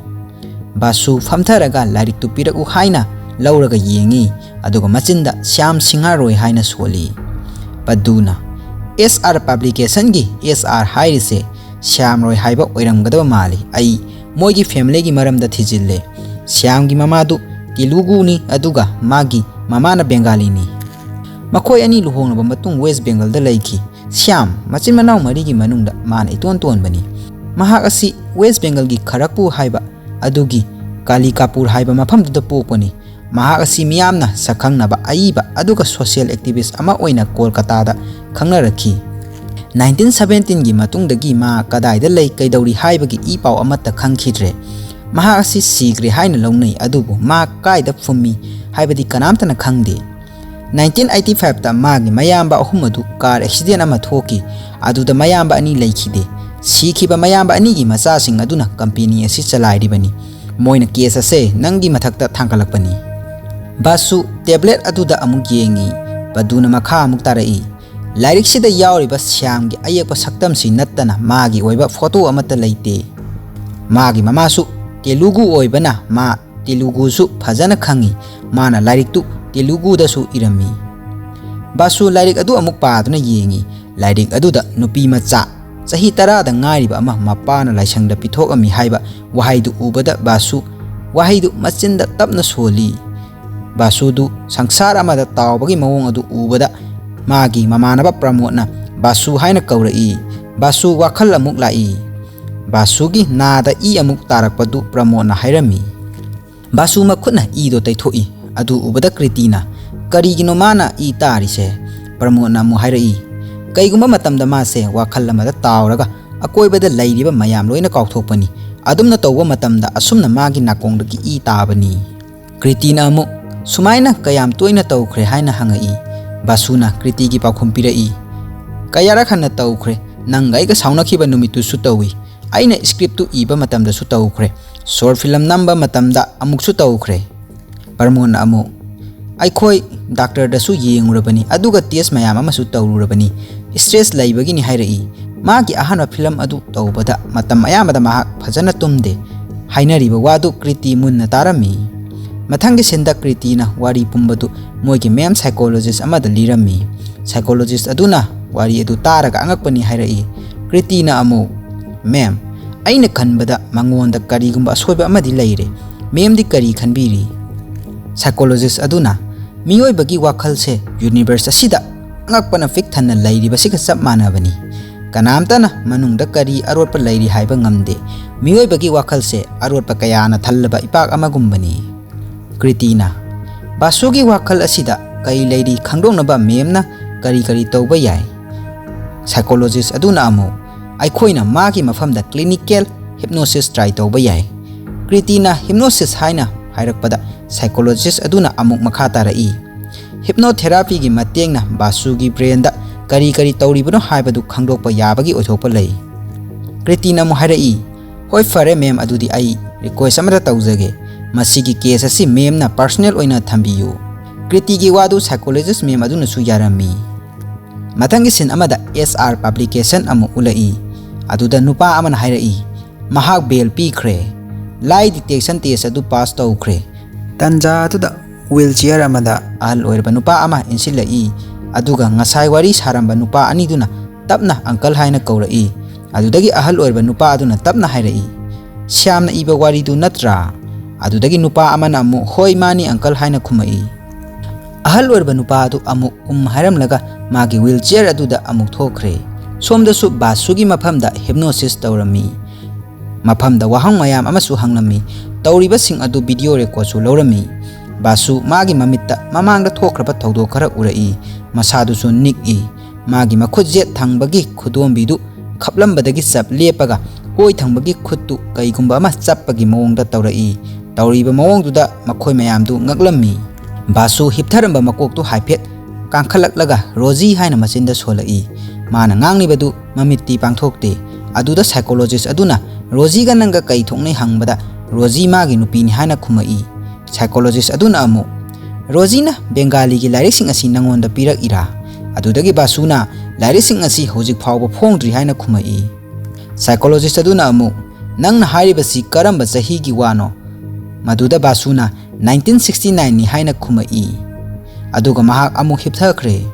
ꯕꯥꯁꯨ ꯐꯝꯊꯔꯒ ꯂꯥꯏꯔꯤꯛꯇꯨ ꯄꯤꯔꯛꯎ ꯍꯥꯏꯅ ꯂꯧꯔꯒ ꯌꯦꯡꯉꯤ, ꯑꯗꯨꯒ ꯃꯆꯤꯟꯗ "ꯁ꯭ꯌꯥꯝ ꯁꯤꯡꯍꯥꯔꯣꯏ" ꯍꯥꯏꯅ ꯁꯣꯜꯂꯤ꯫ ꯄꯗꯨꯅ, "S R publicationꯒꯤ S R ꯍꯥꯏꯔꯤꯁꯦ ꯁ꯭ꯌꯥꯝ ꯔꯣꯏ ꯍꯥꯏꯕ ꯑꯣꯏꯔꯝꯒꯗꯕ ꯃꯥꯜꯂꯤ꯫ ꯑꯩ ꯃꯣꯏꯒꯤ familyꯒꯤ ꯃꯔꯝꯗ ꯊꯤꯖꯤꯜꯂꯦ꯫ ꯁ꯭ꯌꯥꯝꯒꯤ ꯃꯃꯥꯗꯨ ꯇꯦꯂꯨꯒꯨꯅꯤ, ꯑꯗꯨꯒ ꯃꯥꯒꯤ ꯃꯃꯥꯅ ꯕꯦꯡꯒꯥꯂꯤꯅꯤ꯫ ꯃꯈꯣꯏ ꯑꯅꯤ ꯂꯨꯍꯣꯡꯂꯕ ꯃꯇꯨꯡ ꯋꯦꯁ ꯕꯦꯡꯒꯜꯗ ꯂꯩꯈꯤ꯫ ꯁ꯭ꯌꯥꯝ ꯃꯆꯤꯟ ꯃꯅꯥꯎ ꯃꯔꯤꯒꯤ ꯃꯅꯨꯡꯗ ꯃꯥꯅ ꯏꯇꯣꯟ ꯇꯣꯟꯕꯅꯤ꯫ ꯃꯍꯥꯛ ꯑꯁꯤ ꯋꯦꯁ ꯕꯦꯡꯒꯜꯒꯤ ꯈꯔꯛꯄꯨꯔ ꯍꯥꯏꯕ ꯑꯗꯨꯒꯤ ꯀꯥꯂꯤꯀꯥꯄꯨꯔ ꯍꯥꯏꯕ ꯃꯐꯝꯗꯨꯗ ꯄꯣꯛꯄꯅꯤ꯫ ꯃꯍꯥꯛ ꯑꯁꯤ ꯃꯤꯌꯥꯝꯅ ꯁꯛꯈꯪꯅꯕ ꯑꯏꯕ ꯑꯗꯨꯒ social activist ꯑꯃ ꯑꯣꯏꯅ ꯀꯣꯜꯀꯇꯥꯗ ꯈꯪꯅꯔꯛꯈꯤ꯫ Nineteen seventeenꯒꯤ ꯃꯇꯨꯡꯗꯒꯤ ꯃꯥ ꯀꯗꯥꯏꯗ ꯂꯩ, ꯀꯩꯗꯧꯔꯤ ꯍꯥꯏꯕꯒꯤ ꯏ ꯄꯥꯎ ꯑꯃꯠꯇ ꯈꯪꯈꯤꯗ꯭ꯔꯦ꯫ ꯃꯍꯥꯛ ꯑꯁꯤ ꯁꯤꯈ꯭ꯔꯦ ꯍꯥꯏꯅ ꯂꯧꯅꯩ, ꯑꯗꯨꯕꯨ ꯃꯥ ꯀꯥꯏꯗ ꯐꯨꯝꯃꯤ ꯍꯥꯏꯕꯗꯤ ꯀꯅꯥꯝꯇꯅ ꯈꯪꯗꯦ꯫ Nineteen eighty fiveꯇ ꯃꯥꯒꯤ ꯃꯌꯥꯝꯕ ꯑꯍꯨꯝ ꯑꯗꯨ car accident ꯑꯃ ꯊꯣꯛꯈꯤ꯫ ꯑꯗꯨꯗ ꯃꯌꯥꯝꯕ ꯑꯅꯤ ꯂꯩꯈꯤꯗꯦ꯫ ꯁꯤꯈꯤꯕ ꯃꯌꯥꯝꯕ ꯑꯅꯤꯒꯤ ꯃꯆꯥꯁꯤꯡ ꯑꯗꯨꯅ ꯀꯝꯄꯦꯅꯤ ꯑꯁꯤ ꯆꯂꯥꯏꯔꯤꯕꯅꯤ꯫ ꯃꯣꯏꯅ ꯀꯦꯁ ꯑꯁꯦ ꯅꯪꯒꯤ ꯃꯊꯛꯇ ꯊꯥꯡꯒꯠꯂꯛꯄꯅꯤ꯫ ꯕꯥꯁꯨ ꯇꯦꯕ꯭ꯂꯦꯠ ꯑꯗꯨꯗ ꯑꯃꯨꯛ ꯌꯦꯡꯉꯤ꯫ ꯄꯗꯨꯅ ꯃꯈꯥ ꯑꯃꯨꯛ ꯇꯥꯔꯛꯏ, "ꯂꯥꯏꯔꯤꯛꯁꯤꯗ ꯌꯥꯎꯔꯤꯕ ꯁ꯭ꯌꯥꯝꯒꯤ ꯑꯌꯦꯛꯄ ꯁꯛꯇꯝꯁꯤ ꯅꯠꯇꯅ ꯃꯥꯒꯤ ꯑꯣꯏꯕ ꯐꯣꯇꯣ ꯑꯃꯠꯇ ꯂꯩꯇꯦ꯫ ꯃꯥꯒꯤ ꯃꯃꯥꯁꯨ ꯇꯦꯂꯨꯒꯨ ꯑꯣꯏꯕꯅ ꯃꯥ ꯇꯦꯂꯨꯒꯨꯁꯨ ꯐꯖꯅ ꯈꯪꯏ꯫ ꯃꯥꯅ ꯂꯥꯏꯔꯤꯛꯇꯨ ꯇꯦꯂꯨꯒꯨꯗꯁꯨ ꯏꯔꯝꯃꯤ꯫" ꯕꯥꯁꯨ ꯂꯥꯏꯔꯤꯛ ꯑꯗꯨ ꯑꯃꯨꯛ ꯄꯥꯗꯨꯅ ꯌꯦꯡꯏ꯫ ꯂꯥꯏꯔꯤꯛ ꯑꯗꯨꯗ ꯅꯨꯄꯤ ꯃꯆꯥ ꯆꯍꯤ ꯇꯔꯥꯗ ꯉꯥꯏꯔꯤꯕ ꯑꯃ ꯃꯄꯥꯅ ꯂꯥꯏꯁꯪꯗ ꯄꯤꯊꯣꯛꯑꯝꯃꯤ ꯍꯥꯏꯕ ꯋꯥꯍꯩꯗꯨ ꯎꯕꯗ ꯕꯥꯁꯨ ꯋꯥꯍꯩꯗꯨ ꯃꯆꯤꯟꯗ ꯇꯞꯅ ꯁꯣꯜꯂꯤ꯫ ꯕꯥꯁꯨꯗꯨ ꯁꯪꯁꯥꯔ ꯑꯃꯗ ꯇꯥꯎꯕꯒꯤ ꯃꯑꯣꯡ ꯑꯗꯨ ꯎꯕꯗ ꯃꯥꯒꯤ ꯃꯃꯥꯟꯅꯕ ꯄ꯭ꯔꯃꯣꯗꯅ ꯕꯥꯁꯨ ꯍꯥꯏꯅ ꯀꯧꯔꯛꯏ꯫ ꯕꯥꯁꯨ ꯋꯥꯈꯜ ꯑꯃꯨꯛ ꯂꯥꯛꯏ꯫ ꯕꯥꯁꯨꯒꯤ ꯅꯥꯗ ꯏ ꯑꯃꯨꯛ ꯇꯥꯔꯛꯄꯗꯨ ꯄ꯭ꯔꯃꯣꯗꯅ ꯍꯥꯏꯔꯝꯃꯤ꯫ ꯕꯥꯁꯨ ꯃꯈꯨꯠꯅ ꯏꯗꯣ ꯇꯩꯊꯣꯛꯏ꯫ ꯑꯗꯨ ꯎꯕꯗ ꯀ꯭ꯔꯤꯇꯤꯅ, "ꯀꯔꯤꯒꯤꯅꯣ ꯃꯥꯅ ꯏ ꯇꯥꯔꯤꯁꯦ?" ꯄ꯭ꯔꯃꯣꯗꯅ ꯑꯃꯨꯛ ꯍꯥꯏꯔꯛꯏ, "ꯀꯩꯒꯨꯝꯕ ꯃꯇꯝꯗ ꯃꯥꯁꯦ ꯋꯥꯈꯜ ꯑꯃꯗ ꯇꯥꯎꯔꯒ ꯑꯀꯣꯏꯕꯗ ꯂꯩꯔꯤꯕ ꯃꯌꯥꯝ ꯂꯣꯏꯅ ꯀꯥꯎꯊꯣꯛꯄꯅꯤ꯫ ꯑꯗꯨꯝꯅ ꯇꯧꯕ ꯃꯇꯝꯗ ꯑꯁꯨꯝꯅ ꯃꯥꯒꯤ ꯅꯥꯀꯣꯡꯗꯒꯤ ꯏ ꯇꯥꯕꯅꯤ꯫" ꯀ꯭ꯔꯤꯇꯤꯅ ꯑꯃꯨꯛ, "ꯁꯨꯃꯥꯏꯅ ꯀꯌꯥꯝ ꯇꯣꯏꯅ ꯇꯧꯈ꯭ꯔꯦ?" ꯍꯥꯏꯅ ꯍꯪꯉꯛꯏ꯫ ꯕꯥꯁꯨꯅ ꯀ꯭ꯔꯤꯇꯤꯒꯤ ꯄꯥꯎꯈꯨꯝ ꯄꯤꯔꯛꯏ, "ꯀꯌꯥꯔꯛ ꯍꯟꯅ ꯇꯧꯈ꯭ꯔꯦ꯫ ꯅꯪꯒ ꯑꯩꯒ ꯁꯥꯎꯅꯈꯤꯕ ꯅꯨꯃꯤꯠꯇꯨꯁꯨ ꯇꯧꯏ꯫ ꯑꯩꯅ ꯁ꯭ꯀ꯭ꯔꯤꯞꯇꯨ ꯏꯕ ꯃꯇꯝꯗꯁꯨ ꯇꯧꯈ꯭ꯔꯦ꯫ ꯁꯣꯔꯠ ꯐꯤꯂꯝ ꯅꯝꯕ ꯃꯇꯝꯗ ꯑꯃꯨꯛꯁꯨ ꯇꯧꯈ꯭ꯔꯦ꯫" ꯄ꯭ꯔꯃꯣꯗꯅ ꯑꯃꯨꯛ, "ꯑꯩꯈꯣꯏ ꯗꯥꯛꯇꯔꯗꯁꯨ ꯌꯦꯡꯉꯨꯔꯕꯅꯤ, ꯑꯗꯨꯒ ꯇꯦꯁ ꯃꯌꯥꯝ ꯑꯃꯁꯨ ꯇꯧꯔꯨꯔꯕꯅꯤ꯫ ꯁ꯭ꯇ꯭ꯔꯦꯁ ꯂꯩꯕꯒꯤꯅꯤ ꯍꯥꯏꯔꯛꯏ꯫ ꯃꯥꯒꯤ ꯑꯍꯥꯟꯕ ꯐꯤꯂꯝ ꯑꯗꯨ ꯇꯧꯕꯗ ꯃꯇꯝ ꯑꯌꯥꯝꯕꯗ ꯃꯍꯥꯛ ꯐꯖꯅ ꯇꯨꯝꯗꯦ꯫" ꯍꯥꯏꯅꯔꯤꯕ ꯋꯥꯗꯨ ꯀ꯭ꯔꯤꯇꯤ ꯃꯨꯟꯅ ꯇꯥꯔꯝꯃꯤ꯫ ꯃꯊꯪꯒꯤ ꯁꯤꯟꯗ ꯀ꯭ꯔꯤꯇꯤꯅ ꯋꯥꯔꯤ ꯄꯨꯝꯕꯗꯨ ꯃꯣꯏꯒꯤ ꯃꯦꯝ ꯁꯥꯏꯀꯣꯂꯣꯖꯤꯁ ꯑꯃꯗ ꯂꯤꯔꯝꯃꯤ꯫ ꯁꯥꯏꯀꯣꯂꯣꯖꯤꯁ ꯑꯗꯨꯅ ꯋꯥꯔꯤ ꯑꯗꯨ ꯇꯥꯔꯒ ꯑꯉꯛꯄꯅꯤ ꯍꯥꯏꯔꯛꯏ꯫ ꯀ꯭ꯔꯤꯇꯤꯅ ꯑꯃꯨꯛ, "ꯃꯦꯝ, ꯑꯩꯅ ꯈꯟꯕꯗ ꯃꯉꯣꯟꯗ ꯀꯔꯤꯒꯨꯝꯕ ꯑꯁꯣꯏꯕ ꯑꯃꯗꯤ ꯂꯩꯔꯦ꯫ ꯃꯦꯝꯗꯤ ꯀꯔꯤ ꯈꯟꯕꯤꯔꯤ?" ꯁꯥꯏꯀꯣꯂꯣꯖꯤꯁ ꯑꯗꯨꯅ, "ꯃꯤꯑꯣꯏꯕꯒꯤ ꯋꯥꯈꯜꯁꯦ ꯌꯨꯅꯤꯚꯔꯁ ꯑꯁꯤꯗ ꯑꯉꯛꯄꯅ ꯄꯤꯛ ꯊꯟꯅ ꯂꯩꯔꯤꯕꯁꯤꯒ ꯆꯞ ꯃꯥꯟꯅꯕꯅꯤ꯫ ꯀꯅꯥꯝꯇꯅ ꯃꯅꯨꯡꯗ ꯀꯔꯤ ꯑꯔꯣꯠꯄ ꯂꯩꯔꯤ ꯍꯥꯏꯕ ꯉꯝꯗꯦ꯫ ꯃꯤꯑꯣꯏꯕꯒꯤ ꯋꯥꯈꯜꯁꯦ ꯑꯔꯣꯠꯄ ꯀꯌꯥꯅ ꯊꯜꯂꯕ ꯏꯄꯥꯛ ꯑꯃꯒꯨꯝꯕꯅꯤ꯫" ꯀ꯭ꯔꯤꯇꯤꯅ, "ꯕꯥꯁꯨꯒꯤ ꯋꯥꯈꯜ ꯑꯁꯤꯗ ꯀꯔꯤ ꯂꯩꯔꯤ ꯈꯪꯗꯣꯛꯅꯕ ꯃꯦꯝꯅ ꯀꯔꯤ ꯀꯔꯤ ꯇꯧꯕ ꯌꯥꯏ?" ꯁꯥꯏꯀꯣꯂꯣꯖꯤꯁ ꯑꯗꯨꯅ ꯑꯃꯨꯛ, "ꯑꯩꯈꯣꯏꯅ ꯃꯥꯒꯤ ꯃꯐꯝꯗ ꯀ꯭ꯂꯤꯅꯤꯀꯦꯜ ꯍꯤꯞꯅꯣꯁꯤꯁ ꯇ꯭ꯔꯥꯏ ꯇꯧꯕ ꯌꯥꯏ꯫" ꯀ꯭ꯔꯤꯇꯤꯅ ꯍꯤꯞꯅꯣꯁꯤꯁ ꯍꯥꯏꯅ ꯍꯥꯏꯔꯛꯄꯗ ꯁꯥꯏꯀꯣꯂꯣꯖꯤꯁ ꯑꯗꯨꯅ ꯑꯃꯨꯛ ꯃꯈꯥ ꯇꯥꯔꯛꯏ, "ꯍꯤꯞꯅꯣꯊꯦꯔꯥꯄꯤꯒꯤ ꯃꯇꯦꯡꯅ ꯕꯥꯁꯨꯒꯤ ꯕ꯭ꯔꯦꯟꯗ ꯀꯔꯤ ꯀꯔꯤ ꯇꯧꯔꯤꯕꯅꯣ ꯍꯥꯏꯕꯗꯨ ꯈꯪꯗꯣꯛꯄ ꯌꯥꯕꯒꯤ ꯑꯣꯏꯊꯣꯛꯄ ꯂꯩ꯫" ꯀ꯭ꯔꯤꯇꯤꯅ ꯑꯃꯨꯛ ꯍꯥꯏꯔꯛꯏ, "ꯍꯣꯏ, ꯐꯔꯦ ꯃꯦꯝ, ꯑꯗꯨꯗꯤ ꯑꯩ ꯔꯤꯀ꯭ꯋꯦꯁ ꯑꯃꯇ ꯇꯧꯖꯒꯦ꯫ ꯃꯁꯤꯒꯤ ꯀꯦꯁ ꯑꯁꯤ ꯃꯦꯝꯅ ꯄꯔꯁꯅꯦꯜ ꯑꯣꯏꯅ ꯊꯝꯕꯤꯌꯨ"꯫ ꯀ꯭ꯔꯤꯇꯤꯒꯤ ꯋꯥꯗꯨ ꯁꯥꯏꯀꯣꯂꯣꯖꯤꯁ ꯃꯦꯝ ꯑꯗꯨꯅꯁꯨ ꯌꯥꯔꯝꯃꯤ꯫ ꯃꯊꯪꯒꯤ ꯁꯤꯟ ꯑꯃꯗ ꯑꯦꯁ ꯑꯥꯔ ꯄꯕ꯭ꯂꯤꯀꯦꯁꯟ ꯑꯃꯨꯛ ꯎꯠꯂꯛꯏ꯫ ꯑꯗꯨꯗ ꯅꯨꯄꯥ ꯑꯃꯅ ꯍꯥꯏꯔꯛꯏ, "ꯃꯍꯥꯛ ꯕꯦꯜ ꯄꯤꯈ꯭ꯔꯦ꯫ ꯂꯥꯏ ꯗꯤꯇꯦꯛꯁꯟ ꯇꯦꯁ ꯑꯗꯨ ꯄꯥꯁ ꯇꯧꯈ꯭ꯔꯦ"꯫ ꯇꯟꯖꯥ ꯑꯗꯨꯗ ꯋꯤꯜ ꯆꯤꯌꯔ ꯑꯃꯗ ꯑꯍꯜ ꯑꯣꯏꯔꯕ ꯅꯨꯄꯥ ꯑꯃ ꯏꯟꯁꯤꯜꯂꯛꯏ꯫ ꯑꯗꯨꯒ ꯉꯁꯥꯏ ꯋꯥꯔꯤ ꯁꯥꯔꯝꯕ ꯅꯨꯄꯥ ꯑꯅꯤꯗꯨꯅ ꯇꯞꯅ ꯑꯪꯀꯜ ꯍꯥꯏꯅ ꯀꯧꯔꯛꯏ꯫ ꯑꯗꯨꯗꯒꯤ ꯑꯍꯜ ꯑꯣꯏꯔꯕ ꯅꯨꯄꯥ ꯑꯗꯨꯅ ꯇꯞꯅ ꯍꯥꯏꯔꯛꯏ, "ꯁ꯭ꯌꯥꯝꯅ ꯏꯕ ꯋꯥꯔꯤꯗꯨ ꯅꯠꯇ꯭ꯔꯥ?" ꯑꯗꯨꯗꯒꯤ ꯅꯨꯄꯥ ꯑꯃꯅ ꯑꯃꯨꯛ, "ꯍꯣꯏ, ꯃꯥꯅꯤ, ꯑꯪꯀꯜ" ꯍꯥꯏꯅ ꯈꯨꯝꯃꯛꯏ꯫ ꯑꯍꯜ ꯑꯣꯏꯔꯕ ꯅꯨꯄꯥ ꯑꯗꯨ ꯑꯃꯨꯛ ꯎꯝ ꯍꯥꯏꯔꯝꯂꯒ ꯃꯥꯒꯤ ꯋꯤꯜ ꯆꯤꯌꯔ ꯑꯗꯨꯗ ꯑꯃꯨꯛ ꯊꯣꯛꯈ꯭ꯔꯦ꯫ ꯁꯣꯝꯗꯁꯨ ꯕꯥꯁꯨꯒꯤ ꯃꯐꯝꯗ ꯍꯤꯞꯅꯣꯁꯤꯁ ꯇꯧꯔꯝꯃꯤ꯫ ꯃꯐꯝꯗ ꯋꯥꯍꯪ ꯃꯌꯥꯝ ꯑꯃꯁꯨ ꯍꯪꯂꯝꯃꯤ꯫ ꯇꯧꯔꯤꯕꯁꯤꯡ ꯑꯗꯨ ꯚꯤꯗꯤꯑꯣ ꯔꯦꯀꯣꯔꯗꯁꯨ ꯂꯧꯔꯝꯃꯤ꯫ ꯕꯥꯁꯨ ꯃꯥꯒꯤ ꯃꯃꯤꯠꯇ ꯃꯃꯥꯡꯗ ꯊꯣꯛꯈ꯭ꯔꯕ ꯊꯧꯗꯣꯛ ꯈꯔ ꯎꯔꯛꯏ꯫ ꯃꯁꯥꯗꯨꯁꯨ ꯅꯤꯛꯏ꯫ ꯃꯥꯒꯤ ꯃꯈꯨꯠ ꯌꯦꯠ ꯊꯪꯕꯒꯤ ꯈꯨꯗꯣꯝꯕꯤꯗꯨ ꯈꯞꯂꯝꯕꯗꯒꯤ ꯆꯞ ꯂꯦꯞꯄꯒ ꯑꯣꯏ ꯊꯪꯕꯒꯤ ꯈꯨꯠꯇꯨ ꯀꯩꯒꯨꯝꯕ ꯑꯃ ꯆꯞꯄꯒꯤ ꯃꯑꯣꯡꯗ ꯇꯧꯔꯛꯏ꯫ ꯇꯧꯔꯤꯕ ꯃꯑꯣꯡꯗꯨꯗ ꯃꯈꯣꯏ ꯃꯌꯥꯝꯗꯨ ꯉꯛꯂꯝꯃꯤ꯫ ꯕꯥꯁꯨ ꯍꯤꯞꯊꯔꯝꯕ ꯃꯀꯣꯛꯇꯨ ꯍꯥꯏꯐꯦꯠ ꯀꯥꯡꯈꯠꯂꯛꯂꯒ ꯔꯣꯖꯤ ꯍꯥꯏꯅ ꯃꯆꯤꯟꯗ ꯁꯣꯜꯂꯛꯏ꯫ ꯃꯥꯅ ꯉꯥꯡꯂꯤꯕꯗꯨ ꯃꯃꯤꯠꯇꯤ ꯄꯥꯡꯊꯣꯛꯇꯦ꯫ ꯑꯗꯨꯗ ꯁꯥꯏꯀꯣꯂꯣꯖꯤꯁ ꯑꯗꯨꯅ ꯔꯣꯖꯤꯒ ꯅꯪꯒ ꯀꯩ ꯊꯣꯛꯅꯩ ꯍꯪꯕꯗ ꯔꯣꯖꯤ ꯃꯥꯒꯤ ꯅꯨꯄꯤꯅꯤ ꯍꯥꯏꯅ ꯈꯨꯝꯃꯛꯏ꯫ ꯁꯥꯏꯀꯣꯂꯣꯖꯤꯁ ꯑꯗꯨꯅ ꯑꯃꯨꯛ, "ꯔꯣꯖꯤꯅ ꯕꯦꯡꯒꯥꯂꯤꯒꯤ ꯂꯥꯏꯔꯤꯛꯁꯤꯡ ꯑꯁꯤ ꯅꯪꯉꯣꯟꯗ ꯄꯤꯔꯛꯏꯔꯥ?" ꯑꯗꯨꯗꯒꯤ ꯕꯥꯁꯨꯅ, "ꯂꯥꯏꯔꯤꯛꯁꯤꯡ ꯑꯁꯤ ꯍꯧꯖꯤꯛ ꯐꯥꯎꯕ ꯐꯣꯡꯗ꯭ꯔꯤ" ꯍꯥꯏꯅ ꯈꯨꯝꯃꯛꯏ꯫ ꯁꯥꯏꯀꯣꯂꯣꯖꯤꯁ ꯑꯗꯨꯅ ꯑꯃꯨꯛ, "ꯅꯪꯅ ꯍꯥꯏꯔꯤꯕꯁꯤ ꯀꯔꯝꯕ ꯆꯍꯤꯒꯤ ꯋꯥꯅꯣ?" ꯃꯗꯨꯗ ꯕꯥꯁꯨꯅ, "ꯅꯥꯏꯟꯇꯤꯟ ꯁꯤꯛꯁꯇꯤ ꯅꯥꯏꯟꯅꯤ" ꯍꯥꯏꯅ ꯈꯨꯝꯃꯛꯏ꯫ ꯑꯗꯨꯒ ꯃꯍꯥꯛ ꯑꯃꯨꯛ ꯍꯤꯞꯊꯈ꯭ꯔꯦ꯫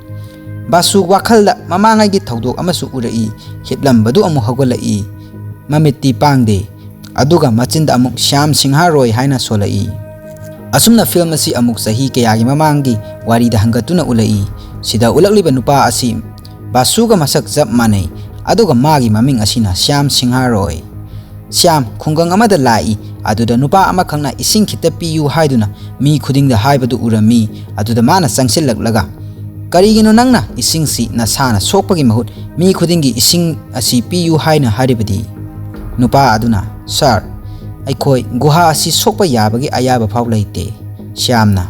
ꯕꯥꯁꯨ ꯋꯥꯈꯜꯗ ꯃꯃꯥꯡꯉꯩꯒꯤ ꯊꯧꯗꯣꯛ ꯑꯃꯁꯨ ꯎꯔꯛꯏ꯫ ꯍꯤꯞꯂꯝꯕꯗꯨ ꯑꯃꯨꯛ ꯍꯧꯒꯠꯂꯛꯏ꯫ ꯃꯃꯤꯠꯇꯤ ꯄꯥꯡꯗꯦ꯫ ꯑꯗꯨꯒ ꯃꯆꯤꯟꯗ ꯑꯃꯨꯛ "ꯁ꯭ꯌꯥꯝ ꯁꯤꯡꯍꯥ ꯔꯣꯏ" ꯍꯥꯏꯅ ꯁꯣꯜꯂꯛꯏ꯫ ꯑꯁꯨꯝꯅ ꯐꯤꯜꯝ ꯑꯁꯤ ꯑꯃꯨꯛ ꯆꯍꯤ ꯀꯌꯥꯒꯤ ꯃꯃꯥꯡꯒꯤ ꯋꯥꯔꯤꯗ ꯍꯟꯒꯠꯇꯨꯅ ꯎꯠꯂꯛꯏ꯫ ꯁꯤꯗ ꯎꯠꯂꯛꯂꯤꯕ ꯅꯨꯄꯥ ꯑꯁꯤ ꯕꯥꯁꯨꯒ ꯃꯁꯛ ꯆꯞ ꯃꯥꯟꯅꯩ, ꯑꯗꯨꯒ ꯃꯥꯒꯤ ꯃꯃꯤꯡ ꯑꯁꯤꯅ ꯁ꯭ꯌꯥꯝ ꯁꯤꯡꯍꯥ ꯔꯣꯏ꯫ ꯁ꯭ꯌꯥꯝ ꯈꯨꯡꯒꯪ ꯑꯃꯗ ꯂꯥꯛꯏ, ꯑꯗꯨꯗ ꯅꯨꯄꯥ ꯑꯃꯈꯛꯅ "ꯏꯁꯤꯡ ꯈꯤꯇ ꯄꯤꯌꯨ" ꯍꯥꯏꯗꯨꯅ ꯃꯤ ꯈꯨꯗꯤꯡꯗ ꯍꯥꯏꯕꯗꯨ ꯎꯔꯝꯃꯤ꯫ ꯑꯗꯨꯗ ꯃꯥꯅ ꯆꯪꯁꯤꯜꯂꯛꯂꯒ, "ꯀꯔꯤꯒꯤꯅꯣ ꯅꯪꯅ ꯏꯁꯤꯡꯁꯤ ꯅꯁꯥꯅ ꯁꯣꯛꯄꯒꯤ ꯃꯍꯨꯠ ꯃꯤ ꯈꯨꯗꯤꯡꯒꯤ ꯏꯁꯤꯡ ꯑꯁꯤ ꯄꯤꯌꯨ ꯍꯥꯏꯅ ꯍꯥꯏꯔꯤꯕꯗꯤ?" ꯅꯨꯄꯥ ꯑꯗꯨꯅ, "ꯁꯥꯔ, ꯑꯩꯈꯣꯏ ꯒꯨꯍꯥ ꯑꯁꯤ ꯁꯣꯛꯄ ꯌꯥꯕꯒꯤ ꯑꯌꯥꯕ ꯐꯥꯎ ꯂꯩꯇꯦ"꯫ ꯁ꯭ꯌꯥꯝꯅ,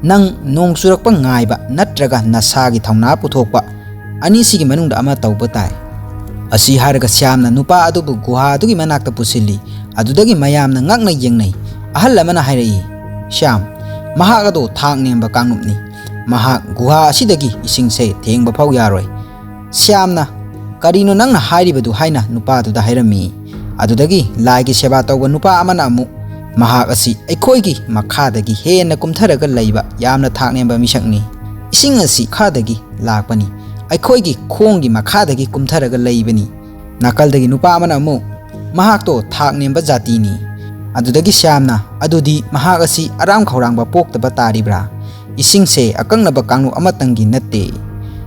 "ꯅꯪ ꯅꯣꯡ ꯆꯨꯔꯛꯄ ꯉꯥꯏꯕ ꯅꯠꯇ꯭ꯔꯒ ꯅꯁꯥꯒꯤ ꯊꯧꯅꯥ ꯄꯨꯊꯣꯛꯄ, ꯑꯅꯤꯁꯤꯒꯤ ꯃꯅꯨꯡꯗ ꯑꯃ ꯇꯧꯕ ꯇꯥꯏ"꯫ ꯑꯁꯤ ꯍꯥꯏꯔꯒ ꯁ꯭ꯌꯥꯝꯅ ꯅꯨꯄꯥ ꯑꯗꯨꯕꯨ ꯒꯨꯍꯥ ꯑꯗꯨꯒꯤ ꯃꯅꯥꯛꯇ ꯄꯨꯁꯤꯜꯂꯤ꯫ ꯑꯗꯨꯗꯒꯤ ꯃꯌꯥꯝꯅ ꯉꯛꯅ ꯌꯦꯡꯅꯩ꯫ ꯑꯍꯜ ꯑꯃꯅ ꯍꯥꯏꯔꯛꯏ, "ꯁ꯭ꯌꯥꯝ, ꯃꯍꯥꯛ ꯑꯗꯣ ꯊꯥꯛ ꯅꯦꯝꯕ ꯀꯥꯡꯂꯨꯞꯅꯤ꯫ ꯃꯍꯥꯛ ꯒꯨꯍꯥ ꯑꯁꯤꯗꯒꯤ ꯏꯁꯤꯡꯁꯦ ꯊꯦꯡꯕ ꯐꯥꯎ ꯌꯥꯔꯣꯏ꯫" ꯁ꯭ꯌꯥꯝꯅ, "ꯀꯔꯤꯅꯣ ꯅꯪꯅ ꯍꯥꯏꯔꯤꯕꯗꯨ?" ꯍꯥꯏꯅ ꯅꯨꯄꯥꯗꯨꯗ ꯍꯥꯏꯔꯝꯃꯤ꯫ ꯑꯗꯨꯗꯒꯤ ꯂꯥꯏꯒꯤ ꯁꯦꯕꯥ ꯇꯧꯕ ꯅꯨꯄꯥ ꯑꯃꯅ ꯑꯃꯨꯛ, "ꯃꯍꯥꯛ ꯑꯁꯤ ꯑꯩꯈꯣꯏꯒꯤ ꯃꯈꯥꯗꯒꯤ ꯍꯦꯟꯅ ꯀꯨꯝꯊꯔꯒ ꯂꯩꯕ ꯌꯥꯝꯅ ꯊꯥꯛ ꯅꯦꯝꯕ ꯃꯤꯁꯛꯅꯤ꯫ ꯏꯁꯤꯡ ꯑꯁꯤ ꯃꯈꯥꯗꯒꯤ ꯂꯥꯛꯄꯅꯤ꯫ ꯑꯩꯈꯣꯏꯒꯤ ꯈꯣꯡꯒꯤ ꯃꯈꯥꯗꯒꯤ ꯀꯨꯝꯊꯔꯒ ꯂꯩꯕꯅꯤ꯫" ꯅꯥꯀꯜꯗꯒꯤ ꯅꯨꯄꯥ ꯑꯃꯅ ꯑꯃꯨꯛ, "ꯃꯍꯥꯛꯇꯣ ꯊꯥꯛ ꯅꯦꯝꯕ ꯖꯥꯇꯤꯅꯤ꯫" ꯑꯗꯨꯗꯒꯤ ꯁ꯭ꯌꯥꯝꯅ, "ꯑꯗꯨꯗꯤ ꯃꯍꯥꯛ ꯑꯁꯤ ꯑꯔꯥꯝ ꯈꯧꯔꯥꯡꯕ ꯄꯣꯛꯇꯕ ꯇꯥꯔꯤꯕ꯭ꯔꯥ? ꯏꯁꯤꯡꯁꯦ ꯑꯀꯛꯅꯕ ꯀꯥꯡꯂꯨꯞ ꯑꯃꯇꯪꯒꯤ ꯅꯠꯇꯦ꯫"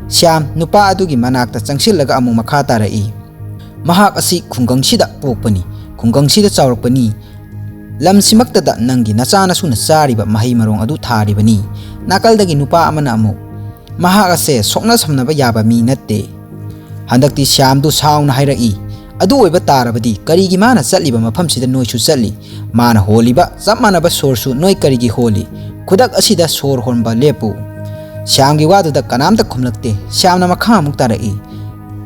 ꯁ꯭ꯌꯥꯝ ꯅꯨꯄꯥ ꯑꯗꯨꯒꯤ ꯃꯅꯥꯛꯇ ꯆꯪꯁꯤꯜꯂꯒ ꯑꯃꯨꯛ ꯃꯈꯥ ꯇꯥꯔꯛꯏ, "ꯃꯍꯥꯛ ꯑꯁꯤ ꯈꯨꯡꯒꯪꯁꯤꯗ ꯄꯣꯛꯄꯅꯤ, ꯈꯨꯡꯒꯪꯁꯤꯗ ꯆꯥꯎꯔꯛꯄꯅꯤ꯫ ꯂꯝꯁꯤꯃꯛꯇꯗ ꯅꯪꯒꯤ ꯅꯆꯥꯅꯁꯨꯅ ꯆꯥꯔꯤꯕ ꯃꯍꯩ ꯃꯔꯣꯡ ꯑꯗꯨ ꯊꯥꯔꯤꯕꯅꯤ꯫" ꯅꯥꯀꯜꯗꯒꯤ ꯅꯨꯄꯥ ꯑꯃꯅ ꯑꯃꯨꯛ, "ꯃꯍꯥꯛ ꯑꯁꯦ ꯁꯣꯛꯅ ꯁꯝꯅꯕ ꯌꯥꯕ ꯃꯤ ꯅꯠꯇꯦ꯫" ꯍꯟꯗꯛꯇꯤ ꯁ꯭ꯌꯥꯝꯗꯨ ꯁꯥꯎꯅ ꯍꯥꯏꯔꯛꯏ, "ꯑꯗꯨ ꯑꯣꯏꯕ ꯇꯥꯔꯕꯗꯤ ꯀꯔꯤꯒꯤ ꯃꯥꯅ ꯆꯠꯂꯤꯕ ꯃꯐꯝꯁꯤꯗ ꯅꯣꯏꯁꯨ ꯆꯠꯂꯤ? ꯃꯥꯅ ꯍꯣꯜꯂꯤꯕ ꯆꯞ ꯃꯥꯟꯅꯕ ꯁꯣꯔꯁꯨ ꯅꯣꯏ ꯀꯔꯤꯒꯤ ꯍꯣꯜꯂꯤ? ꯈꯨꯗꯛ ꯑꯁꯤꯗ ꯁꯣꯔ ꯍꯣꯟꯕ ꯂꯦꯞꯄꯨ꯫" ꯁ꯭ꯌꯥꯝꯒꯤ ꯋꯥꯗꯨꯗ ꯀꯅꯥꯝꯇ ꯈꯨꯝꯂꯛꯇꯦ꯫ ꯁ꯭ꯌꯥꯝꯅ ꯃꯈꯥ ꯑꯃꯨꯛ ꯇꯥꯔꯛꯏ,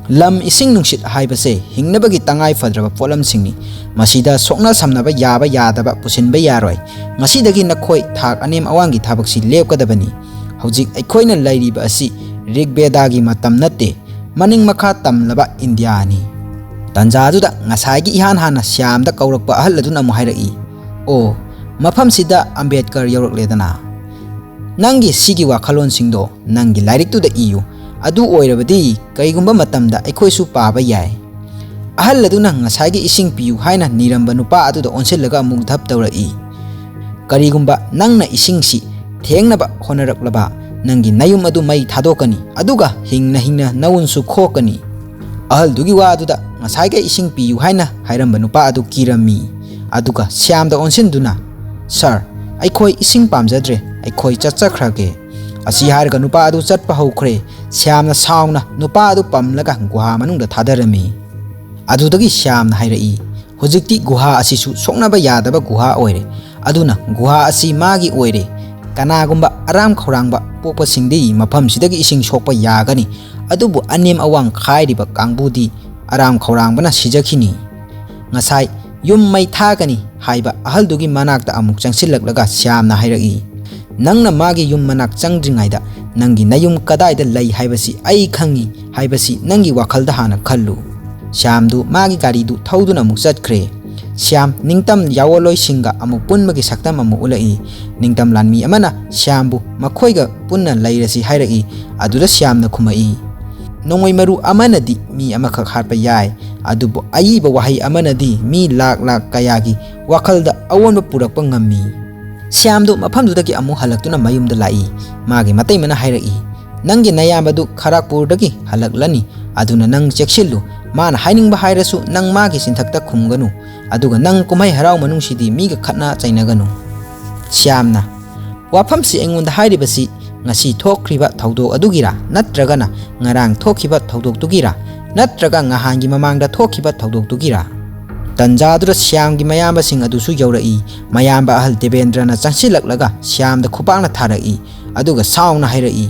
"ꯂꯝ, ꯏꯁꯤꯡ, ꯅꯨꯡꯁꯤꯠ ꯍꯥꯏꯕꯁꯦ ꯍꯤꯡꯅꯕꯒꯤ ꯇꯉꯥꯏ ꯐꯗ꯭ꯔꯕ ꯄꯣꯠꯂꯝꯁꯤꯡꯅꯤ꯫ ꯃꯁꯤꯗ ꯁꯣꯛꯅ ꯁꯝꯅꯕ ꯌꯥꯕ ꯌꯥꯗꯕ ꯄꯨꯁꯤꯟꯕ ꯌꯥꯔꯣꯏ꯫ ꯉꯁꯤꯗꯒꯤ ꯅꯈꯣꯏ ꯊꯥꯛ ꯑꯅꯦꯝ ꯑꯋꯥꯡꯒꯤ ꯊꯕꯛꯁꯤ ꯂꯦꯞꯀꯗꯕꯅꯤ꯫ ꯍꯧꯖꯤꯛ ꯑꯩꯈꯣꯏꯅ ꯂꯩꯔꯤꯕ ꯑꯁꯤ ꯔꯤꯒ ꯕꯦꯗꯥꯒꯤ ꯃꯇꯝ ꯅꯠꯇꯦ, ꯃꯅꯤꯡ ꯃꯈꯥ ꯇꯝꯂꯕ ꯏꯟꯗꯤꯌꯥꯅꯤ꯫" ꯇꯟꯖꯥꯗꯨꯗ ꯉꯁꯥꯏꯒꯤ ꯏꯍꯥꯟ ꯍꯥꯟꯅ ꯁ꯭ꯌꯥꯝꯗ ꯀꯧꯔꯛꯄ ꯑꯍꯜ ꯑꯗꯨꯅ ꯑꯃꯨꯛ ꯍꯥꯏꯔꯛꯏ, "ꯑꯣ, ꯃꯐꯝꯁꯤꯗ ꯑꯝꯕꯦꯗꯀꯔ ꯌꯧꯔꯛꯂꯦꯗꯅ꯫ ꯅꯪꯒꯤ ꯁꯤꯒꯤ ꯋꯥꯈꯜꯂꯣꯟꯁꯤꯡꯗꯣ ꯅꯪꯒꯤ ꯂꯥꯏꯔꯤꯛꯇꯨꯗ ꯏꯌꯨ꯫ ꯑꯗꯨ ꯑꯣꯏꯔꯕꯗꯤ ꯀꯔꯤꯒꯨꯝꯕ ꯃꯇꯝꯗ ꯑꯩꯈꯣꯏꯁꯨ ꯄꯥꯕ ꯌꯥꯏ꯫" ꯑꯍꯜ ꯑꯗꯨꯅ ꯉꯁꯥꯏꯒꯤ ꯏꯁꯤꯡ ꯄꯤꯌꯨ ꯍꯥꯏꯅ ꯅꯤꯔꯝꯕ ꯅꯨꯄꯥ ꯑꯗꯨꯗ ꯑꯣꯟꯁꯤꯜꯂꯒ ꯑꯃꯨꯛ ꯙꯞ ꯇꯧꯔꯛꯏ, "ꯀꯔꯤꯒꯨꯝꯕ ꯅꯪꯅ ꯏꯁꯤꯡꯁꯤ ꯊꯦꯡꯅꯕ ꯍꯣꯠꯅꯔꯛꯂꯕ, ꯅꯪꯒꯤ ꯅꯌꯨꯝ ꯑꯗꯨ ꯃꯩ ꯊꯥꯗꯣꯛꯀꯅꯤ, ꯑꯗꯨꯒ ꯍꯤꯡꯅ ꯍꯤꯡꯅ ꯅꯋꯨꯟꯁꯨ ꯈꯣꯛꯀꯅꯤ꯫" ꯑꯍꯜꯗꯨꯒꯤ ꯋꯥꯗꯨꯗ ꯉꯁꯥꯏꯒꯤ ꯏꯁꯤꯡ ꯄꯤꯌꯨ ꯍꯥꯏꯅ ꯍꯥꯏꯔꯝꯕ ꯅꯨꯄꯥ ꯑꯗꯨ ꯀꯤꯔꯝꯃꯤ꯫ ꯑꯗꯨꯒ ꯁ꯭ꯌꯥꯝꯗ ꯑꯣꯟꯁꯤꯟꯗꯨꯅ, "ꯁꯥꯔ, ꯑꯩꯈꯣꯏ ꯏꯁꯤꯡ ꯄꯥꯝꯖꯗ꯭ꯔꯦ, ꯑꯩꯈꯣꯏ ꯆꯠꯆꯈ꯭ꯔꯒꯦ꯫" ꯑꯁꯤ ꯍꯥꯏꯔꯒ ꯅꯨꯄꯥ ꯑꯗꯨ ꯆꯠꯄ ꯍꯧꯈ꯭ꯔꯦ꯫ ꯁ꯭ꯌꯥꯝꯅ ꯁꯥꯎꯅ ꯅꯨꯄꯥ ꯑꯗꯨ ꯄꯝꯂꯒ ꯒꯨꯍꯥ ꯃꯅꯨꯡꯗ ꯊꯥꯗꯔꯝꯃꯤ꯫ ꯑꯗꯨꯗꯒꯤ ꯁ꯭ꯌꯥꯝꯅ ꯍꯥꯏꯔꯛꯏ, "ꯍꯧꯖꯤꯛꯇꯤ ꯒꯨꯍꯥ ꯑꯁꯤꯁꯨ ꯁꯣꯛꯅꯕ ꯌꯥꯗꯕ ꯒꯨꯍꯥ ꯑꯣꯏꯔꯦ꯫ ꯑꯗꯨꯅ ꯒꯨꯍꯥ ꯑꯁꯤ ꯃꯥꯒꯤ ꯑꯣꯏꯔꯦ꯫ ꯀꯅꯥꯒꯨꯝꯕ ꯑꯔꯥꯝ ꯈꯧꯔꯥꯡꯕ ꯄꯣꯛꯄꯁꯤꯡꯗꯤ ꯃꯐꯝꯁꯤꯗꯒꯤ ꯏꯁꯤꯡ ꯁꯣꯛꯄ ꯌꯥꯒꯅꯤ, ꯑꯗꯨꯕꯨ ꯑꯅꯦꯝ ꯑꯋꯥꯡ ꯈꯥꯏꯔꯤꯕ ꯀꯥꯡꯕꯨꯗꯤ ꯑꯔꯥꯝ ꯈꯧꯔꯥꯡꯕꯅ ꯁꯤꯖꯈꯤꯅꯤ꯫ ꯉꯁꯥꯏ ꯌꯨꯝ ꯃꯩ ꯊꯥꯒꯅꯤ ꯍꯥꯏꯕ ꯑꯍꯜꯗꯨꯒꯤ ꯃꯅꯥꯛꯇ ꯑꯃꯨꯛ ꯆꯪꯁꯤꯜꯂꯛꯂꯒ ꯁ꯭ꯌꯥꯝꯅ ꯍꯥꯏꯔꯛꯏ, "ꯅꯪꯅ ꯃꯥꯒꯤ ꯌꯨꯝ ꯃꯅꯥꯛ ꯆꯪꯗ꯭ꯔꯤꯉꯩꯗ ꯅꯪꯒꯤ ꯅꯌꯨꯝ ꯀꯗꯥꯏꯗ ꯂꯩ ꯍꯥꯏꯕꯁꯤ ꯑꯩ ꯈꯪꯏ ꯍꯥꯏꯕꯁꯤ ꯅꯪꯒꯤ ꯋꯥꯈꯜꯗ ꯍꯥꯟꯅ ꯈꯜꯂꯨ꯫" ꯁ꯭ꯌꯥꯝꯗꯨ ꯃꯥꯒꯤ ꯒꯥꯔꯤꯗꯨ ꯊꯧꯗꯨꯅ ꯑꯃꯨꯛ ꯆꯠꯈ꯭ꯔꯦ꯫ ꯁ꯭ꯌꯥꯝ ꯅꯤꯡꯇꯝ ꯌꯥꯑꯣꯟꯂꯣꯏꯁꯤꯡꯒ ꯑꯃꯨꯛ ꯄꯨꯟꯕꯒꯤ ꯁꯛꯇꯝ ꯑꯃꯨꯛ ꯎꯠꯂꯛꯏ꯫ ꯅꯤꯡꯇꯝ ꯂꯥꯟꯃꯤ ꯑꯃꯅ ꯁ꯭ꯌꯥꯝꯕꯨ ꯃꯈꯣꯏꯒ ꯄꯨꯟꯅ ꯂꯩꯔꯁꯤ ꯍꯥꯏꯔꯛꯏ꯫ ꯑꯗꯨꯗ ꯁ꯭ꯌꯥꯝꯅ ꯈꯨꯝꯃꯛꯏ, "ꯅꯣꯡꯃꯩ ꯃꯔꯨ ꯑꯃꯅꯗꯤ ꯃꯤ ꯑꯃꯈꯛ ꯍꯥꯠꯄ ꯌꯥꯏ, ꯑꯗꯨꯕꯨ ꯑꯏꯕ ꯋꯥꯍꯩ ꯑꯃꯅꯗꯤ ꯃꯤ ꯂꯥꯛ ꯂꯥꯛ ꯀꯌꯥꯒꯤ ꯋꯥꯈꯜꯗ ꯑꯑꯣꯟꯕ ꯄꯨꯔꯛꯄ ꯉꯝꯃꯤ꯫" ꯁ꯭ꯌꯥꯝꯗꯨ ꯃꯐꯝꯗꯨꯗꯒꯤ ꯑꯃꯨꯛ ꯍꯜꯂꯛꯇꯨꯅ ꯃꯌꯨꯝꯗ ꯂꯥꯛꯏ꯫ ꯃꯥꯒꯤ ꯃꯇꯩꯃꯅ ꯍꯥꯏꯔꯛꯏ, "ꯅꯪꯒꯤ ꯅꯌꯥꯝꯕꯗꯨ ꯈꯔꯥꯛꯄꯨꯔꯗꯒꯤ ꯍꯜꯂꯛꯂꯅꯤ, ꯑꯗꯨꯅ ꯅꯪ ꯆꯦꯛꯁꯤꯜꯂꯨ꯫ ꯃꯥꯅ ꯍꯥꯏꯅꯤꯡꯕ ꯍꯥꯏꯔꯁꯨ ꯅꯪ ꯃꯥꯒꯤ ꯆꯤꯟꯊꯛꯇ ꯈꯨꯝꯒꯅꯨ, ꯑꯗꯨꯒ ꯅꯪ ꯀꯨꯝꯍꯩ ꯍꯔꯥꯎ ꯃꯅꯨꯡꯁꯤꯗꯤ ꯃꯤꯒ ꯈꯠꯅ ꯆꯩꯅꯒꯅꯨ꯫" ꯁ꯭ꯌꯥꯝꯅ, "ꯋꯥꯐꯝꯁꯤ ꯑꯩꯉꯣꯟꯗ ꯍꯥꯏꯔꯤꯕꯁꯤ ꯉꯁꯤ ꯊꯣꯛꯈ꯭ꯔꯤꯕ ꯊꯧꯗꯣꯛ ꯑꯗꯨꯒꯤꯔꯥ, ꯅꯠꯇ꯭ꯔꯒꯅ ꯉꯔꯥꯡ ꯊꯣꯛꯈꯤꯕ ꯊꯧꯗꯣꯛꯇꯨꯒꯤꯔꯥ, ꯅꯠꯇ꯭ꯔꯒ ꯉꯍꯥꯟꯒꯤ ꯃꯃꯥꯡꯗ ꯊꯣꯛꯈꯤꯕ ꯊꯧꯗꯣꯛꯇꯨꯒꯤꯔꯥ?" ꯇꯟꯖꯥꯗꯨꯗ ꯁ꯭ꯌꯥꯝꯒꯤ ꯃꯌꯥꯝꯕꯁꯤꯡ ꯑꯗꯨꯁꯨ ꯌꯧꯔꯛꯏ꯫ ꯃꯌꯥꯝꯕ ꯑꯍꯜ ꯗꯦꯕꯦꯟꯗ꯭ꯔꯅ ꯆꯪꯁꯤꯜꯂꯛꯂꯒ ꯁ꯭ꯌꯥꯝꯗ ꯈꯨꯄꯥꯛꯅ ꯊꯥꯔꯛꯏ, ꯑꯗꯨꯒ ꯁꯥꯎꯅ ꯍꯥꯏꯔꯛꯏ,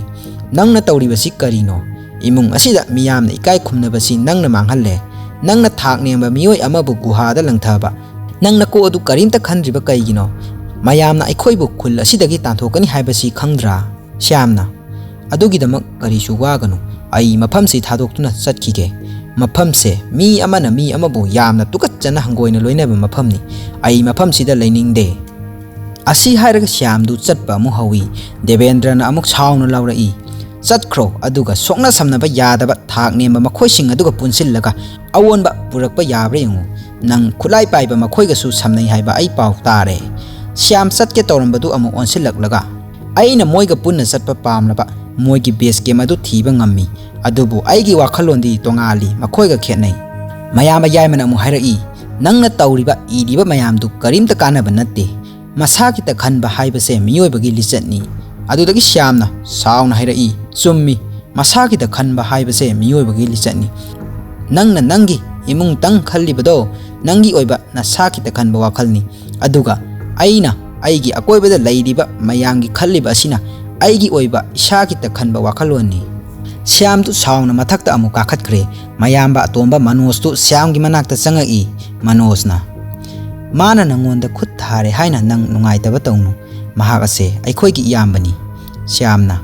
"ꯅꯪꯅ ꯇꯧꯔꯤꯕꯁꯤ ꯀꯔꯤꯅꯣ? ꯏꯃꯨꯡ ꯑꯁꯤꯗ ꯃꯤꯌꯥꯝꯅ ꯏꯀꯥꯏ ꯈꯨꯝꯅꯕꯁꯤ ꯅꯪꯅ ꯃꯥꯡꯍꯜꯂꯦ꯫ ꯅꯪꯅ ꯊꯥꯛ ꯅꯦꯝꯕ ꯃꯤꯑꯣꯏ ꯑꯃꯕꯨ ꯒꯨꯍꯥꯗ ꯂꯪꯊꯕ꯫ ꯅꯪ ꯅꯀꯣꯛ ꯑꯗꯨ ꯀꯔꯤꯝꯇ ꯈꯟꯗ꯭ꯔꯤꯕ ꯀꯩꯒꯤꯅꯣ? ꯃꯌꯥꯝꯅ ꯑꯩꯈꯣꯏꯕꯨ ꯈꯨꯜ ꯑꯁꯤꯗꯒꯤ ꯇꯥꯟꯊꯣꯛꯀꯅꯤ ꯍꯥꯏꯕꯁꯤ ꯈꯪꯗ꯭ꯔꯥ?" ꯁ꯭ꯌꯥꯝꯅ, "ꯑꯗꯨꯒꯤꯗꯃꯛ ꯀꯔꯤꯁꯨ ꯋꯥꯒꯅꯨ꯫ ꯑꯩ ꯃꯐꯝꯁꯤ ꯊꯥꯗꯣꯛꯇꯨꯅ ꯆꯠꯈꯤꯒꯦ꯫ ꯃꯐꯝꯁꯦ ꯃꯤ ꯑꯃꯅ ꯃꯤ ꯑꯃꯕꯨ ꯌꯥꯝꯅ ꯇꯨꯀꯠꯆꯅ ꯍꯪꯒꯣꯏꯅ ꯂꯣꯏꯅꯕ ꯃꯐꯝꯅꯤ꯫ ꯑꯩ ꯃꯐꯝꯁꯤꯗ ꯂꯩꯅꯤꯡꯗꯦ꯫" ꯑꯁꯤ ꯍꯥꯏꯔꯒ ꯁ꯭ꯌꯥꯝꯗꯨ ꯆꯠꯄ ꯑꯃꯨꯛ ꯍꯧꯏ꯫ ꯗꯦꯕꯦꯟꯗ꯭ꯔꯅ ꯑꯃꯨꯛ ꯁꯥꯎꯅ ꯂꯥꯎꯔꯛꯏ, "ꯆꯠꯈ꯭ꯔꯣ, ꯑꯗꯨꯒ ꯁꯣꯛꯅ ꯁꯝꯅꯕ ꯌꯥꯗꯕ ꯊꯥꯛ ꯅꯦꯝꯕ ꯃꯈꯣꯏꯁꯤꯡ ꯑꯗꯨꯒ ꯄꯨꯟꯁꯤꯜꯂꯒ ꯑꯑꯣꯟꯕ ꯄꯨꯔꯛꯄ ꯌꯥꯕ꯭ꯔꯥ ꯌꯦꯡꯉꯨ꯫ ꯅꯪ ꯈꯨꯠꯂꯥꯏ ꯄꯥꯏꯕ ꯃꯈꯣꯏꯒꯁꯨ ꯁꯝꯅꯩ ꯍꯥꯏꯕ ꯑꯩ ꯄꯥꯎ ꯇꯥꯔꯦ꯫" ꯁ꯭ꯌꯥꯝ ꯆꯠꯀꯦ ꯇꯧꯔꯝꯕꯗꯨ ꯑꯃꯨꯛ ꯑꯣꯟꯁꯤꯜꯂꯛꯂꯒ, "ꯑꯩꯅ ꯃꯣꯏꯒ ꯄꯨꯟꯅ ꯆꯠꯄ ꯄꯥꯝꯂꯕ ꯃꯣꯏꯒꯤ ꯕꯦꯁ ꯀꯦꯝ ꯑꯗꯨ ꯊꯤꯕ ꯉꯝꯃꯤ, ꯑꯗꯨꯕꯨ ꯑꯩꯒꯤ ꯋꯥꯈꯜꯂꯣꯟꯗꯤ ꯇꯣꯉꯥꯜꯂꯤ, ꯃꯈꯣꯏꯒ ꯈꯦꯠꯅꯩ꯫" ꯃꯌꯥꯝꯕ ꯌꯥꯏꯃꯅ ꯑꯃꯨꯛ ꯍꯥꯏꯔꯛꯏ, "ꯅꯪꯅ ꯇꯧꯔꯤꯕ, ꯏꯔꯤꯕ ꯃꯌꯥꯝꯗꯨ ꯀꯔꯤꯝꯇ ꯀꯥꯟꯅꯕ ꯅꯠꯇꯦ꯫ ꯃꯁꯥ ꯈꯤꯇ ꯈꯟꯕ ꯍꯥꯏꯕꯁꯦ ꯃꯤꯑꯣꯏꯕꯒꯤ ꯂꯤꯆꯠꯅꯤ꯫" ꯑꯗꯨꯗꯒꯤ ꯁ꯭ꯌꯥꯝꯅ ꯁꯥꯎꯅ ꯍꯥꯏꯔꯛꯏ, "ꯆꯨꯝꯃꯤ, ꯃꯁꯥ ꯈꯤꯇ ꯈꯟꯕ ꯍꯥꯏꯕꯁꯦ ꯃꯤꯑꯣꯏꯕꯒꯤ ꯂꯤꯆꯠꯅꯤ꯫ ꯅꯪꯅ ꯅꯪꯒꯤ ꯏꯃꯨꯡꯇꯪ ꯈꯜꯂꯤꯕꯗꯣ ꯅꯪꯒꯤ ꯑꯣꯏꯕ ꯅꯁꯥ ꯈꯤꯇ ꯈꯟꯕ ꯋꯥꯈꯜꯅꯤ, ꯑꯗꯨꯒ ꯑꯩꯅ ꯑꯩꯒꯤ ꯑꯀꯣꯏꯕꯗ ꯂꯩꯔꯤꯕ ꯃꯌꯥꯝꯒꯤ ꯈꯜꯂꯤꯕ ꯑꯁꯤꯅ ꯑꯩꯒꯤ ꯑꯣꯏꯕ ꯏꯁꯥ ꯈꯤꯇ ꯈꯟꯕ ꯋꯥꯈꯜꯂꯣꯟꯅꯤ꯫" ꯁ꯭ꯌꯥꯝꯗꯨ ꯁꯥꯎꯅ ꯃꯊꯛꯇ ꯑꯃꯨꯛ ꯀꯥꯈꯠꯈ꯭ꯔꯦ꯫ ꯃꯌꯥꯝꯕ ꯑꯇꯣꯝꯕ ꯃꯅꯣꯖꯇꯨ ꯁ꯭ꯌꯥꯝꯒꯤ ꯃꯅꯥꯛꯇ ꯆꯪꯉꯛꯏ꯫ ꯃꯅꯣꯖꯅ, "ꯃꯥꯅ ꯅꯪꯉꯣꯟꯗ ꯈꯨꯠ ꯊꯥꯔꯦ ꯍꯥꯏꯅ ꯅꯪ ꯅꯨꯡꯉꯥꯏꯇꯕ ꯇꯧꯅꯨ꯫ ꯃꯍꯥꯛ ꯑꯁꯦ ꯑꯩꯈꯣꯏꯒꯤ ꯏꯌꯥꯝꯕꯅꯤ꯫" ꯁ꯭ꯌꯥꯝꯅ,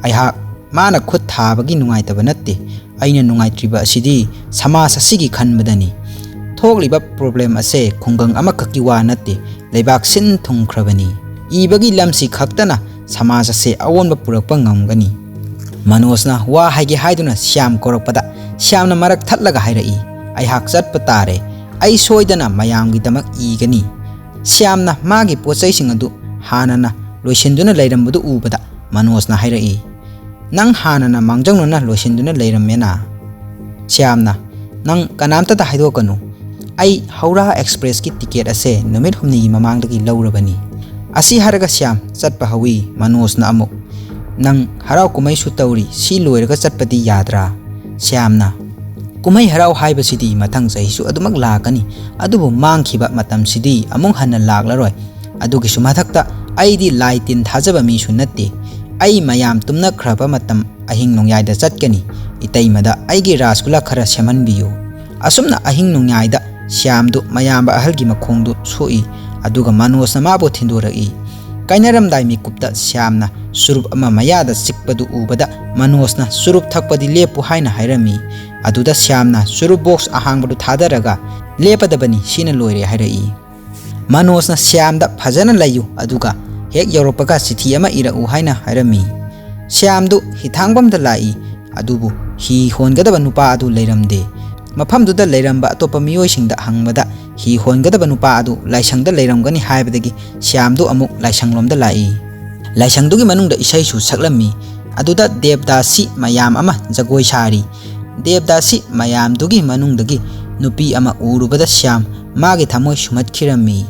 "ꯑꯩꯍꯥꯛ ꯃꯥꯅ ꯈꯨꯠ ꯊꯥꯕꯒꯤ ꯅꯨꯡꯉꯥꯏꯇꯕ ꯅꯠꯇꯦ꯫ ꯑꯩꯅ ꯅꯨꯡꯉꯥꯏꯇ꯭ꯔꯤꯕ ꯑꯁꯤꯗꯤ ꯁꯃꯥꯖ ꯑꯁꯤꯒꯤ ꯈꯟꯕꯗꯅꯤ꯫ ꯊꯣꯛꯂꯤꯕ ꯄ꯭ꯔꯣꯕ꯭ꯂꯦꯝ ꯑꯁꯦ ꯈꯨꯡꯒꯪ ꯑꯃꯈꯛꯀꯤ ꯋꯥ ꯅꯠꯇꯦ, ꯂꯩꯕꯥꯛ ꯁꯤꯟ ꯊꯨꯡꯈ꯭ꯔꯕꯅꯤ꯫ ꯏꯕꯒꯤ ꯂꯝꯁꯤ ꯈꯛꯇꯅ ꯁꯃꯥꯖ ꯑꯁꯦ ꯑꯑꯣꯟꯕ ꯄꯨꯔꯛꯄ ꯉꯝꯒꯅꯤ꯫" ꯃꯅꯣꯖꯅ ꯋꯥ ꯍꯥꯏꯒꯦ ꯍꯥꯏꯗꯨꯅ ꯁ꯭ꯌꯥꯝ ꯀꯧꯔꯛꯄꯗ ꯁ꯭ꯌꯥꯝꯅ ꯃꯔꯛ ꯊꯠꯂꯒ ꯍꯥꯏꯔꯛꯏ, "ꯑꯩꯍꯥꯛ ꯆꯠꯄ ꯇꯥꯔꯦ꯫ ꯑꯩ ꯁꯣꯏꯗꯅ ꯃꯌꯥꯝꯒꯤꯗꯃꯛ ꯏꯒꯅꯤ꯫" ꯁ꯭ꯌꯥꯝꯅ ꯃꯥꯒꯤ ꯄꯣꯠ ꯆꯩꯁꯤꯡ ꯑꯗꯨ ꯍꯥꯟꯅꯅ ꯂꯣꯏꯁꯤꯟꯗꯨꯅ ꯂꯩꯔꯝꯕꯗꯨ ꯎꯕꯗ ꯃꯅꯣꯖꯅ ꯍꯥꯏꯔꯛꯏ, "ꯅꯪ ꯍꯥꯟꯅꯅ ꯃꯥꯡꯖꯧꯅꯅ ꯂꯣꯏꯁꯤꯟꯗꯨꯅ ꯂꯩꯔꯝꯃꯦꯅ?" ꯁ꯭ꯌꯥꯝꯅ, "ꯅꯪ ꯀꯅꯥꯝꯇꯗ ꯍꯥꯏꯗꯣꯛꯀꯅꯨ꯫ ꯑꯩ ꯍꯧꯔꯥ ꯑꯦꯛꯁꯄ꯭ꯔꯦꯁꯀꯤ ꯇꯤꯀꯦꯠ ꯑꯁꯦ ꯅꯨꯃꯤꯠ ꯍꯨꯝꯅꯤꯒꯤ ꯃꯃꯥꯡꯗꯒꯤ ꯂꯧꯔꯕꯅꯤ꯫" ꯑꯁꯤ ꯍꯥꯏꯔꯒ ꯁ꯭ꯌꯥꯝ ꯆꯠꯄ ꯍꯧꯏ꯫ ꯃꯅꯣꯖꯅ ꯑꯃꯨꯛ, "ꯅꯪ ꯍꯔꯥꯎ ꯀꯨꯝꯍꯩꯁꯨ ꯇꯧꯔꯤ, ꯁꯤ ꯂꯣꯏꯔꯒ ꯆꯠꯄꯗꯤ ꯌꯥꯗ꯭ꯔꯥ?" ꯁ꯭ꯌꯥꯝꯅ, "ꯀꯨꯝꯍꯩ ꯍꯔꯥꯎ ꯍꯥꯏꯕꯁꯤꯗꯤ ꯃꯊꯪ ꯆꯍꯤꯁꯨ ꯑꯗꯨꯃꯛ ꯂꯥꯛꯀꯅꯤ, ꯑꯗꯨꯕꯨ ꯃꯥꯡꯈꯤꯕ ꯃꯇꯝꯁꯤꯗꯤ ꯑꯃꯨꯛ ꯍꯟꯅ ꯂꯥꯛꯂꯔꯣꯏ꯫ ꯑꯗꯨꯒꯤꯁꯨ ꯃꯊꯛꯇ ꯑꯩꯗꯤ ꯂꯥꯏ ꯇꯤꯟ ꯊꯥꯖꯕ ꯃꯤꯁꯨ ꯅꯠꯇꯦ꯫ ꯑꯩ ꯃꯌꯥꯝ ꯇꯨꯝꯅꯈ꯭ꯔꯕ ꯃꯇꯝ ꯑꯍꯤꯡ ꯅꯣꯡꯌꯥꯏꯗ ꯆꯠꯀꯅꯤ꯫ ꯏꯇꯩꯃꯗ ꯑꯩꯒꯤ ꯔꯥꯁꯒꯨꯂꯥ ꯈꯔ ꯁꯦꯝꯍꯟꯕꯤꯌꯨ꯫" ꯑꯁꯨꯝꯅ ꯑꯍꯤꯡ ꯅꯣꯡꯌꯥꯏꯗ ꯁ꯭ꯌꯥꯝꯗꯨ ꯃꯌꯥꯝꯕ ꯑꯍꯜꯒꯤ ꯃꯈꯣꯡꯗꯨ ꯁꯣꯛꯏ, ꯑꯗꯨꯒ ꯃꯅꯣꯖꯅ ꯃꯥꯕꯨ ꯊꯤꯟꯗꯣꯔꯛꯏ꯫ ꯀꯥꯏꯅꯔꯝꯗꯥꯏ ꯃꯤꯀꯨꯞꯇ ꯁ꯭ꯌꯥꯝꯅ ꯆꯨꯔꯨꯞ ꯑꯃ ꯃꯌꯥꯗ ꯆꯤꯛꯄꯗꯨ ꯎꯕꯗ ꯃꯅꯣꯖꯅ ꯆꯨꯔꯨꯞ ꯊꯛꯄꯗꯤ ꯂꯦꯞꯄꯨ ꯍꯥꯏꯅ ꯍꯥꯏꯔꯝꯃꯤ꯫ ꯑꯗꯨꯗ ꯁ꯭ꯌꯥꯝꯅ ꯆꯨꯔꯨꯞ ꯕꯣꯛꯁ ꯑꯍꯥꯡꯕꯗꯨ ꯊꯥꯗꯔꯒ, "ꯂꯦꯞꯄꯗꯕꯅꯤ, ꯁꯤꯅ ꯂꯣꯏꯔꯦ," ꯍꯥꯏꯔꯛꯏ꯫ ꯃꯅꯣꯖꯅ ꯁ꯭ꯌꯥꯝꯗ, "ꯐꯖꯅ ꯂꯩꯌꯨ, ꯑꯗꯨꯒ ꯍꯦꯛ ꯌꯧꯔꯛꯄꯒ ꯆꯤꯊꯤ ꯑꯃ ꯏꯔꯛꯎ," ꯍꯥꯏꯅ ꯍꯥꯏꯔꯝꯃꯤ꯫ ꯁ꯭ꯌꯥꯝꯗꯨ ꯍꯤꯊꯥꯡꯐꯝꯗ ꯂꯥꯛꯏ, ꯑꯗꯨꯕꯨ ꯍꯤ ꯍꯣꯟꯒꯗꯕ ꯅꯨꯄꯥ ꯑꯗꯨ ꯂꯩꯔꯝꯗꯦ꯫ ꯃꯐꯝꯗꯨꯗ ꯂꯩꯔꯝꯕ ꯑꯇꯣꯞꯄ ꯃꯤꯑꯣꯏꯁꯤꯡꯗ ꯍꯪꯕꯗ, ꯍꯤ ꯍꯣꯟꯒꯗꯕ ꯅꯨꯄꯥ ꯑꯗꯨ ꯂꯥꯏꯁꯪꯗ ꯂꯩꯔꯝꯒꯅꯤ ꯍꯥꯏꯕꯗꯒꯤ ꯁ꯭ꯌꯥꯝꯗꯨ ꯑꯃꯨꯛ ꯂꯥꯏꯁꯪꯂꯣꯝꯗ ꯂꯥꯛꯏ꯫ ꯂꯥꯏꯁꯪꯗꯨꯒꯤ ꯃꯅꯨꯡꯗ ꯏꯁꯩꯁꯨ ꯁꯛꯂꯝꯃꯤ꯫ ꯑꯗꯨꯗ ꯗꯦꯕꯗꯥꯁꯤ ꯃꯌꯥꯝ ꯑꯃ ꯖꯒꯣꯏ ꯁꯥꯔꯤ꯫ ꯗꯦꯕꯗꯥꯁꯤ ꯃꯌꯥꯝꯗꯨꯒꯤ ꯃꯅꯨꯡꯗꯒꯤ ꯅꯨꯄꯤ ꯑꯃ ꯎꯔꯨꯕꯗ ꯁ꯭ꯌꯥꯝ ꯃꯥꯒꯤ ꯊꯃꯣꯏ ꯁꯨꯝꯍꯠꯈꯤꯔꯝꯃꯤ꯫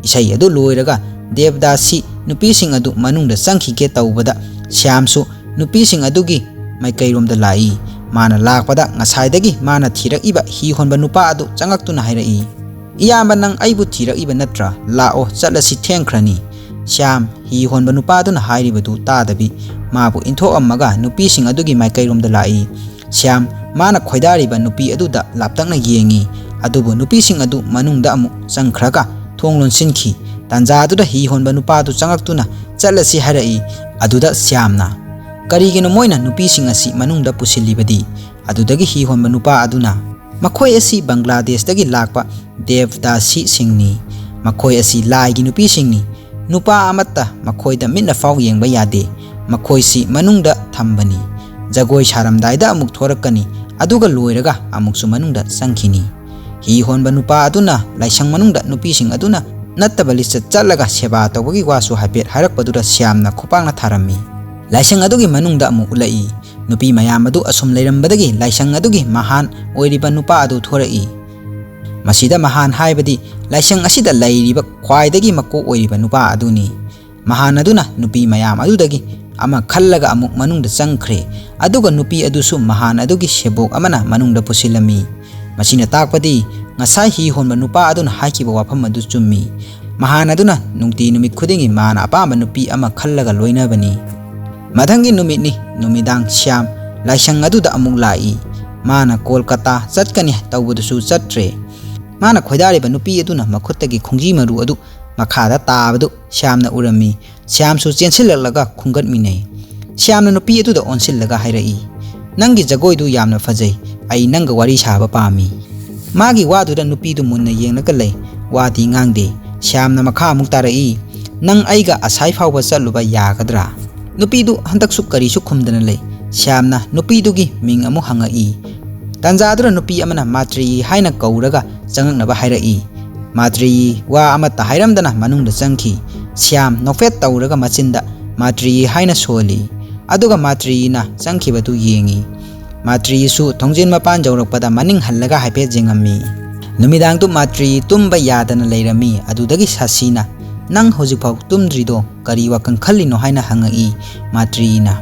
ꯏꯁꯩ ꯑꯗꯨ ꯂꯣꯏꯔꯒ ꯗꯦꯕꯗꯥꯁꯤ ꯅꯨꯄꯤꯁꯤꯡ ꯑꯗꯨ ꯃꯅꯨꯡꯗ ꯆꯪꯈꯤꯒꯦ ꯇꯧꯕꯗ ꯁ꯭ꯌꯥꯝꯁꯨ ꯅꯨꯄꯤꯁꯤꯡ ꯑꯗꯨꯒꯤ ꯃꯥꯏꯀꯩꯔꯣꯝꯗ ꯂꯥꯛꯏ꯫ ꯃꯥꯅ ꯂꯥꯛꯄꯗ ꯉꯁꯥꯏꯗꯒꯤ ꯃꯥꯅ ꯊꯤꯔꯛꯏꯕ ꯍꯤ ꯍꯣꯟꯕ ꯅꯨꯄꯥ ꯑꯗꯨ ꯆꯪꯉꯛꯇꯨꯅ ꯍꯥꯏꯔꯛꯏ, "ꯏꯌꯥꯝꯕ, ꯅꯪ ꯑꯩꯕꯨ ꯊꯤꯔꯛꯏꯕ ꯅꯠꯇ꯭ꯔꯥ? ꯂꯥꯛꯑꯣ, ꯆꯠꯂꯁꯤ, ꯊꯦꯡꯈ꯭ꯔꯅꯤ꯫" ꯁ꯭ꯌꯥꯝ, ꯍꯤ ꯍꯣꯟꯕ ꯅꯨꯄꯥꯗꯨꯅ ꯍꯥꯏꯔꯤꯕꯗꯨ ꯇꯥꯗꯕꯤ, ꯃꯥꯕꯨ ꯏꯟꯊꯣꯛꯑꯝꯃꯒ ꯅꯨꯄꯤꯁꯤꯡ ꯑꯗꯨꯒꯤ ꯃꯥꯏꯀꯩꯔꯣꯝꯗ ꯂꯥꯛꯏ꯫ ꯁ꯭ꯌꯥꯝ, ꯃꯥꯅ ꯈꯣꯏꯗꯥꯔꯤꯕ ꯅꯨꯄꯤ ꯑꯗꯨꯗ ꯂꯥꯞꯇꯛꯅ ꯌꯦꯡꯏ, ꯑꯗꯨꯕꯨ ꯅꯨꯄꯤꯁꯤꯡ ꯑꯗꯨ ꯃꯅꯨꯡꯗ ꯑꯃꯨꯛ ꯆꯪꯈ꯭ꯔꯒ ꯊꯣꯡ ꯂꯣꯟꯁꯤꯟꯈꯤ꯫ ꯇꯥꯟꯖꯥꯗꯨꯗ ꯍꯤ ꯍꯣꯟꯕ ꯅꯨꯄꯥꯗꯨ ꯆꯪꯂꯛꯇꯨꯅ "ꯆꯠꯂꯁꯤ" ꯍꯥꯏꯔꯛꯏ꯫ ꯑꯗꯨꯗ ꯁ꯭ꯌꯥꯝꯅ, "ꯀꯔꯤꯒꯤꯅꯣ ꯃꯣꯏꯅ ꯅꯨꯄꯤꯁꯤꯡ ꯑꯁꯤ ꯃꯅꯨꯡꯗ ꯄꯨꯁꯤꯜꯂꯤꯕꯗꯤ?" ꯑꯗꯨꯗꯒꯤ ꯍꯤ ꯍꯣꯟꯕ ꯅꯨꯄꯥ ꯑꯗꯨꯅ, "ꯃꯈꯣꯏ ꯑꯁꯤ ꯕꯪꯒ꯭ꯂꯥꯗꯦꯁꯇꯒꯤ ꯂꯥꯛꯄ ꯗꯦꯕꯗꯥꯁꯤꯁꯤꯡꯅꯤ꯫ ꯃꯈꯣꯏ ꯑꯁꯤ ꯂꯥꯏꯒꯤ ꯅꯨꯄꯤꯁꯤꯡꯅꯤ꯫ ꯅꯨꯄꯥ ꯑꯃꯠꯇ ꯃꯈꯣꯏꯗ ꯃꯤꯠꯅ ꯐꯥꯎ ꯌꯦꯡꯕ ꯌꯥꯗꯦ꯫ ꯃꯈꯣꯏꯁꯤ ꯃꯅꯨꯡꯗ ꯊꯝꯕꯅꯤ꯫ ꯖꯒꯣꯏ ꯁꯥꯔꯝꯗꯥꯏꯗ ꯑꯃꯨꯛ ꯊꯣꯔꯛꯀꯅꯤ, ꯑꯗꯨꯒ ꯂꯣꯏꯔꯒ ꯑꯃꯨꯛꯁꯨ ꯃꯅꯨꯡꯗ ꯆꯪꯈꯤꯅꯤ꯫ ꯍꯤ ꯍꯣꯟꯕ ꯅꯨꯄꯥ ꯑꯗꯨꯅ ꯂꯥꯏꯁꯪ ꯃꯅꯨꯡꯗ ꯅꯨꯄꯤꯁꯤꯡ ꯑꯗꯨꯅ ꯅꯠꯇꯕ ꯂꯤꯁꯇ ꯆꯠꯂꯒ ꯁꯦꯕꯥ ꯇꯧꯕꯒꯤ ꯋꯥꯁꯨ ꯍꯥꯏꯐꯦꯠ ꯍꯥꯏꯔꯛꯄꯗꯨꯗ ꯁ꯭ꯌꯥꯝꯅ ꯈꯨꯄꯥꯛꯅ ꯊꯥꯔꯝꯃꯤ꯫ ꯂꯥꯏꯁꯪ ꯑꯗꯨꯒꯤ ꯃꯅꯨꯡꯗ ꯑꯃꯨꯛ ꯎꯠꯂꯛꯏ꯫ ꯅꯨꯄꯤ ꯃꯌꯥꯝ ꯑꯗꯨ ꯑꯁꯨꯝ ꯂꯩꯔꯝꯕꯗꯒꯤ ꯂꯥꯏꯁꯪ ꯑꯗꯨꯒꯤ ꯃꯍꯥꯟ ꯑꯣꯏꯔꯤꯕ ꯅꯨꯄꯥ ꯑꯗꯨ ꯊꯣꯔꯛꯏ꯫ ꯃꯁꯤꯗ ꯃꯍꯥꯟ ꯍꯥꯏꯕꯗꯤ ꯂꯥꯏꯁꯪ ꯑꯁꯤꯗ ꯂꯩꯔꯤꯕ ꯈ꯭ꯋꯥꯏꯗꯒꯤ ꯃꯀꯣꯛ ꯑꯣꯏꯔꯤꯕ ꯅꯨꯄꯥ ꯑꯗꯨꯅꯤ꯫ ꯃꯍꯥꯟ ꯑꯗꯨꯅ ꯅꯨꯄꯤ ꯃꯌꯥꯝ ꯑꯗꯨꯗꯒꯤ ꯑꯃ ꯈꯜꯂꯒ ꯑꯃꯨꯛ ꯃꯅꯨꯡꯗ ꯆꯪꯈ꯭ꯔꯦ, ꯑꯗꯨꯒ ꯅꯨꯄꯤ ꯑꯗꯨꯁꯨ ꯃꯍꯥꯟ ꯑꯗꯨꯒꯤ ꯁꯦꯕꯣꯛ ꯑꯃꯅ ꯃꯅꯨꯡꯗ ꯄꯨꯁꯤꯜꯂꯝꯃꯤ꯫ ꯃꯁꯤꯅ ꯇꯥꯛꯄꯗꯤ ꯉꯁꯥꯏ ꯍꯤ ꯍꯣꯟꯕ ꯅꯨꯄꯥ ꯑꯗꯨꯅ ꯍꯥꯏꯈꯤꯕ ꯋꯥꯐꯝ ꯑꯗꯨ ꯆꯨꯝꯃꯤ꯫ ꯃꯍꯥꯟ ꯑꯗꯨꯅ ꯅꯨꯡꯇꯤ ꯅꯨꯃꯤꯠ ꯈꯨꯗꯤꯡꯒꯤ ꯃꯥꯅ ꯑꯄꯥꯝꯕ ꯅꯨꯄꯤ ꯑꯃ ꯈꯜꯂꯒ ꯂꯣꯏꯅꯕꯅꯤ꯫ ꯃꯊꯪꯒꯤ ꯅꯨꯃꯤꯠꯅꯤ, ꯅꯨꯃꯤꯗꯥꯡ ꯁ꯭ꯌꯥꯝ ꯂꯥꯏꯁꯪ ꯑꯗꯨꯗ ꯑꯃꯨꯛ ꯂꯥꯛꯏ꯫ ꯃꯥꯅ ꯀꯣꯜꯀꯇꯥ ꯆꯠꯀꯅꯤ ꯇꯧꯕꯗꯨꯁꯨ ꯆꯠꯇ꯭ꯔꯦ꯫ ꯃꯥꯅ ꯈꯣꯏꯗꯥꯔꯤꯕ ꯅꯨꯄꯤ ꯑꯗꯨꯅ ꯃꯈꯨꯠꯇꯒꯤ ꯈꯣꯡꯖꯤ ꯃꯔꯨ ꯑꯗꯨ ꯃꯈꯥꯗ ꯇꯥꯕꯗꯨ ꯁ꯭ꯌꯥꯝꯅ ꯎꯔꯝꯃꯤ꯫ ꯁ꯭ꯌꯥꯝꯁꯨ ꯆꯦꯟꯁꯤꯜꯂꯛꯂꯒ ꯈꯨꯝꯒꯠꯃꯤꯟꯅꯩ꯫ ꯁ꯭ꯌꯥꯝꯅ ꯅꯨꯄꯤ ꯑꯗꯨꯗ ꯑꯣꯟꯁꯤꯜꯂꯒ ꯍꯥꯏꯔꯛꯏ, "ꯅꯪꯒꯤ ꯖꯒꯣꯏꯗꯨ ꯌꯥꯝꯅ ꯐꯖꯩ꯫ ꯑꯩ ꯅꯪꯒ ꯋꯥꯔꯤ ꯁꯥꯕ ꯄꯥꯝꯃꯤ꯫" ꯃꯥꯒꯤ ꯋꯥꯗꯨꯗ ꯅꯨꯄꯤꯗꯨ ꯃꯨꯟꯅ ꯌꯦꯡꯂꯒ ꯂꯩ꯫ ꯋꯥꯗꯤ ꯉꯥꯡꯗꯦ꯫ ꯁ꯭ꯌꯥꯝꯅ ꯃꯈꯥ ꯑꯃꯨꯛ ꯇꯥꯔꯛꯏ, "ꯅꯪ ꯑꯩꯒ ꯑꯁꯥꯏ ꯐꯥꯎꯕ ꯆꯠꯂꯨꯕ ꯌꯥꯒꯗ꯭ꯔꯥ?" ꯅꯨꯄꯤꯗꯨ ꯍꯟꯗꯛꯁꯨ ꯀꯔꯤꯁꯨ ꯈꯨꯝꯗꯅ ꯂꯩ꯫ ꯁ꯭ꯌꯥꯝꯅ ꯅꯨꯄꯤꯗꯨꯒꯤ ꯃꯤꯡ ꯑꯃꯨꯛ ꯍꯪꯉꯛꯏ꯫ ꯇꯥꯟꯖꯥꯗꯨꯗ ꯅꯨꯄꯤ ꯑꯃꯅ ꯃꯥꯇ꯭ꯔꯤ ꯍꯥꯏꯅ ꯀꯧꯔꯒ ꯆꯪꯉꯛꯅꯕ ꯍꯥꯏꯔꯛꯏ꯫ ꯃꯥꯇ꯭ꯔꯤ ꯋꯥ ꯑꯃꯠꯇ ꯍꯥꯏꯔꯝꯗꯅ ꯃꯅꯨꯡꯗ ꯆꯪꯈꯤ꯫ ꯁ꯭ꯌꯥꯝ ꯅꯣꯛꯐꯦꯠ ꯇꯧꯔꯒ ꯃꯆꯤꯟꯗ "ꯃꯥꯇ꯭ꯔꯤ" ꯍꯥꯏꯅ ꯁꯣꯜꯂꯤ꯫ ꯑꯗꯨꯒ ꯃꯥꯇ꯭ꯔꯤꯅ ꯆꯪꯈꯤꯕꯗꯨ ꯌꯦꯡꯉꯤ꯫ ꯃꯥꯇ꯭ꯔꯤꯁꯨ ꯊꯣꯡꯖꯤꯟ ꯃꯄꯥꯟ ꯌꯧꯔꯛꯄꯗ ꯃꯅꯤꯡ ꯍꯜꯂꯒ ꯍꯥꯏꯐꯦꯠ ꯌꯦꯡꯉꯝꯃꯤ꯫ ꯅꯨꯃꯤꯗꯥꯡꯗꯨ ꯃꯥꯇ꯭ꯔꯤ ꯇꯨꯝꯕ ꯌꯥꯗꯅ ꯂꯩꯔꯝꯃꯤ꯫ ꯑꯗꯨꯗꯒꯤ ꯁꯥꯁꯤꯅ, "ꯅꯪ ꯍꯧꯖꯤꯛꯐꯥꯎ ꯇꯨꯝꯗ꯭ꯔꯤꯗꯣ ꯀꯔꯤ ꯋꯥꯈꯜ ꯈꯜꯂꯤꯅꯣ?" ꯍꯥꯏꯅ ꯍꯪꯉꯛꯏ꯫ ꯃꯥꯇ꯭ꯔꯤꯅ,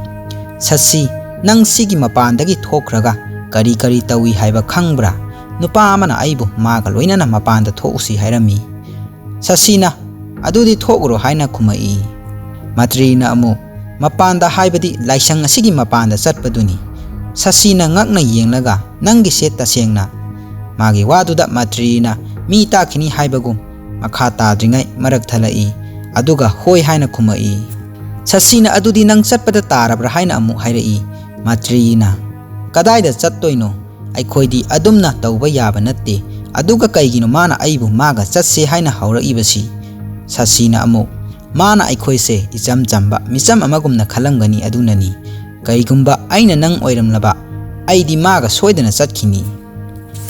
"ꯁꯥꯁꯤ, ꯅꯪ ꯁꯤꯒꯤ ꯃꯄꯥꯟꯗꯒꯤ ꯊꯣꯛꯈ꯭ꯔꯒ ꯀꯔꯤ ꯀꯔꯤ ꯇꯧꯏ ꯍꯥꯏꯕ ꯈꯪꯕ꯭ꯔꯥ? ꯅꯨꯄꯥ ꯑꯃꯅ ꯑꯩꯕꯨ ꯃꯥꯒ ꯂꯣꯏꯅꯅ ꯃꯄꯥꯟꯗ ꯊꯣꯛꯎꯁꯤ ꯍꯥꯏꯔꯝꯃꯤ꯫" ꯁꯥꯁꯤꯅ, "ꯑꯗꯨꯗꯤ ꯊꯣꯛꯎꯔꯣ" ꯍꯥꯏꯅ ꯈꯨꯝꯃꯛꯏ꯫ ꯃꯥꯇ꯭ꯔꯤꯅ ꯑꯃꯨꯛ, "ꯃꯄꯥꯟꯗ ꯍꯥꯏꯕꯗꯤ ꯂꯥꯏꯁꯪ ꯑꯁꯤꯒꯤ ꯃꯄꯥꯟꯗ ꯆꯠꯄꯗꯨꯅꯤ"꯫ ꯁꯁꯤꯅ ꯉꯛꯅ ꯌꯦꯡꯂꯒ, "ꯅꯪꯒꯤꯁꯦ ꯇꯁꯦꯡꯅ?" ꯃꯥꯒꯤ ꯋꯥꯗꯨꯗ ꯃꯥꯇ꯭ꯔꯤꯅ ꯃꯤ ꯇꯥꯈꯤꯅꯤ ꯍꯥꯏꯕꯒꯨꯝ ꯃꯈꯥ ꯇꯥꯗ꯭ꯔꯤꯉꯩ ꯃꯔꯛ ꯊꯠꯂꯛꯏ, ꯑꯗꯨꯒ "ꯍꯣꯏ" ꯍꯥꯏꯅ ꯈꯨꯝꯃꯛꯏ꯫ ꯁꯁꯤꯅ, "ꯑꯗꯨꯗꯤ ꯅꯪ ꯆꯠꯄꯗ ꯇꯥꯔꯕ꯭ꯔꯥ?" ꯍꯥꯏꯅ ꯑꯃꯨꯛ ꯍꯥꯏꯔꯛꯏ꯫ ꯃꯥꯇ꯭ꯔꯤꯅ, "ꯀꯗꯥꯏꯗ ꯆꯠꯇꯣꯏꯅꯣ? ꯑꯩꯈꯣꯏꯗꯤ ꯑꯗꯨꯝꯅ ꯇꯧꯕ ꯌꯥꯕ ꯅꯠꯇꯦ꯫ ꯑꯗꯨꯒ ꯀꯩꯒꯤꯅꯣ ꯃꯥꯅ ꯑꯩꯕꯨ ꯃꯥꯒ ꯆꯠꯁꯦ ꯍꯥꯏꯅ ꯍꯧꯔꯛꯏꯕꯁꯤ?" ꯁꯁꯤꯅ ꯑꯃꯨꯛ, "ꯃꯥꯅ ꯑꯩꯈꯣꯏꯁꯦ ꯏꯆꯝ ꯆꯝꯕ ꯃꯤꯆꯝ ꯑꯃꯒꯨꯝꯅ ꯈꯜꯂꯝꯒꯅꯤ, ꯑꯗꯨꯅꯅꯤ꯫ ꯀꯔꯤꯒꯨꯝꯕ ꯑꯩꯅ ꯅꯪ ꯑꯣꯏꯔꯝꯂꯕ, ꯑꯩꯗꯤ ꯃꯥꯒ ꯁꯣꯏꯗꯅ ꯆꯠꯈꯤꯅꯤ"꯫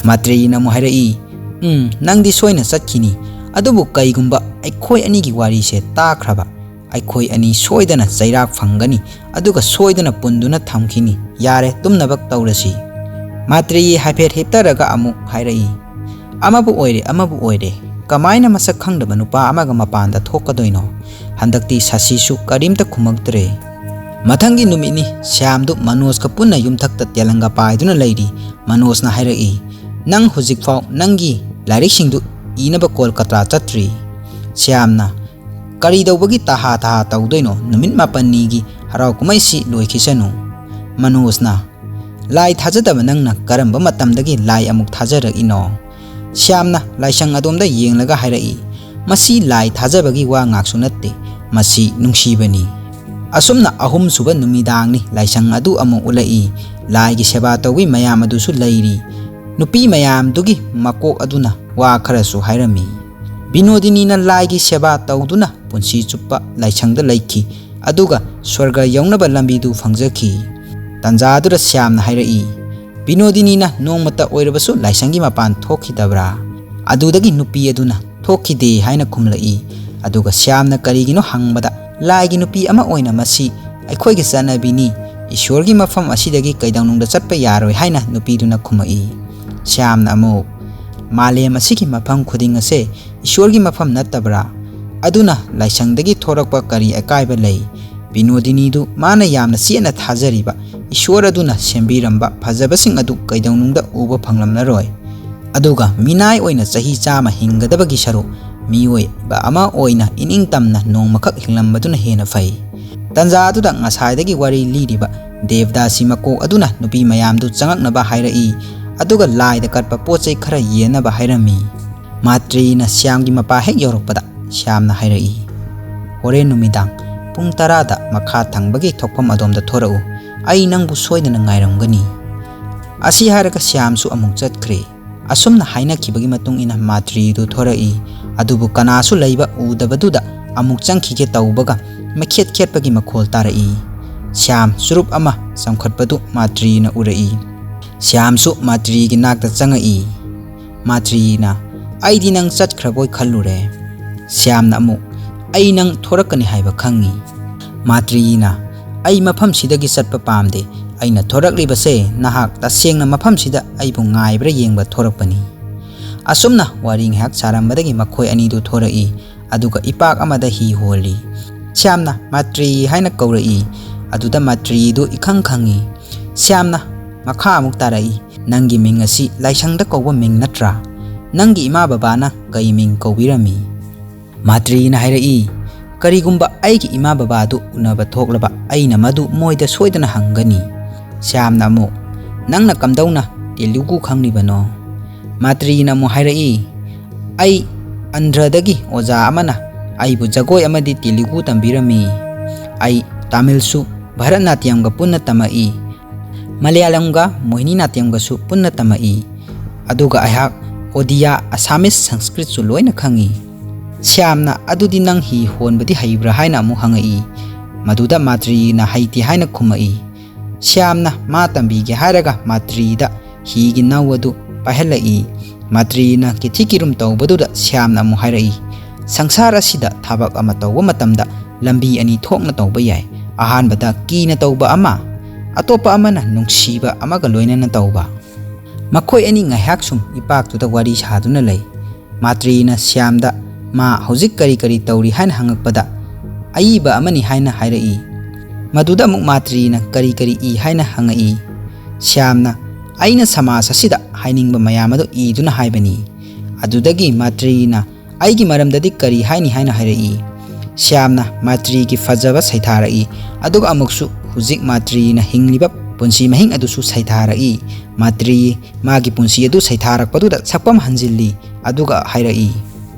ꯃꯥꯇ꯭ꯔꯤꯅ ꯑꯃꯨꯛ ꯍꯥꯏꯔꯛꯏ, "ꯎꯝ, ꯅꯪꯗꯤ ꯁꯣꯏꯅ ꯆꯠꯈꯤꯅꯤ꯫ ꯑꯗꯨꯕꯨ ꯀꯩꯒꯨꯝꯕ ꯑꯩꯈꯣꯏ ꯑꯅꯤꯒꯤ ꯋꯥꯔꯤꯁꯦ ꯇꯥꯈ꯭ꯔꯕ, ꯑꯩꯈꯣꯏ ꯑꯅꯤ ꯁꯣꯏꯗꯅ ꯆꯩꯔꯥꯛ ꯐꯪꯒꯅꯤ, ꯑꯗꯨꯒ ꯁꯣꯏꯗꯅ ꯄꯨꯟꯗꯨꯅ ꯊꯝꯈꯤꯅꯤ꯫ ꯌꯥꯔꯦ, ꯇꯨꯝꯅꯕ ꯇꯧꯔꯁꯤ"꯫ ꯃꯥꯇ꯭ꯔꯤ ꯍꯥꯏꯐꯦꯠ ꯍꯤꯞꯇꯔꯒ ꯑꯃꯨꯛ ꯍꯥꯏꯔꯛꯏ, "ꯑꯃꯕꯨ ꯑꯣꯏꯔꯦ, ꯑꯃꯕꯨ ꯑꯣꯏꯔꯦ, ꯀꯃꯥꯏꯅ ꯃꯁꯛ ꯈꯪꯗꯕ ꯅꯨꯄꯥ ꯑꯃꯒ ꯃꯄꯥꯟꯗ ꯊꯣꯛꯀꯗꯣꯏꯅꯣ?" ꯍꯟꯗꯛꯇꯤ ꯁꯁꯤꯁꯨ ꯀꯔꯤꯝꯇ ꯈꯨꯝꯃꯛꯇ꯭ꯔꯦ꯫ ꯃꯊꯪꯒꯤ ꯅꯨꯃꯤꯠꯅꯤ꯫ ꯁ꯭ꯌꯥꯝꯗꯨ ꯃꯅꯣꯖꯀ ꯄꯨꯟꯅ ꯌꯨꯝꯊꯛꯇ ꯇꯦꯂꯪꯒ ꯄꯥꯏꯗꯨꯅ ꯂꯩꯔꯤ꯫ ꯃꯅꯣꯖꯅ ꯍꯥꯏꯔꯛꯏ, "ꯅꯪ ꯍꯧꯖꯤꯛꯐꯥꯎ ꯅꯪꯒꯤ ꯂꯥꯏꯔꯤꯛꯁꯤꯡꯗꯨ ꯏꯅꯕ ꯀꯣꯜꯀꯇꯥ ꯆꯠꯇ꯭ꯔꯤ"꯫ ꯁ꯭ꯌꯥꯝꯅ, "ꯀꯔꯤ ꯇꯧꯕꯒꯤ ꯇꯍꯥ ꯇꯍꯥ ꯇꯧꯗꯣꯏꯅꯣ? ꯅꯨꯃꯤꯠ ꯃꯥꯄꯟꯅꯤꯒꯤ ꯍꯔꯥꯎ ꯀꯨꯝꯍꯩꯁꯤ ꯂꯣꯏꯈꯤꯁꯅꯨ"꯫ ꯃꯅꯣꯖꯅ, "ꯂꯥꯏ ꯊꯥꯖꯗꯕ ꯅꯪꯅ ꯀꯔꯝꯕ ꯃꯇꯝꯗꯒꯤ ꯂꯥꯏ ꯑꯃꯨꯛ ꯊꯥꯖꯔꯛꯏꯅꯣ?" ꯁ꯭ꯌꯥꯝꯅ ꯂꯥꯏꯁꯪ ꯑꯗꯣꯝꯗ ꯌꯦꯡꯂꯒ ꯍꯥꯏꯔꯛꯏ, "ꯃꯁꯤ ꯂꯥꯏ ꯊꯥꯖꯕꯒꯤ ꯋꯥ ꯉꯥꯛꯁꯨ ꯅꯠꯇꯦ, ꯃꯁꯤ ꯅꯨꯡꯁꯤꯕꯅꯤ"꯫ ꯑꯁꯨꯝꯅ ꯑꯍꯨꯝꯁꯨꯕ ꯅꯨꯃꯤꯗꯥꯡꯅꯤ꯫ ꯂꯥꯏꯁꯪ ꯑꯗꯨ ꯑꯃꯨꯛ ꯎꯠꯂꯛꯏ꯫ ꯂꯥꯏꯒꯤ ꯁꯦꯕꯥ ꯇꯧꯕꯤ ꯃꯌꯥꯝ ꯑꯗꯨꯁꯨ ꯂꯩꯔꯤ꯫ ꯅꯨꯄꯤ ꯃꯌꯥꯝꯗꯨꯒꯤ ꯃꯀꯣꯛ ꯑꯗꯨꯅ ꯋꯥ ꯈꯔꯁꯨ ꯍꯥꯏꯔꯝꯃꯤ꯫ ꯕꯤꯅꯣꯗꯤꯅꯤꯅ ꯂꯥꯏꯒꯤ ꯁꯦꯕꯥ ꯇꯧꯗꯨꯅ ꯄꯨꯟꯁꯤ ꯆꯨꯞꯄ ꯂꯥꯏꯁꯪꯗ ꯂꯩꯈꯤ, ꯑꯗꯨꯒ ꯁ꯭ꯋꯔꯒ ꯌꯧꯅꯕ ꯂꯝꯕꯤꯗꯨ ꯐꯪꯖꯈꯤ꯫ ꯇꯟꯖꯥꯗꯨꯗ ꯁ꯭ꯌꯥꯝꯅ ꯍꯥꯏꯔꯛꯏ, "ꯕꯤꯅꯣꯗꯤꯅꯤꯅ ꯅꯣꯡꯃꯇ ꯑꯣꯏꯔꯕꯁꯨ ꯂꯥꯏꯁꯪꯒꯤ ꯃꯄꯥꯟ ꯊꯣꯛꯈꯤꯗꯕ꯭ꯔꯥ?" ꯑꯗꯨꯗꯒꯤ ꯅꯨꯄꯤ ꯑꯗꯨꯅ, "ꯊꯣꯛꯈꯤꯗꯦ" ꯍꯥꯏꯅ ꯈꯨꯝꯂꯛꯏ꯫ ꯑꯗꯨꯒ ꯁ꯭ꯌꯥꯝꯅ ꯀꯔꯤꯒꯤꯅꯣ ꯍꯪꯕꯗ, "ꯂꯥꯏꯒꯤ ꯅꯨꯄꯤ ꯑꯃ ꯑꯣꯏꯅ ꯃꯁꯤ ꯑꯩꯈꯣꯏꯒꯤ ꯆꯠꯅꯕꯤꯅꯤ, ꯏꯁ꯭ꯋꯔꯒꯤ ꯃꯐꯝ ꯑꯁꯤꯗꯒꯤ ꯀꯩꯗꯧꯅꯨꯡꯗ ꯆꯠꯄ ꯌꯥꯔꯣꯏ" ꯍꯥꯏꯅ ꯅꯨꯄꯤꯗꯨꯅ ꯈꯨꯝꯃꯛꯏ꯫ ꯁ꯭ꯌꯥꯝꯅ ꯑꯃꯨꯛ, "ꯃꯥꯂꯦꯝ ꯑꯁꯤꯒꯤ ꯃꯐꯝ ꯈꯨꯗꯤꯡ ꯑꯁꯦ ꯏꯁ꯭ꯋꯔꯒꯤ ꯃꯐꯝ ꯅꯠꯇꯕ꯭ꯔꯥ? ꯑꯗꯨꯅ ꯂꯥꯏꯁꯪꯗꯒꯤ ꯊꯣꯔꯛꯄ ꯀꯔꯤ ꯑꯀꯥꯏꯕ ꯂꯩ? ꯕꯤꯅꯣꯗꯤꯅꯤꯗꯨ ꯃꯥꯅ ꯌꯥꯝꯅ ꯆꯦꯠꯅ ꯊꯥꯖꯔꯤꯕ ꯏꯁ꯭ꯋꯔ ꯑꯗꯨꯅ ꯁꯦꯝꯕꯤꯔꯝꯕ ꯐꯖꯕꯁꯤꯡ ꯑꯗꯨ ꯀꯩꯗꯧꯅꯨꯡꯗ ꯎꯕ ꯐꯪꯂꯝꯂꯔꯣꯏ꯫ ꯑꯗꯨꯒ ꯃꯤꯅꯥꯏ ꯑꯣꯏꯅ ꯆꯍꯤ ꯆꯥꯝꯃ ꯍꯤꯡꯒꯗꯕꯒꯤ ꯁꯔꯨꯛ ꯃꯤꯑꯣꯏꯕ ꯑꯃ ꯑꯣꯏꯅ ꯏꯅꯤꯡ ꯇꯝꯅ ꯅꯣꯡꯃꯈꯛ ꯍꯤꯡꯂꯝꯕꯗꯨꯅ ꯍꯦꯟꯅ ꯐꯩ꯫ ꯇꯟꯖꯥ ꯑꯗꯨꯗ ꯉꯁꯥꯏꯗꯒꯤ ꯋꯥꯔꯤ ꯂꯤꯔꯤꯕ ꯗꯦꯕꯗꯥꯁꯤ ꯃꯀꯣꯛ ꯑꯗꯨꯅ ꯅꯨꯄꯤ ꯃꯌꯥꯝꯗꯨ ꯆꯪꯉꯛꯅꯕ ꯍꯥꯏꯔꯛꯏ, ꯑꯗꯨꯒ ꯂꯥꯏꯗ ꯀꯠꯄ ꯄꯣꯠ ꯆꯩ ꯈꯔ ꯌꯦꯟꯅꯕ ꯍꯥꯏꯔꯝꯃꯤ꯫ ꯃꯥꯇ꯭ꯔꯤꯅ ꯁ꯭ꯌꯥꯝꯒꯤ ꯃꯄꯥ ꯍꯦꯛ ꯌꯧꯔꯛꯄꯗ ꯁ꯭ꯌꯥꯝꯅ ꯍꯥꯏꯔꯛꯏ, "ꯍꯣꯔꯦꯟ ꯅꯨꯃꯤꯗꯥꯡ ꯄꯨꯡ ꯇꯔꯥꯗ ꯃꯈꯥ ꯊꯪꯕꯒꯤ ꯊꯣꯛꯐꯝ ꯑꯗꯣꯝꯗ ꯊꯣꯔꯛꯎ꯫ ꯑꯩ ꯅꯪꯕꯨ ꯁꯣꯏꯗꯅ ꯉꯥꯏꯔꯝꯒꯅꯤ"꯫ ꯑꯁꯤ ꯍꯥꯏꯔꯒ ꯁ꯭ꯌꯥꯝꯁꯨ ꯑꯃꯨꯛ ꯆꯠꯈ꯭ꯔꯦ꯫ ꯑꯁꯨꯝꯅ ꯍꯥꯏꯅꯈꯤꯕꯒꯤ ꯃꯇꯨꯡ ꯏꯟꯅ ꯃꯥꯇ꯭ꯔꯤꯗꯨ ꯊꯣꯔꯛꯏ꯫ ꯑꯗꯨꯕꯨ ꯀꯅꯥꯁꯨ ꯂꯩꯕ ꯎꯗꯕꯗꯨꯗ ꯑꯃꯨꯛ ꯆꯪꯈꯤꯒꯦ ꯇꯧꯕꯒ ꯃꯩꯈꯦꯠ ꯈꯦꯠꯄꯒꯤ ꯃꯈꯣꯜ ꯇꯥꯔꯛꯏ꯫ ꯁ꯭ꯌꯥꯝ ꯆꯨꯔꯨꯞ ꯑꯃ ꯆꯪꯈꯠꯄꯗꯨ ꯃꯥꯇ꯭ꯔꯤꯅ ꯎꯔꯛꯏ꯫ ꯁ꯭ꯌꯥꯝꯁꯨ ꯃꯥꯇ꯭ꯔꯤꯒꯤ ꯅꯥꯛꯇ ꯆꯪꯉꯛꯏ꯫ ꯃꯥꯇ꯭ꯔꯤꯅ, "ꯑꯩꯗꯤ ꯅꯪ ꯆꯠꯈ꯭ꯔꯕꯣꯏ ꯈꯜꯂꯨꯔꯦ"꯫ ꯁ꯭ꯌꯥꯝꯅ ꯑꯃꯨꯛ, "ꯑꯩ ꯅꯪ ꯊꯣꯔꯛꯀꯅꯤ ꯍꯥꯏꯕ ꯈꯪꯉꯤ"꯫ ꯃꯥꯇ꯭ꯔꯤꯅ, "ꯑꯩ ꯃꯐꯝꯁꯤꯗꯒꯤ ꯆꯠꯄ ꯄꯥꯝꯗꯦ꯫ ꯑꯩꯅ ꯊꯣꯔꯛꯂꯤꯕꯁꯦ ꯅꯍꯥꯛ ꯇꯁꯦꯡꯅ ꯃꯐꯝꯁꯤꯗ ꯑꯩꯕꯨ ꯉꯥꯏꯕ꯭ꯔꯥ ꯌꯦꯡꯕ ꯊꯣꯔꯛꯄꯅꯤ"꯫ ꯑꯁꯨꯝꯅ ꯋꯥꯔꯤ ꯉꯥꯏꯍꯥꯛ ꯁꯥꯔꯝꯕꯗꯒꯤ ꯃꯈꯣꯏ ꯑꯅꯤꯗꯨ ꯊꯣꯔꯛꯏ꯫ ꯑꯗꯨꯒ ꯏꯄꯥꯛ ꯑꯃꯗ ꯍꯤ ꯍꯣꯜꯂꯤ꯫ ꯁ꯭ꯌꯥꯝꯅ ꯃꯥꯇ꯭ꯔꯤ ꯍꯥꯏꯅ ꯀꯧꯔꯛꯏ꯫ ꯑꯗꯨꯗ ꯃꯥꯇ꯭ꯔꯤꯗꯨ ꯏꯈꯪ ꯈꯪꯉꯤ꯫ ꯁ꯭ꯌꯥꯝꯅ ꯃꯈꯥ ꯑꯃꯨꯛ ꯇꯥꯔꯛꯏ, "ꯅꯪꯒꯤ ꯃꯤꯡ ꯑꯁꯤ ꯂꯥꯏꯁꯪꯗ ꯀꯧꯕ ꯃꯤꯡ ꯅꯠꯇ꯭ꯔꯥ? ꯅꯪꯒꯤ ꯏꯃꯥ ꯕꯕꯥꯅ ꯀꯩ ꯃꯤꯡ ꯀꯧꯕꯤꯔꯝꯃꯤ?" ꯃꯥꯇ꯭ꯔꯤꯅ ꯍꯥꯏꯔꯛꯏ, "ꯀꯔꯤꯒꯨꯝꯕ ꯑꯩꯒꯤ ꯏꯃꯥ ꯕꯕꯥꯗꯨ ꯎꯅꯕ ꯊꯣꯛꯂꯕ ꯑꯩꯅ ꯃꯗꯨ ꯃꯣꯏꯗ ꯁꯣꯏꯗꯅ ꯍꯪꯒꯅꯤ"꯫ ꯁ꯭ꯌꯥꯝꯅ ꯑꯃꯨꯛ, "ꯅꯪꯅ ꯀꯝꯗꯧꯅ ꯇꯦꯂꯨꯒꯨ ꯈꯪꯂꯤꯕꯅꯣ?" ꯃꯥꯇ꯭ꯔꯤꯅ ꯑꯃꯨꯛ ꯍꯥꯏꯔꯛꯏ, "ꯑꯩ ꯑꯟꯙ꯭ꯔꯗꯒꯤ ꯑꯣꯖꯥ ꯑꯃꯅ ꯑꯩꯕꯨ ꯖꯒꯣꯏ ꯑꯃꯗꯤ ꯇꯦꯂꯨꯒꯨ ꯇꯝꯕꯤꯔꯝꯃꯤ꯫ ꯑꯩ ꯇꯥꯃꯤꯜꯁꯨ ꯚꯔꯠꯅꯥꯇ꯭ꯌꯝꯒ ꯄꯨꯟꯅ ꯇꯝꯃꯛꯏ, ꯃꯂꯌꯥꯂꯝꯒ ꯃꯣꯍꯤꯅꯤ ꯅꯥꯇ꯭ꯌꯝꯒꯁꯨ ꯄꯨꯟꯅ ꯇꯝꯃꯛꯏ꯫ ꯑꯗꯨꯒ ꯑꯩꯍꯥꯛ ꯑꯣꯗꯤꯌꯥ, ꯑꯁꯥꯃꯤꯁ, ꯁꯪꯁꯀ꯭ꯔꯤꯠꯁꯨ ꯂꯣꯏꯅ ꯈꯪꯏ"꯫ ꯁ꯭ꯌꯥꯝꯅ, "ꯑꯗꯨꯗꯤ ꯅꯪ ꯍꯤ ꯍꯣꯟꯕꯗꯤ ꯍꯩꯕ꯭ꯔꯥ?" ꯍꯥꯏꯅ ꯑꯃꯨꯛ ꯍꯪꯉꯛꯏ꯫ ꯃꯗꯨꯗ ꯃꯥꯇ꯭ꯔꯤꯅ ꯍꯩꯇꯦ ꯍꯥꯏꯅ ꯈꯨꯝꯃꯛꯏ꯫ ꯁ꯭ꯌꯥꯝꯅ ꯃꯥ ꯇꯝꯕꯤꯒꯦ ꯍꯥꯏꯔꯒ ꯃꯥꯇ꯭ꯔꯤꯗ ꯍꯤꯒꯤ ꯅꯥꯎ ꯑꯗꯨ ꯄꯥꯏꯍꯜꯂꯛꯏ꯫ ꯃꯥꯇ꯭ꯔꯤꯅ ꯀꯤꯊꯤ ꯀꯤꯔꯨꯝ ꯇꯧꯕꯗꯨꯗ ꯁ꯭ꯌꯥꯝꯅ ꯑꯃꯨꯛ ꯍꯥꯏꯔꯛꯏ, "ꯁꯪꯁꯥꯔ ꯑꯁꯤꯗ ꯊꯕꯛ ꯑꯃ ꯇꯧꯕ ꯃꯇꯝꯗ ꯂꯝꯕꯤ ꯑꯅꯤ ꯊꯣꯛꯅ ꯇꯧꯕ ꯌꯥꯏ꯫ ꯑꯍꯥꯟꯕꯗ ꯀꯤꯅ ꯇꯧꯕ ꯑꯃ, ꯑꯇꯣꯞꯄ ꯑꯃꯅ ꯅꯨꯡꯁꯤꯕ ꯑꯃꯒ ꯂꯣꯏꯅꯅ ꯇꯧꯕ"꯫ ꯃꯈꯣꯏ ꯑꯅꯤ ꯉꯥꯏꯍꯥꯛ ꯁꯨꯝ ꯏꯄꯥꯛꯇꯨꯗ ꯋꯥꯔꯤ ꯁꯥꯗꯨꯅ ꯂꯩ꯫ ꯃꯥꯇ꯭ꯔꯤꯅ ꯁ꯭ꯌꯥꯝꯗ ꯃꯥ ꯍꯧꯖꯤꯛ ꯀꯔꯤ ꯀꯔꯤ ꯇꯧꯔꯤ ꯍꯥꯏꯅ ꯍꯪꯉꯛꯄꯗ, "ꯑꯏꯕ ꯑꯃꯅꯤ" ꯍꯥꯏꯅ ꯍꯥꯏꯔꯛꯏ꯫ ꯃꯗꯨꯗ ꯑꯃꯨꯛ ꯃꯥꯇ꯭ꯔꯤꯅ ꯀꯔꯤ ꯀꯔꯤ ꯏ ꯍꯥꯏꯅ ꯍꯪꯉꯛꯏ꯫ ꯁ꯭ꯌꯥꯝꯅ, "ꯑꯩꯅ ꯁꯃꯥꯖ ꯑꯁꯤꯗ ꯍꯥꯏꯅꯤꯡꯕ ꯃꯌꯥꯝ ꯑꯗꯨ ꯏꯗꯨꯅ ꯍꯥꯏꯕꯅꯤ"꯫ ꯑꯗꯨꯗꯒꯤ ꯃꯥꯇ꯭ꯔꯤꯅ, ꯑꯩꯒꯤ ꯃꯔꯝꯗꯗꯤ ꯀꯔꯤ ꯍꯥꯏꯅꯤ ꯍꯥꯏꯅ ꯍꯥꯏꯔꯛꯏ꯫ ꯁ꯭ꯌꯥꯝꯅ ꯃꯥꯇ꯭ꯔꯤꯒꯤ ꯐꯖꯕ ꯁꯩꯊꯥꯔꯛꯏ, ꯑꯗꯨꯒ ꯑꯃꯨꯛꯁꯨ ꯍꯧꯖꯤꯛ ꯃꯥꯇ꯭ꯔꯤꯅ ꯍꯤꯡꯂꯤꯕ ꯄꯨꯟꯁꯤ ꯃꯍꯤꯡ ꯑꯗꯨꯁꯨ ꯁꯩꯊꯥꯔꯛꯏ꯫ ꯃꯥꯇ꯭ꯔꯤ ꯃꯥꯒꯤ ꯄꯨꯟꯁꯤ ꯑꯗꯨ ꯁꯩꯊꯥꯔꯛꯄꯗꯨꯗ ꯁꯛꯐꯝ ꯍꯟꯖꯤꯜꯂꯤ, ꯑꯗꯨꯒ ꯍꯥꯏꯔꯛꯏ,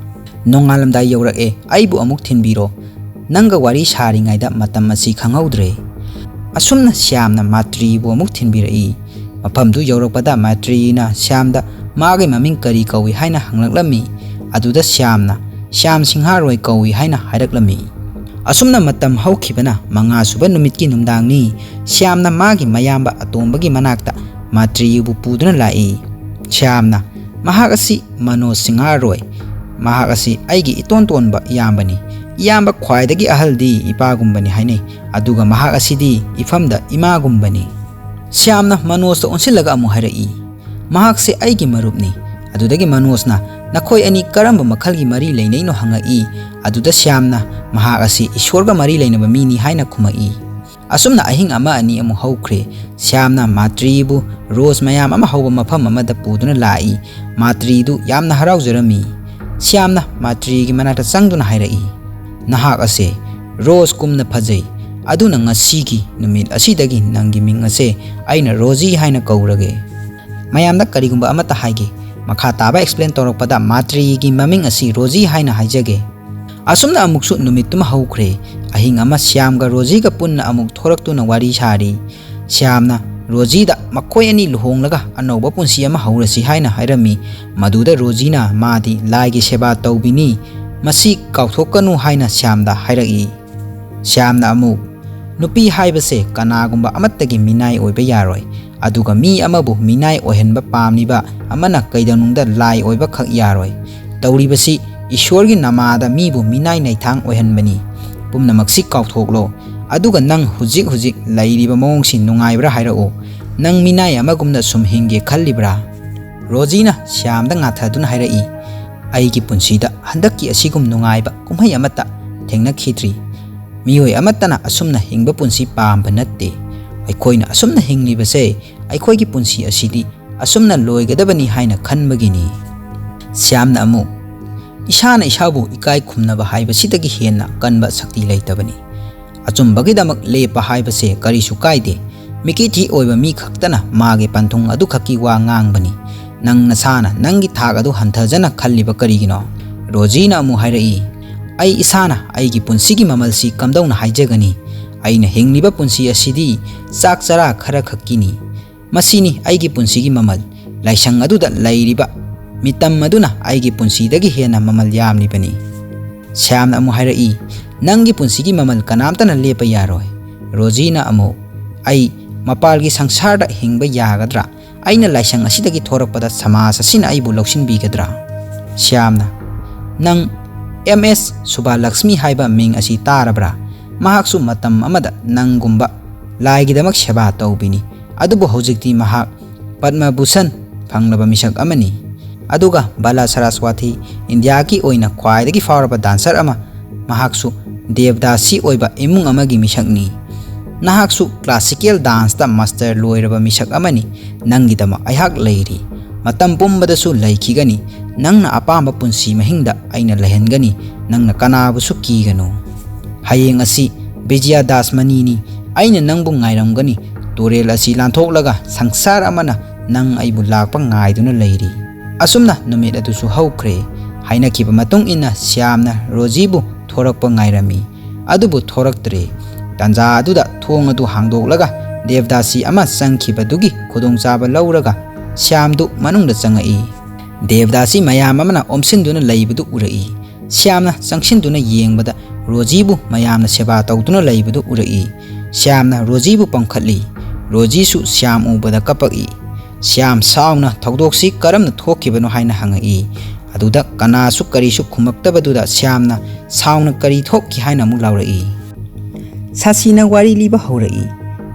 "ꯅꯣꯡꯉꯥꯜꯂꯝꯗꯥꯏ ꯌꯧꯔꯛꯑꯦ, ꯑꯩꯕꯨ ꯑꯃꯨꯛ ꯊꯤꯟꯕꯤꯔꯣ꯫ ꯅꯪꯒ ꯋꯥꯔꯤ ꯁꯥꯔꯤꯉꯩꯗ ꯃꯇꯝ ꯑꯁꯤ ꯈꯪꯍꯧꯗ꯭ꯔꯦ"꯫ ꯑꯁꯨꯝꯅ ꯁ꯭ꯌꯥꯝꯅ ꯃꯥꯇ꯭ꯔꯤꯕꯨ ꯑꯃꯨꯛ ꯊꯤꯟꯕꯤꯔꯛꯏ꯫ ꯃꯐꯝꯗꯨ ꯌꯧꯔꯛꯄꯗ ꯃꯥꯇ꯭ꯔꯤꯅ ꯁ꯭ꯌꯥꯝꯗ ꯃꯥꯒꯤ ꯃꯃꯤꯡ ꯀꯔꯤ ꯀꯧꯏ ꯍꯥꯏꯅ ꯍꯪꯂꯛꯂꯝꯃꯤ꯫ ꯑꯗꯨꯗ ꯁ꯭ꯌꯥꯝꯅ "ꯁ꯭ꯌꯥꯝ ꯁꯤꯡꯍꯥꯔꯣꯏ ꯀꯧꯏ" ꯍꯥꯏꯅ ꯍꯥꯏꯔꯛꯂꯝꯃꯤ꯫ ꯑꯁꯨꯝꯅ ꯃꯇꯝ ꯍꯧꯈꯤꯕꯅ ꯃꯉꯥꯁꯨꯕ ꯅꯨꯃꯤꯠꯀꯤ ꯅꯨꯡꯗꯥꯡꯅꯤ꯫ ꯁ꯭ꯌꯥꯝꯅ ꯃꯥꯒꯤ ꯃꯌꯥꯝꯕ ꯑꯇꯣꯝꯕꯒꯤ ꯃꯅꯥꯛꯇ ꯃꯥꯇ꯭ꯔꯤꯕꯨ ꯄꯨꯗꯨꯅ ꯂꯥꯛꯏ꯫ ꯁ꯭ꯌꯥꯝꯅ, "ꯃꯍꯥꯛ ꯑꯁꯤ ꯃꯅꯣꯖ ꯁꯤꯡꯍꯥꯔꯣꯏ꯫ ꯃꯍꯥꯛ ꯑꯁꯤ ꯑꯩꯒꯤ ꯏꯇꯣꯟ ꯇꯣꯟꯕ ꯏꯌꯥꯝꯕꯅꯤ꯫ ꯏꯌꯥꯝꯕ ꯈ꯭ꯋꯥꯏꯗꯒꯤ ꯑꯍꯜꯗꯤ ꯏꯄꯥꯒꯨꯝꯕꯅꯤ ꯍꯥꯏꯅꯩ, ꯑꯗꯨꯒ ꯃꯍꯥꯛ ꯑꯁꯤꯗꯤ ꯏꯐꯝꯗ ꯏꯃꯥꯒꯨꯝꯕꯅꯤ"꯫ ꯁ꯭ꯌꯥꯝꯅ ꯃꯅꯣꯖꯇ ꯑꯣꯟꯁꯤꯜꯂꯒ ꯑꯃꯨꯛ ꯍꯥꯏꯔꯛꯏ, "ꯃꯍꯥꯛꯁꯦ ꯑꯩꯒꯤ ꯃꯔꯨꯞꯅꯤ"꯫ ꯑꯗꯨꯗꯒꯤ ꯃꯅꯣꯖꯅ, "ꯅꯈꯣꯏ ꯑꯅꯤ ꯀꯔꯝꯕ ꯃꯈꯜꯒꯤ ꯃꯔꯤ ꯂꯩꯅꯩꯅꯣ?" ꯍꯪꯉꯛꯏ꯫ ꯑꯗꯨꯗ ꯁ꯭ꯌꯥꯝꯅ, "ꯃꯍꯥꯛ ꯑꯁꯤ ꯏꯁꯣꯔꯒ ꯃꯔꯤ ꯂꯩꯅꯕ ꯃꯤꯅꯤ" ꯍꯥꯏꯅ ꯈꯨꯝꯃꯛꯏ꯫ ꯑꯁꯨꯝꯅ ꯑꯍꯤꯡ ꯑꯃ ꯑꯅꯤ ꯑꯃꯨꯛ ꯍꯧꯈ꯭ꯔꯦ꯫ ꯁ꯭ꯌꯥꯝꯅ ꯃꯥꯇ꯭ꯔꯤꯕꯨ ꯔꯣꯁ ꯃꯌꯥꯝ ꯑꯃ ꯍꯧꯕ ꯃꯐꯝ ꯑꯃꯗ ꯄꯨꯗꯨꯅ ꯂꯥꯛꯏ꯫ ꯃꯥꯇ꯭ꯔꯤꯗꯨ ꯌꯥꯝꯅ ꯍꯔꯥꯎꯖꯔꯝꯃꯤ꯫ ꯁ꯭ꯌꯥꯝꯅ ꯃꯥꯇ꯭ꯔꯤꯒꯤ ꯃꯅꯥꯛꯇ ꯆꯪꯗꯨꯅ ꯍꯥꯏꯔꯛꯏ, "ꯅꯍꯥꯛ ꯑꯁꯦ ꯔꯣꯁ ꯀꯨꯝꯅ ꯐꯖꯩ, ꯑꯗꯨꯅ ꯉꯁꯤꯒꯤ ꯅꯨꯃꯤꯠ ꯑꯁꯤꯗꯒꯤ ꯅꯪꯒꯤ ꯃꯤꯡ ꯑꯁꯦ ꯑꯩꯅ ꯔꯣꯖꯤ ꯍꯥꯏꯅ ꯀꯧꯔꯒꯦ"꯫ ꯃꯌꯥꯝꯗ ꯀꯔꯤꯒꯨꯝꯕ ꯑꯃꯠꯇ ꯍꯥꯏꯒꯦ꯫ ꯃꯈꯥ ꯇꯥꯕ explain ꯇꯧꯔꯛꯄꯗ ꯃꯥꯇ꯭ꯔꯤꯒꯤ ꯃꯃꯤꯡ ꯑꯁꯤ ꯔꯣꯖꯤ ꯍꯥꯏꯅ ꯍꯥꯏꯖꯒꯦ꯫ ꯑꯁꯨꯝꯅ ꯑꯃꯨꯛꯁꯨ ꯅꯨꯃꯤꯠꯇꯨꯃ ꯍꯧꯈ꯭ꯔꯦ꯫ ꯑꯍꯤꯡ ꯑꯃ ꯁ꯭ꯌꯥꯝꯒ ꯔꯣꯖꯤꯒ ꯄꯨꯟꯅ ꯑꯃꯨꯛ ꯊꯣꯔꯛꯇꯨꯅ ꯋꯥꯔꯤ ꯁꯥꯔꯤ꯫ ꯁ꯭ꯌꯥꯝꯅ ꯔꯣꯖꯤꯗ ꯃꯈꯣꯏ ꯑꯅꯤ ꯂꯨꯍꯣꯡꯂꯒ ꯑꯅꯧꯕ ꯄꯨꯟꯁꯤ ꯑꯃ ꯍꯧꯔꯁꯤ ꯍꯥꯏꯅ ꯍꯥꯏꯔꯝꯃꯤ꯫ ꯃꯗꯨꯗ ꯔꯣꯖꯤꯅ ꯃꯥꯗꯤ ꯂꯥꯏꯒꯤ ꯁꯦꯕꯥ ꯇꯧꯕꯤꯅꯤ, ꯃꯁꯤ ꯀꯥꯎꯊꯣꯛꯀꯅꯨ ꯍꯥꯏꯅ ꯁ꯭ꯌꯥꯝꯗ ꯍꯥꯏꯔꯛꯏ꯫ ꯁ꯭ꯌꯥꯝꯅ ꯑꯃꯨꯛ, "ꯅꯨꯄꯤ ꯍꯥꯏꯕꯁꯦ ꯀꯅꯥꯒꯨꯝꯕ ꯑꯃꯠꯇꯒꯤ ꯃꯤꯅꯥꯏ ꯑꯣꯏꯕ ꯌꯥꯔꯣꯏ, ꯑꯗꯨꯒ ꯃꯤ ꯑꯃꯕꯨ ꯃꯤꯅꯥꯏ ꯑꯣꯏꯍꯟꯕ ꯄꯥꯝꯂꯤꯕ ꯑꯃꯅ ꯀꯩꯗꯧꯅꯨꯡꯗ ꯂꯥꯏ ꯑꯣꯏꯕ ꯈꯛ ꯌꯥꯔꯣꯏ꯫ ꯇꯧꯔꯤꯕꯁꯤ ꯏꯁꯣꯔꯒꯤ ꯅꯃꯥꯗ ꯃꯤꯕꯨ ꯃꯤꯅꯥꯏ ꯅꯩꯊꯥꯡ ꯑꯣꯏꯍꯟꯕꯅꯤ꯫ ꯄꯨꯝꯅꯃꯛꯁꯤ ꯀꯥꯎꯊꯣꯛꯂꯣ꯫ ꯑꯗꯨꯒ ꯅꯪ ꯍꯧꯖꯤꯛ ꯍꯧꯖꯤꯛ ꯂꯩꯔꯤꯕ ꯃꯑꯣꯡꯁꯤ ꯅꯨꯡꯉꯥꯏꯕ꯭ꯔꯥ ꯍꯥꯏꯔꯛꯎ꯫ ꯅꯪ ꯃꯤꯅꯥꯏ ꯑꯃꯒꯨꯝꯅ ꯁꯨꯝ ꯍꯤꯡꯒꯦ ꯈꯜꯂꯤꯕ꯭ꯔꯥ?" ꯔꯣꯖꯤꯅ ꯁ꯭ꯌꯥꯝꯗ ꯉꯥꯊꯗꯨꯅ ꯍꯥꯏꯔꯛꯏ, "ꯑꯩꯒꯤ ꯄꯨꯟꯁꯤꯗ ꯍꯟꯗꯛꯀꯤ ꯑꯁꯤꯒꯨꯝ ꯅꯨꯡꯉꯥꯏꯕ ꯀꯨꯝꯍꯩ ꯑꯃꯠꯇ ꯊꯦꯡꯅꯈꯤꯗ꯭ꯔꯤ꯫ ꯃꯤꯑꯣꯏ ꯑꯃꯠꯇꯅ ꯑꯁꯨꯝꯅ ꯍꯤꯡꯕ ꯄꯨꯟꯁꯤ ꯄꯥꯝꯕ ꯅꯠꯇꯦ꯫ ꯑꯩꯈꯣꯏꯅ ꯑꯁꯨꯝꯅ ꯍꯤꯡꯂꯤꯕꯁꯦ ꯑꯩꯈꯣꯏꯒꯤ ꯄꯨꯟꯁꯤ ꯑꯁꯤꯗꯤ ꯑꯁꯨꯝꯅ ꯂꯣꯏꯒꯗꯕꯅꯤ ꯍꯥꯏꯅ ꯈꯟꯕꯒꯤꯅꯤ"꯫ ꯁ꯭ꯌꯥꯝꯅ ꯑꯃꯨꯛ, ꯏꯁꯥꯅ ꯏꯁꯥꯕꯨ ꯏꯀꯥꯏ ꯈꯨꯝꯅꯕ ꯍꯥꯏꯕꯁꯤꯗꯒꯤ ꯍꯦꯟꯅ ꯀꯟꯕ ꯁꯛꯇꯤ ꯂꯩꯇꯕꯅꯤ꯫ ꯑꯆꯨꯝꯕꯒꯤꯗꯃꯛ ꯂꯦꯞꯄ ꯍꯥꯏꯕꯁꯦ ꯀꯔꯤꯁꯨ ꯀꯥꯏꯗꯦ꯫ ꯃꯤꯀꯤꯊꯤ ꯑꯣꯏꯕ ꯃꯤ ꯈꯛꯇꯅ ꯃꯥꯒꯤ ꯄꯟꯊꯨꯡ ꯑꯗꯨꯈꯛꯀꯤ ꯋꯥ ꯉꯥꯡꯕꯅꯤ꯫ ꯅꯪ ꯅꯁꯥꯅ ꯅꯪꯒꯤ ꯊꯥꯛ ꯑꯗꯨ ꯍꯟꯊꯖꯅ ꯈꯜꯂꯤꯕ ꯀꯔꯤꯒꯤꯅꯣ? ꯔꯣꯖꯤꯅ ꯑꯃꯨꯛ ꯍꯥꯏꯔꯛꯏ, "ꯑꯩ ꯏꯁꯥꯅ ꯑꯩꯒꯤ ꯄꯨꯟꯁꯤꯒꯤ ꯃꯃꯜꯁꯤ ꯀꯝꯗꯧꯅ ꯍꯥꯏꯖꯒꯅꯤ? ꯑꯩꯅ ꯍꯤꯡꯂꯤꯕ ꯄꯨꯟꯁꯤ ꯑꯁꯤꯗꯤ ꯆꯥꯛ ꯆꯔꯥ ꯈꯔ ꯈꯛꯀꯤꯅꯤ꯫ ꯃꯁꯤꯅꯤ ꯑꯩꯒꯤ ꯄꯨꯟꯁꯤꯒꯤ ꯃꯃꯜ꯫ ꯂꯥꯏꯁꯪ ꯑꯗꯨꯗ ꯂꯩꯔꯤꯕ ꯃꯤꯇꯝ ꯑꯗꯨꯅ ꯑꯩꯒꯤ ꯄꯨꯟꯁꯤꯗꯒꯤ ꯍꯦꯟꯅ ꯃꯃꯜ ꯌꯥꯝꯂꯤꯕꯅꯤ꯫" ꯁ꯭ꯌꯥꯝꯅ ꯑꯃꯨꯛ ꯍꯥꯏꯔꯛꯏ, "ꯅꯪꯒꯤ ꯄꯨꯟꯁꯤꯒꯤ ꯃꯃꯜ ꯀꯅꯥꯝꯇꯅ ꯂꯦꯞꯄ ꯌꯥꯔꯣꯏ꯫" ꯔꯣꯖꯤꯅ ꯑꯃꯨꯛ, "ꯑꯩ ꯃꯄꯥꯜꯒꯤ ꯁꯪꯁꯥꯔꯗ ꯍꯤꯡꯕ ꯌꯥꯒꯗ꯭ꯔꯥ? ꯑꯩꯅ ꯂꯥꯏꯁꯪ ꯑꯁꯤꯗꯒꯤ ꯊꯣꯔꯛꯄꯗ ꯁꯃꯥꯖ ꯑꯁꯤꯅ ꯑꯩꯕꯨ ꯂꯧꯁꯤꯟꯕꯤꯒꯗ꯭ꯔꯥ?" ꯁ꯭ꯌꯥꯝꯅ, "ꯅꯪ ꯑꯦꯝ ꯑꯦꯁ ꯁꯨꯕꯥꯂꯛꯁꯃꯤ ꯍꯥꯏꯕ ꯃꯤꯡ ꯑꯁꯤ ꯇꯥꯔꯕ꯭ꯔꯥ? ꯃꯍꯥꯛꯁꯨ ꯃꯇꯝ ꯑꯃꯗ ꯅꯪꯒꯨꯝꯕ ꯂꯥꯏꯒꯤꯗꯃꯛ ꯁꯦꯕꯥ ꯇꯧꯕꯤꯅꯤ꯫ ꯑꯗꯨꯕꯨ ꯍꯧꯖꯤꯛꯇꯤ ꯃꯍꯥꯛ ꯄꯗꯃ ꯚꯨꯁꯟ ꯐꯪꯂꯕ ꯃꯤꯁꯛ ꯑꯃꯅꯤ꯫ ꯑꯗꯨꯒ ꯕꯥꯂꯥ ꯁꯔꯁꯋꯥꯊꯤ ꯏꯟꯗꯤꯌꯥꯒꯤ ꯑꯣꯏꯅ ꯈ꯭ꯋꯥꯏꯗꯒꯤ ꯐꯥꯎꯔꯕ ꯗꯥꯟꯁꯔ ꯑꯃ, ꯃꯍꯥꯛꯁꯨ ꯗꯦꯕꯗꯥꯁꯤ ꯑꯣꯏꯕ ꯏꯃꯨꯡ ꯑꯃꯒꯤ ꯃꯤꯁꯛꯅꯤ꯫ ꯅꯍꯥꯛꯁꯨ ꯀ꯭ꯂꯥꯁꯤꯀꯦꯜ ꯗꯥꯟꯁꯇ ꯃꯥꯁꯇꯔ ꯂꯣꯏꯔꯕ ꯃꯤꯁꯛ ꯑꯃꯅꯤ꯫ ꯅꯪꯒꯤꯗꯃꯛ ꯑꯩꯍꯥꯛ ꯂꯩꯔꯤ꯫ ꯃꯇꯝ ꯄꯨꯝꯕꯗꯁꯨ ꯂꯩꯈꯤꯒꯅꯤ꯫ ꯅꯪꯅ ꯑꯄꯥꯝꯕ ꯄꯨꯟꯁꯤ ꯃꯍꯤꯡꯗ ꯑꯩꯅ ꯂꯩꯍꯟꯒꯅꯤ꯫ ꯅꯪꯅ ꯀꯅꯥꯕꯨꯁꯨ ꯀꯤꯒꯅꯨ꯫ ꯍꯌꯦꯡ ꯑꯁꯤ ꯕꯤꯖꯌꯗꯥꯁꯃꯅꯤꯅꯤ꯫ ꯑꯩꯅ ꯅꯪꯕꯨ ꯉꯥꯏꯔꯝꯒꯅꯤ꯫ ꯇꯨꯔꯦꯜ ꯑꯁꯤ ꯂꯥꯟꯊꯣꯛꯂꯒ ꯁꯪꯁꯥꯔ ꯑꯃꯅ ꯅꯪ ꯑꯩꯕꯨ ꯂꯥꯛꯄ ꯉꯥꯏꯗꯨꯅ ꯂꯩꯔꯤ꯫" ꯑꯁꯨꯝꯅ ꯅꯨꯃꯤꯠ ꯑꯗꯨꯁꯨ ꯍꯧꯈ꯭ꯔꯦ꯫ ꯍꯥꯏꯅꯈꯤꯕ ꯃꯇꯨꯡ ꯏꯟꯅ ꯁ꯭ꯌꯥꯝꯅ ꯔꯣꯖꯤꯕꯨ ꯊꯣꯔꯛꯄ ꯉꯥꯏꯔꯝꯃꯤ꯫ ꯑꯗꯨꯕꯨ ꯊꯣꯔꯛꯇ꯭ꯔꯦ꯫ ꯇꯥꯟꯖꯥ ꯑꯗꯨꯗ ꯊꯣꯡ ꯑꯗꯨ ꯍꯥꯡꯗꯣꯛꯂꯒ ꯗꯦꯕꯗꯥꯁꯤ ꯑꯃ ꯆꯪꯈꯤꯕꯗꯨꯒꯤ ꯈꯨꯗꯣꯡꯆꯥꯕ ꯂꯧꯔꯒ ꯁ꯭ꯌꯥꯝꯗꯨ ꯃꯅꯨꯡꯗ ꯆꯪꯉꯛꯏ꯫ ꯗꯦꯕꯗꯥꯁꯤ ꯃꯌꯥꯝ ꯑꯃꯅ ꯑꯣꯝꯁꯤꯟꯗꯨꯅ ꯂꯩꯕꯗꯨ ꯎꯔꯛꯏ꯫ ꯁ꯭ꯌꯥꯝꯅ ꯆꯪꯁꯤꯟꯗꯨꯅ ꯌꯦꯡꯕꯗ ꯔꯣꯖꯤꯕꯨ ꯃꯌꯥꯝꯅ ꯁꯦꯕꯥ ꯇꯧꯗꯨꯅ ꯂꯩꯕꯗꯨ ꯎꯔꯛꯏ꯫ ꯁ꯭ꯌꯥꯝꯅ ꯔꯣꯖꯤꯕꯨ ꯄꯝꯈꯠꯂꯤ꯫ ꯔꯣꯖꯤꯁꯨ ꯁ꯭ꯌꯥꯝ ꯎꯕꯗ ꯀꯞꯄꯛꯏ꯫ ꯁ꯭ꯌꯥꯝ ꯁꯥꯎꯅ ꯊꯧꯗꯣꯛꯁꯤ ꯀꯔꯝꯅ ꯊꯣꯛꯈꯤꯕꯅꯣ ꯍꯥꯏꯅ ꯍꯪꯉꯛꯏ꯫ ꯑꯗꯨꯗ ꯀꯅꯥꯁꯨ ꯀꯔꯤꯁꯨ ꯈꯨꯝꯃꯛꯇꯕꯗꯨꯗ ꯁ꯭ꯌꯥꯝꯅ ꯁꯥꯎꯅ ꯀꯔꯤ ꯊꯣꯛꯈꯤ ꯍꯥꯏꯅ ꯑꯃꯨꯛ ꯂꯥꯎꯔꯛꯏ꯫ ꯁꯥꯁꯤꯅ ꯋꯥꯔꯤ ꯂꯤꯕ ꯍꯧꯔꯛꯏ꯫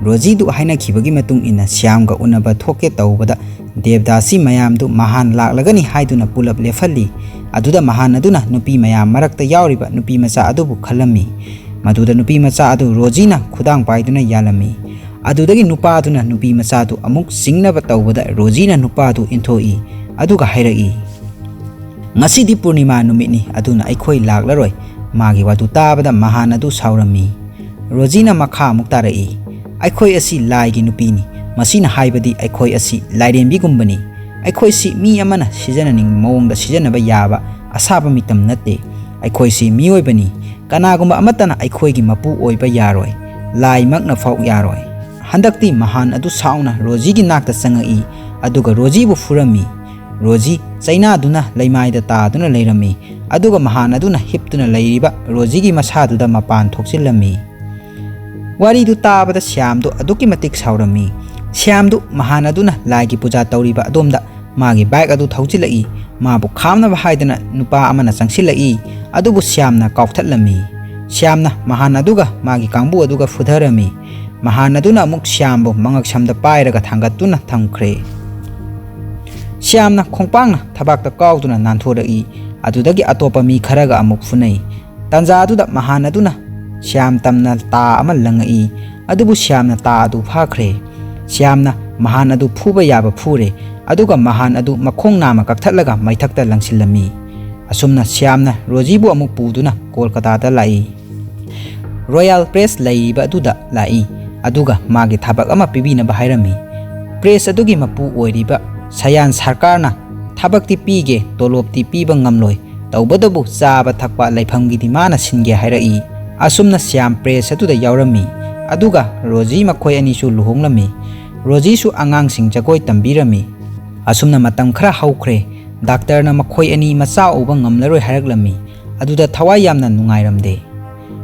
ꯔꯣꯖꯤꯗꯨ ꯍꯥꯏꯅꯈꯤꯕꯒꯤ ꯃꯇꯨꯡ ꯏꯟꯅ ꯁ꯭ꯌꯥꯝꯒ ꯎꯅꯕ ꯊꯣꯛꯀꯦ ꯇꯧꯕꯗ ꯗꯦꯕꯗꯥꯁꯤ ꯃꯌꯥꯝꯗꯨ ꯃꯍꯥꯟ ꯂꯥꯛꯂꯒꯅꯤ ꯍꯥꯏꯗꯨꯅ ꯄꯨꯂꯞ ꯂꯦꯞꯍꯜꯂꯤ꯫ ꯑꯗꯨꯗ ꯃꯍꯥꯟ ꯑꯗꯨꯅ ꯅꯨꯄꯤ ꯃꯌꯥꯝ ꯃꯔꯛꯇ ꯌꯥꯎꯔꯤꯕ ꯅꯨꯄꯤ ꯃꯆꯥ ꯑꯗꯨꯕꯨ ꯈꯜꯂꯝꯃꯤ꯫ ꯃꯗꯨꯗ ꯅꯨꯄꯤ ꯃꯆꯥ ꯑꯗꯨ ꯔꯣꯖꯤꯅ ꯈꯨꯗꯥꯡ ꯄꯥꯏꯗꯨꯅ ꯌꯥꯜꯂꯝꯃꯤ꯫ ꯑꯗꯨꯗꯒꯤ ꯅꯨꯄꯥꯗꯨꯅ ꯅꯨꯄꯤ ꯃꯆꯥꯗꯨ ꯑꯃꯨꯛ ꯆꯤꯡꯅꯕ ꯇꯧꯕꯗ ꯔꯣꯖꯤꯅ ꯅꯨꯄꯥꯗꯨ ꯏꯟꯊꯣꯛꯏ꯫ ꯑꯗꯨꯒ ꯍꯥꯏꯔꯛꯏ, "ꯉꯁꯤꯗꯤ ꯄꯨꯔꯅꯤꯃꯥ ꯅꯨꯃꯤꯠꯅꯤ, ꯑꯗꯨꯅ ꯑꯩꯈꯣꯏ ꯂꯥꯛꯂꯔꯣꯏ"꯫ ꯃꯥꯒꯤ ꯋꯥꯗꯨ ꯇꯥꯕꯗ ꯃꯍꯥꯟ ꯑꯗꯨ ꯁꯥꯎꯔꯝꯃꯤ꯫ ꯔꯣꯖꯤꯅ ꯃꯈꯥ ꯑꯃꯨꯛ ꯇꯥꯔꯛꯏ, "ꯑꯩꯈꯣꯏ ꯑꯁꯤ ꯂꯥꯏꯒꯤ ꯅꯨꯄꯤꯅꯤ꯫ ꯃꯁꯤꯅ ꯍꯥꯏꯕꯗꯤ ꯑꯩꯈꯣꯏ ꯑꯁꯤ ꯂꯥꯏꯔꯦꯝꯕꯤꯒꯨꯝꯕꯅꯤ꯫ ꯑꯩꯈꯣꯏꯁꯤ ꯃꯤ ꯑꯃꯅ ꯁꯤꯖꯤꯟꯅꯅꯤꯡꯕ ꯃꯑꯣꯡꯗ ꯁꯤꯖꯤꯟꯅꯕ ꯌꯥꯕ ꯑꯁꯥꯕ ꯃꯤꯇꯝ ꯅꯠꯇꯦ꯫ ꯑꯩꯈꯣꯏꯁꯤ ꯃꯤꯑꯣꯏꯕꯅꯤ꯫ ꯀꯅꯥꯒꯨꯝꯕ ꯑꯃꯠꯇꯅ ꯑꯩꯈꯣꯏꯒꯤ ꯃꯄꯨ ꯑꯣꯏꯕ ꯌꯥꯔꯣꯏ꯫ ꯂꯥꯏꯃꯛꯅ ꯐꯥꯎ ꯌꯥꯔꯣꯏ"꯫ ꯍꯟꯗꯛꯇꯤ ꯃꯍꯥꯟ ꯑꯗꯨ ꯁꯥꯎꯅ ꯔꯣꯖꯤꯒꯤ ꯅꯥꯛꯇ ꯆꯪꯉꯛꯏ, ꯑꯗꯨꯒ ꯔꯣꯖꯤꯕꯨ ꯐꯨꯔꯝꯃꯤ꯫ ꯔꯣꯖꯤ ꯆꯩꯅꯥꯗꯨꯅ ꯂꯩꯃꯥꯏꯗ ꯇꯥꯗꯨꯅ ꯂꯩꯔꯝꯃꯤ, ꯑꯗꯨꯒ ꯃꯍꯥꯟ ꯑꯗꯨꯅ ꯍꯤꯞꯇꯨꯅ ꯂꯩꯔꯤꯕ ꯔꯣꯖꯤꯒꯤ ꯃꯁꯥꯗꯨꯗ ꯃꯄꯥꯟ ꯊꯣꯛꯆꯤꯜꯂꯝꯃꯤ꯫ ꯋꯥꯔꯤꯗꯨ ꯇꯥꯕꯗ ꯁ꯭ꯌꯥꯝꯗꯨ ꯑꯗꯨꯛꯀꯤ ꯃꯇꯤꯛ ꯁꯥꯎꯔꯝꯃꯤ꯫ ꯁ꯭ꯌꯥꯝꯗꯨ ꯃꯍꯥꯟ ꯑꯗꯨꯅ ꯂꯥꯏꯒꯤ ꯄꯨꯖꯥ ꯇꯧꯔꯤꯕ ꯑꯗꯣꯝꯗ ꯃꯥꯒꯤ ꯕꯥꯏꯛ ꯑꯗꯨ ꯊꯧꯖꯤꯜꯂꯛꯏ꯫ ꯃꯥꯕꯨ ꯈꯥꯝꯅꯕ ꯍꯥꯏꯗꯅ ꯅꯨꯄꯥ ꯑꯃꯅ ꯆꯪꯁꯤꯜꯂꯛꯏ, ꯑꯗꯨꯕꯨ ꯁ꯭ꯌꯥꯝꯅ ꯀꯥꯎꯊꯠꯂꯝꯃꯤ꯫ ꯁ꯭ꯌꯥꯝꯅ ꯃꯍꯥꯟ ꯑꯗꯨꯒ ꯃꯥꯒꯤ ꯀꯥꯡꯕꯨ ꯑꯗꯨꯒ ꯐꯨꯊꯔꯝꯃꯤ꯫ ꯃꯍꯥꯟ ꯑꯗꯨꯅ ꯑꯃꯨꯛ ꯁ꯭ꯌꯥꯝꯕꯨ ꯃꯉꯛꯁꯝꯗ ꯄꯥꯏꯔꯒ ꯊꯥꯡꯒꯠꯇꯨꯅ ꯊꯝꯈ꯭ꯔꯦ꯫ ꯁ꯭ꯌꯥꯝꯅ ꯈꯣꯡꯄꯥꯛꯅ ꯊꯕꯥꯛꯇ ꯀꯥꯎꯗꯨꯅ ꯅꯥꯟꯊꯣꯔꯛꯏ꯫ ꯑꯗꯨꯗꯒꯤ ꯑꯇꯣꯞꯄ ꯃꯤ ꯈꯔꯒ ꯑꯃꯨꯛ ꯐꯨꯅꯩ꯫ ꯇꯥꯟꯖꯥ ꯑꯗꯨꯗ ꯃꯍꯥꯟ ꯑꯗꯨꯅ ꯁ꯭ꯌꯥꯝ ꯇꯝꯅ ꯇꯥ ꯑꯃ ꯂꯪꯉꯛꯏ, ꯑꯗꯨꯕꯨ ꯁ꯭ꯌꯥꯝꯅ ꯇꯥ ꯑꯗꯨ ꯐꯥꯈ꯭ꯔꯦ꯫ ꯁ꯭ꯌꯥꯝꯅ ꯃꯍꯥꯟ ꯑꯗꯨ ꯐꯨꯕ ꯌꯥꯕ ꯐꯨꯔꯦ, ꯑꯗꯨꯒ ꯃꯍꯥꯟ ꯑꯗꯨ ꯃꯈꯣꯡ ꯅꯥꯝꯃ ꯀꯛꯊꯠꯂꯒ ꯃꯩꯊꯛꯇ ꯂꯪꯁꯤꯜꯂꯝꯃꯤ꯫ ꯑꯁꯨꯝꯅ ꯁ꯭ꯌꯥꯝꯅ ꯔꯣꯖꯤꯕꯨ ꯑꯃꯨꯛ ꯄꯨꯗꯨꯅ ꯀꯣꯜꯀꯇꯥꯗ ꯂꯥꯛꯏ꯫ ꯔꯣꯌꯥꯜ ꯄ꯭ꯔꯦꯁ ꯂꯩꯔꯤꯕ ꯑꯗꯨꯗ ꯂꯥꯛꯏ, ꯑꯗꯨꯒ ꯃꯥꯒꯤ ꯊꯕꯛ ꯑꯃ ꯄꯤꯕꯤꯅꯕ ꯍꯥꯏꯔꯝꯃꯤ꯫ ꯄ꯭ꯔꯦꯁ ꯑꯗꯨꯒꯤ ꯃꯄꯨ ꯑꯣꯏꯔꯤꯕ ꯁꯌꯥꯟ ꯁꯔꯀꯥꯔꯅ ꯊꯕꯛꯇꯤ ꯄꯤꯒꯦ, ꯇꯣꯂꯣꯞꯇꯤ ꯄꯤꯕ ꯉꯝꯂꯣꯏ, ꯇꯧꯕꯇꯕꯨ ꯆꯥꯕ ꯊꯛꯄ ꯂꯩꯐꯝꯒꯤꯗꯤ ꯃꯥꯅ ꯁꯤꯟꯒꯦ ꯍꯥꯏꯔꯛꯏ꯫ ꯑꯁꯨꯝꯅ ꯁ꯭ꯌꯥꯝ ꯄ꯭ꯔꯦꯁ ꯑꯗꯨꯗ ꯌꯥꯎꯔꯝꯃꯤ, ꯑꯗꯨꯒ ꯔꯣꯖꯤ ꯃꯈꯣꯏ ꯑꯅꯤꯁꯨ ꯂꯨꯍꯣꯡꯂꯝꯃꯤ꯫ ꯔꯣꯖꯤꯁꯨ ꯑꯉꯥꯡꯁꯤꯡ ꯖꯒꯣꯏ ꯇꯝꯕꯤꯔꯝꯃꯤ꯫ ꯑꯁꯨꯝꯅ ꯃꯇꯝ ꯈꯔ ꯍꯧꯈ꯭ꯔꯦ꯫ ꯗꯥꯛꯇꯔꯅ ꯃꯈꯣꯏ ꯑꯅꯤ ꯃꯆꯥ ꯎꯕ ꯉꯝꯂꯔꯣꯏ ꯍꯥꯏꯔꯛꯂꯝꯃꯤ꯫ ꯑꯗꯨꯗ ꯊꯋꯥꯏ ꯌꯥꯝꯅ ꯅꯨꯡꯉꯥꯏꯔꯝꯗꯦ꯫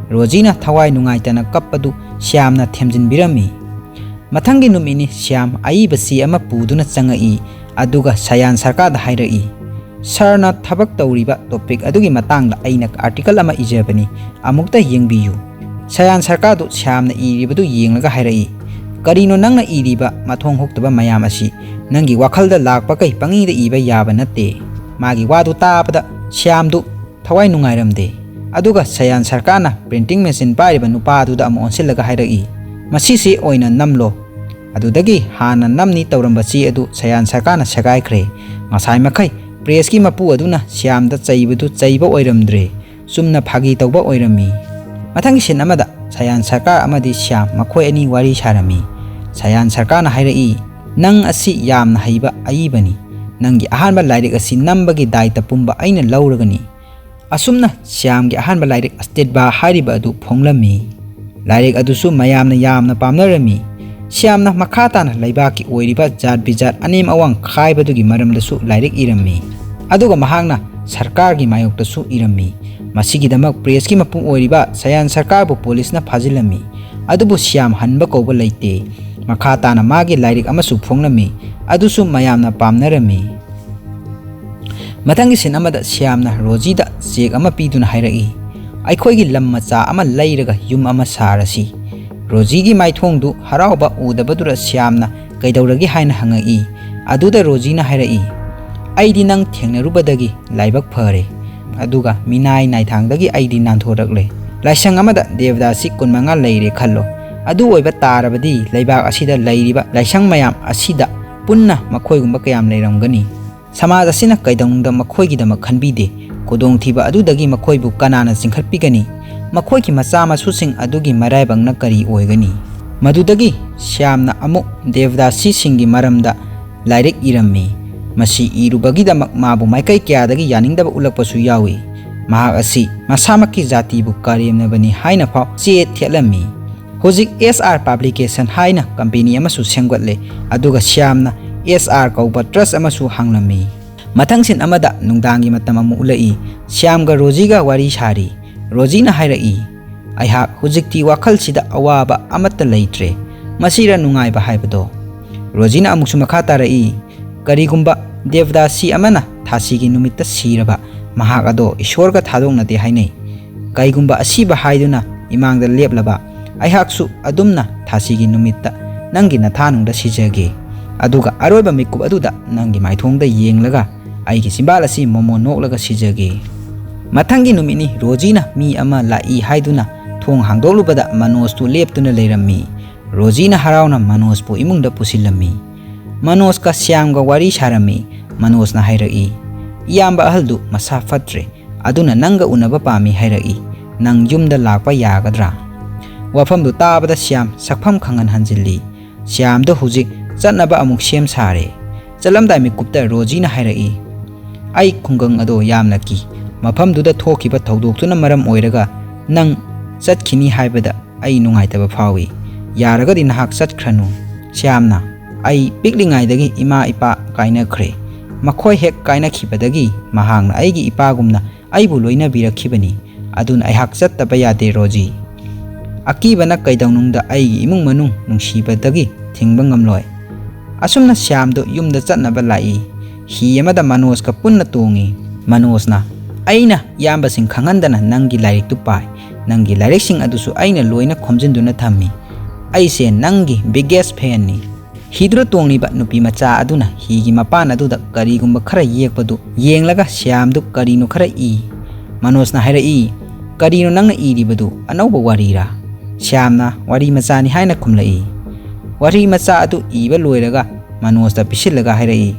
ꯔꯣꯖꯤꯅ ꯊꯋꯥꯏ ꯅꯨꯡꯉꯥꯏꯇꯅ ꯀꯞꯄꯗꯨ ꯁ꯭ꯌꯥꯝꯅ ꯊꯦꯝꯖꯤꯟꯕꯤꯔꯝꯃꯤ꯫ ꯃꯊꯪꯒꯤ ꯅꯨꯃꯤꯠꯅꯤ, ꯁ꯭ꯌꯥꯝ ꯑꯏꯕ ꯆꯦ ꯑꯃ ꯄꯨꯗꯨꯅ ꯆꯪꯉꯛꯏ, ꯑꯗꯨꯒ ꯁꯌꯥꯟ ꯁꯔꯀꯥꯔꯗ ꯍꯥꯏꯔꯛꯏ, "ꯁꯥꯔꯅ ꯊꯕꯛ ꯇꯧꯔꯤꯕ ꯇꯣꯄꯤꯛ ꯑꯗꯨꯒꯤ ꯃꯇꯥꯡꯗ ꯑꯩꯅ ꯑꯥꯔꯇꯤꯀꯜ ꯑꯃ ꯏꯖꯕꯅꯤ, ꯑꯃꯨꯛꯇ ꯌꯦꯡꯕꯤꯌꯨ"꯫ ꯁꯌꯥꯟ ꯁꯔꯀꯥꯔꯗꯨ ꯁ꯭ꯌꯥꯝꯅ ꯏꯔꯤꯕꯗꯨ ꯌꯦꯡꯂꯒ ꯍꯥꯏꯔꯛꯏ, "ꯀꯔꯤꯅꯣ ꯅꯪꯅ ꯏꯔꯤꯕ ꯃꯊꯣꯡ ꯍꯨꯛꯇꯕ ꯃꯌꯥꯝ ꯑꯁꯤ? ꯅꯪꯒꯤ ꯋꯥꯈꯜꯗ ꯂꯥꯛꯄꯈꯩ ꯄꯪꯏꯗ ꯏꯕ ꯌꯥꯕ ꯅꯠꯇꯦ"꯫ ꯃꯥꯒꯤ ꯋꯥꯗꯨ ꯇꯥꯕꯗ ꯁ꯭ꯌꯥꯝꯗꯨ ꯊꯋꯥꯏ ꯅꯨꯡꯉꯥꯏꯔꯝꯗꯦ꯫ ꯑꯗꯨꯒ ꯁꯌꯥꯟ ꯁꯔꯀꯥꯔꯅ ꯄ꯭ꯔꯤꯟꯇꯤꯡ ꯃꯦꯆꯤꯟ ꯄꯥꯏꯔꯤꯕ ꯅꯨꯄꯥ ꯑꯗꯨꯗ ꯑꯃꯨꯛ ꯑꯣꯟꯁꯤꯜꯂꯒ ꯍꯥꯏꯔꯛꯏ, "ꯃꯁꯤꯁꯤ ꯑꯣꯏꯅ ꯅꯝꯂꯣ"꯫ ꯑꯗꯨꯗꯒꯤ ꯍꯥꯟꯅ ꯅꯝꯅꯤ ꯇꯧꯔꯝꯕ ꯆꯦ ꯑꯗꯨ ꯁꯌꯥꯟ ꯁꯔꯀꯥꯔꯅ ꯁꯦꯒꯥꯏꯈ꯭ꯔꯦ꯫ ꯉꯁꯥꯏ ꯃꯈꯩ ꯄ꯭ꯔꯦꯁꯀꯤ ꯃꯄꯨ ꯑꯗꯨꯅ ꯁ꯭ꯌꯥꯝꯗ ꯆꯩꯕꯗꯨ ꯆꯩꯕ ꯑꯣꯏꯔꯝꯗ꯭ꯔꯦ, ꯆꯨꯝꯅ ꯐꯥꯒꯤ ꯇꯧꯕ ꯑꯣꯏꯔꯝꯃꯤ꯫ ꯃꯊꯪꯒꯤ ꯁꯤꯟ ꯑꯃꯗ ꯁꯌꯥꯟ ꯁꯔꯀꯥꯔ ꯑꯃꯗꯤ ꯁ꯭ꯌꯥꯝ ꯃꯈꯣꯏ ꯑꯅꯤ ꯋꯥꯔꯤ ꯁꯥꯔꯝꯃꯤ꯫ ꯁꯌꯥꯟ ꯁꯔꯀꯥꯔꯅ ꯍꯥꯏꯔꯛꯏ, "ꯅꯪ ꯑꯁꯤ ꯌꯥꯝꯅ ꯍꯩꯕ ꯑꯏꯕꯅꯤ꯫ ꯅꯪꯒꯤ ꯑꯍꯥꯟꯕ ꯂꯥꯏꯔꯤꯛ ꯑꯁꯤ ꯅꯝꯕꯒꯤ ꯗꯥꯏꯇ ꯄꯨꯝꯕ ꯑꯩꯅ ꯂꯧꯔꯒꯅꯤ꯫" ꯑꯁꯨꯝꯅ ꯁ꯭ꯌꯥꯝꯒꯤ ꯑꯍꯥꯟꯕ ꯂꯥꯏꯔꯤꯛ ꯑꯁꯇꯤꯠꯕꯥ ꯍꯥꯏꯔꯤꯕ ꯑꯗꯨ ꯐꯣꯡꯂꯝꯃꯤ꯫ ꯂꯥꯏꯔꯤꯛ ꯑꯗꯨꯁꯨ ꯃꯌꯥꯝꯅ ꯌꯥꯝꯅ ꯄꯥꯝꯅꯔꯝꯃꯤ꯫ ꯁ꯭ꯌꯥꯝꯅ ꯃꯈꯥ ꯇꯥꯅ ꯂꯩꯕꯥꯛꯀꯤ ꯑꯣꯏꯔꯤꯕ ꯖꯥꯠ ꯕꯤꯖꯥꯠ ꯑꯅꯦꯝ ꯑꯋꯥꯡ ꯈꯥꯏꯕꯗꯨꯒꯤ ꯃꯔꯝꯗꯁꯨ ꯂꯥꯏꯔꯤꯛ ꯏꯔꯝꯃꯤ꯫ ꯑꯗꯨꯒ ꯃꯍꯥꯛꯅ ꯁꯔꯀꯥꯔꯒꯤ ꯃꯥꯌꯣꯛꯇꯁꯨ ꯏꯔꯝꯃꯤ꯫ ꯃꯁꯤꯒꯤꯗꯃꯛ ꯄ꯭ꯔꯦꯁꯀꯤ ꯃꯄꯨ ꯑꯣꯏꯔꯤꯕ ꯁꯌꯥꯟ ꯁꯔꯀꯥꯔꯕꯨ ꯄꯨꯂꯤꯁꯅ ꯐꯥꯖꯤꯜꯂꯝꯃꯤ꯫ ꯑꯗꯨꯕꯨ ꯁ꯭ꯌꯥꯝ ꯍꯟꯕ ꯀꯧꯕ ꯂꯩꯇꯦ꯫ ꯃꯈꯥ ꯇꯥꯅ ꯃꯥꯒꯤ ꯂꯥꯏꯔꯤꯛ ꯑꯃꯁꯨ ꯐꯣꯡꯂꯝꯃꯤ꯫ ꯑꯗꯨꯁꯨ ꯃꯌꯥꯝꯅ ꯄꯥꯝꯅꯔꯝꯃꯤ꯫ ꯃꯊꯪꯒꯤ ꯁꯤꯟ ꯑꯃꯗ ꯁ꯭ꯌꯥꯝꯅ ꯔꯣꯖꯤꯗ ꯆꯦꯛ ꯑꯃ ꯄꯤꯗꯨꯅ ꯍꯥꯏꯔꯛꯏ, "ꯑꯩꯈꯣꯏꯒꯤ ꯂꯝ ꯃꯆꯥ ꯑꯃ ꯂꯩꯔꯒ ꯌꯨꯝ ꯑꯃ ꯁꯥꯔꯁꯤ꯫" ꯔꯣꯖꯤꯒꯤ ꯃꯥꯏꯊꯣꯡꯗꯨ ꯍꯔꯥꯎꯕ ꯎꯗꯕꯗꯨꯗ ꯁ꯭ꯌꯥꯝꯅ "ꯀꯩꯗꯧꯔꯒꯦ?" ꯍꯥꯏꯅ ꯍꯪꯉꯛꯏ꯫ ꯑꯗꯨꯗ ꯔꯣꯖꯤꯅ ꯍꯥꯏꯔꯛꯏ, "ꯑꯩꯗꯤ ꯅꯪ ꯊꯦꯡꯅꯔꯨꯕꯗꯒꯤ ꯂꯥꯏꯕꯛ ꯐꯔꯦ꯫ ꯑꯗꯨꯒ ꯃꯤꯅꯥꯏ ꯅꯥꯏꯊꯥꯡꯗꯒꯤ ꯑꯩꯗꯤ ꯅꯥꯟꯊꯣꯔꯛꯂꯦ꯫ ꯂꯥꯏꯁꯪ ꯑꯃꯗ ꯗꯦꯕꯗꯥꯁꯤ ꯀꯨꯟꯃꯉꯥ ꯂꯩꯔꯦ ꯈꯜꯂꯣ꯫ ꯑꯗꯨ ꯑꯣꯏꯕ ꯇꯥꯔꯕꯗꯤ ꯂꯩꯕꯥꯛ ꯑꯁꯤꯗ ꯂꯩꯔꯤꯕ ꯂꯥꯏꯁꯪ ꯃꯌꯥꯝ ꯑꯁꯤꯗ ꯄꯨꯟꯅ ꯃꯈꯣꯏꯒꯨꯝꯕ ꯀꯌꯥꯝ ꯂꯩꯔꯝꯒꯅꯤ? ꯁꯃꯥꯖ ꯑꯁꯤꯅ ꯀꯩꯗꯧꯅꯨꯡꯗ ꯃꯈꯣꯏꯒꯤꯗꯃꯛ ꯈꯟꯕꯤꯗꯦ꯫ ꯈꯨꯗꯣꯡꯊꯤꯕ ꯑꯗꯨꯗꯒꯤ ꯃꯈꯣꯏꯕꯨ ꯀꯅꯥꯅ ꯆꯤꯡꯈꯠꯄꯤꯒꯅꯤ? ꯃꯈꯣꯏꯒꯤ ꯃꯆꯥ ꯃꯁꯨꯁꯤꯡ ꯑꯗꯨꯒꯤ ꯃꯔꯥꯏꯕꯛꯅ ꯀꯔꯤ ꯑꯣꯏꯒꯅꯤ?" ꯃꯗꯨꯗꯒꯤ ꯁ꯭ꯌꯥꯝꯅ ꯑꯃꯨꯛ ꯗꯦꯕꯗꯥꯁꯤꯁꯤꯡꯒꯤ ꯃꯔꯝꯗ ꯂꯥꯏꯔꯤꯛ ꯏꯔꯝꯃꯤ꯫ ꯃꯁꯤ ꯏꯔꯨꯕꯒꯤꯗꯃꯛ ꯃꯥꯕꯨ ꯃꯥꯏꯀꯩ ꯀꯌꯥꯗꯒꯤ ꯌꯥꯅꯤꯡꯗꯕ ꯎꯠꯂꯛꯄꯁꯨ ꯌꯥꯎꯏ꯫ ꯃꯍꯥꯛ ꯑꯁꯤ ꯃꯁꯥꯃꯛꯀꯤ ꯖꯥꯇꯤꯕꯨ ꯀꯔꯦꯝꯅꯕꯅꯤ ꯍꯥꯏꯅ ꯐꯥꯎ ꯆꯦ ꯊꯦꯠꯂꯝꯃꯤ꯫ ꯍꯧꯖꯤꯛ ꯑꯦꯁ ꯑꯥꯔ ꯄꯕ꯭ꯂꯤꯀꯦꯁꯟ ꯍꯥꯏꯅ ꯀꯝꯄꯦꯅꯤ ꯑꯃꯁꯨ ꯁꯦꯝꯒꯠꯂꯦ, ꯑꯗꯨꯒ ꯁ꯭ꯌꯥꯝꯅ ꯑꯦꯁ ꯑꯥꯔ ꯀꯧꯕ ꯇ꯭ꯔꯁ ꯑꯃꯁꯨ ꯍꯥꯡꯂꯝꯃꯤ꯫ ꯃꯊꯪ ꯁꯤꯟ ꯑꯃꯗ ꯅꯨꯡꯗꯥꯡꯒꯤ ꯃꯇꯝ ꯑꯃ ꯎꯠꯂꯛꯏ꯫ ꯁ꯭ꯌꯥꯝꯒ ꯔꯣꯖꯤꯒ ꯋꯥꯔꯤ ꯁꯥꯔꯤ꯫ ꯔꯣꯖꯤꯅ ꯍꯥꯏꯔꯛꯏ, "ꯑꯩꯍꯥꯛ ꯍꯧꯖꯤꯛꯇꯤ ꯋꯥꯈꯜꯁꯤꯗ ꯑꯋꯥꯕ ꯑꯃꯠꯇ ꯂꯩꯇ꯭ꯔꯦ꯫ ꯃꯁꯤꯔ ꯅꯨꯡꯉꯥꯏꯕ ꯍꯥꯏꯕꯗꯣ?" ꯔꯣꯖꯤꯅ ꯑꯃꯨꯛꯁꯨ ꯃꯈꯥ ꯇꯥꯔꯛꯏ, "ꯀꯔꯤꯒꯨꯝꯕ ꯗꯦꯕꯗꯥꯁꯤ ꯑꯃꯅ ꯊꯥꯁꯤꯒꯤ ꯅꯨꯃꯤꯠꯇ ꯁꯤꯔꯕ, ꯃꯍꯥꯛ ꯑꯗꯣ ꯏꯁꯣꯔꯒ ꯊꯥꯗꯣꯛꯅꯗꯦ ꯍꯥꯏꯅꯩ꯫ ꯀꯩꯒꯨꯝꯕ ꯑꯁꯤꯕ ꯍꯥꯏꯗꯨꯅ ꯏꯃꯥꯡꯗ ꯂꯦꯞꯂꯕ, ꯑꯩꯍꯥꯛꯁꯨ ꯑꯗꯨꯝꯅ ꯊꯥꯁꯤꯒꯤ ꯅꯨꯃꯤꯠꯇ ꯅꯪꯒꯤ ꯅꯊꯥꯅꯨꯡꯗ ꯁꯤꯖꯒꯦ꯫ ꯑꯗꯨꯒ ꯑꯔꯣꯏꯕ ꯃꯤꯀꯨꯞ ꯑꯗꯨꯗ ꯅꯪꯒꯤ ꯃꯥꯏꯊꯣꯡꯗ ꯌꯦꯡꯂꯒ ꯑꯩꯒꯤ ꯆꯤꯝꯕꯥꯜ ꯑꯁꯤ ꯃꯣꯃꯣꯟ ꯅꯣꯛꯂꯒ ꯁꯤꯖꯒꯦ꯫" ꯃꯊꯪꯒꯤ ꯅꯨꯃꯤꯠꯅꯤ꯫ ꯔꯣꯖꯤꯅ ꯃꯤ ꯑꯃ ꯂꯥꯛꯏ ꯍꯥꯏꯗꯨꯅ ꯊꯣꯡ ꯍꯥꯡꯗꯣꯛꯂꯨꯕꯗ ꯃꯅꯣꯖꯇꯨ ꯂꯦꯞꯇꯨꯅ ꯂꯩꯔꯝꯃꯤ꯫ ꯔꯣꯖꯤꯅ ꯍꯔꯥꯎꯅ ꯃꯅꯣꯖꯄꯨ ꯏꯃꯨꯡꯗ ꯄꯨꯁꯤꯜꯂꯝꯃꯤ꯫ ꯃꯅꯣꯖꯀ ꯁ꯭ꯌꯥꯝꯒ ꯋꯥꯔꯤ ꯁꯥꯔꯝꯃꯤ꯫ ꯃꯅꯣꯖꯅ ꯍꯥꯏꯔꯛꯏ, "ꯏꯌꯥꯝꯕ ꯑꯍꯜꯗꯨ ꯃꯁꯥ ꯐꯠꯇ꯭ꯔꯦ, ꯑꯗꯨꯅ ꯅꯪꯒ ꯎꯅꯕ ꯄꯥꯝꯃꯤ ꯍꯥꯏꯔꯛꯏ꯫ ꯅꯪ ꯌꯨꯝꯗ ꯂꯥꯛꯄ ꯌꯥꯒꯗ꯭ꯔꯥ?" ꯋꯥꯐꯝꯗꯨ ꯇꯥꯕꯗ ꯁ꯭ꯌꯥꯝ ꯁꯛꯐꯝ ꯈꯪꯍꯟ ꯍꯟꯖꯤꯜꯂꯤ꯫ ꯁ꯭ꯌꯥꯝꯗꯣ ꯍꯧꯖꯤꯛ ꯆꯠꯅꯕ ꯑꯃꯨꯛ ꯁꯦꯝ ꯁꯥꯔꯦ꯫ ꯆꯠꯂꯝꯗꯥꯏ ꯃꯤꯀꯨꯞꯇ ꯔꯣꯖꯤꯅ ꯍꯥꯏꯔꯛꯏ, "ꯑꯩ ꯈꯨꯡꯒꯪ ꯑꯗꯣ ꯌꯥꯝꯅ ꯀꯤ꯫ ꯃꯐꯝꯗꯨꯗ ꯊꯣꯛꯈꯤꯕ ꯊꯧꯗꯣꯛꯇꯨꯅ ꯃꯔꯝ ꯑꯣꯏꯔꯒ ꯅꯪ ꯆꯠꯈꯤꯅꯤ ꯍꯥꯏꯕꯗ ꯑꯩ ꯅꯨꯡꯉꯥꯏꯇꯕ ꯐꯥꯎꯏ꯫ ꯌꯥꯔꯒꯗꯤ ꯅꯍꯥꯛ ꯆꯠꯈ꯭ꯔꯅꯨ꯫" ꯁ꯭ꯌꯥꯝꯅ, "ꯑꯩ ꯄꯤꯛꯂꯤꯉꯩꯗꯒꯤ ꯏꯃꯥ ꯏꯄꯥ ꯀꯥꯏꯅꯈ꯭ꯔꯦ꯫ ꯃꯈꯣꯏ ꯍꯦꯛ ꯀꯥꯏꯅꯈꯤꯕꯗꯒꯤ ꯃꯍꯥꯛꯅ ꯑꯩꯒꯤ ꯏꯄꯥꯒꯨꯝꯅ ꯑꯩꯕꯨ ꯂꯣꯏꯅꯕꯤꯔꯛꯈꯤꯕꯅꯤ꯫ ꯑꯗꯨꯅ ꯑꯩꯍꯥꯛ ꯆꯠꯇꯕ ꯌꯥꯗꯦ, ꯔꯣꯖꯤ꯫ ꯑꯀꯤꯕꯅ ꯀꯩꯗꯧꯅꯨꯡꯗ ꯑꯩꯒꯤ ꯏꯃꯨꯡ ꯃꯅꯨꯡ ꯅꯨꯡꯁꯤꯕꯗꯒꯤ ꯊꯤꯡꯕ ꯉꯝꯂꯣꯏ꯫" ꯑꯁꯨꯝꯅ ꯁ꯭ꯌꯥꯝꯗꯨ ꯌꯨꯝꯗ ꯆꯠꯅꯕ ꯂꯥꯛꯏ꯫ ꯍꯤ ꯑꯃꯗ ꯃꯅꯣꯖꯀ ꯄꯨꯟꯅ ꯇꯣꯡꯉꯤ꯫ ꯃꯅꯣꯖꯅ, "ꯑꯩꯅ ꯏꯌꯥꯝꯕꯁꯤꯡ ꯈꯪꯍꯟꯗꯅ ꯅꯪꯒꯤ ꯂꯥꯏꯔꯤꯛꯇꯨ ꯄꯥꯏ꯫ ꯅꯪꯒꯤ ꯂꯥꯏꯔꯤꯛꯁꯤꯡ ꯑꯗꯨꯁꯨ ꯑꯩꯅ ꯂꯣꯏꯅ ꯈꯣꯝꯖꯤꯟꯗꯨꯅ ꯊꯝꯃꯤ꯫ ꯑꯩꯁꯦ ꯅꯪꯒꯤ biggest fanꯅꯤ꯫" ꯍꯤꯗꯨꯗ ꯇꯣꯡꯂꯤꯕ ꯅꯨꯄꯤ ꯃꯆꯥ ꯑꯗꯨꯅ ꯍꯤꯒꯤ ꯃꯄꯥꯟ ꯑꯗꯨꯗ ꯀꯔꯤꯒꯨꯝꯕ ꯈꯔ ꯌꯦꯛꯄꯗꯨ ꯌꯦꯡꯂꯒ ꯁ꯭ꯌꯥꯝꯗꯨ ꯀꯔꯤꯅꯣ ꯈꯔ ꯏ꯫ ꯃꯅꯣꯖꯅ ꯍꯥꯏꯔꯛꯏ, "ꯀꯔꯤꯅꯣ ꯅꯪꯅ ꯏꯔꯤꯕꯗꯨ? ꯑꯅꯧꯕ ꯋꯥꯔꯤꯔꯥ?" ꯁ꯭ꯌꯥꯝꯅ, "ꯋꯥꯔꯤ ꯃꯆꯥꯅꯤ" ꯍꯥꯏꯅ ꯈꯨꯝꯂꯛꯏ꯫ "ꯋꯥꯔꯤ ꯃꯆꯥ ꯑꯗꯨ ꯏꯕ ꯂꯣꯏꯔꯒ ꯃꯅꯣꯖꯇ ꯄꯤꯁꯤꯜꯂꯒ ꯍꯥꯏꯔꯛꯏ,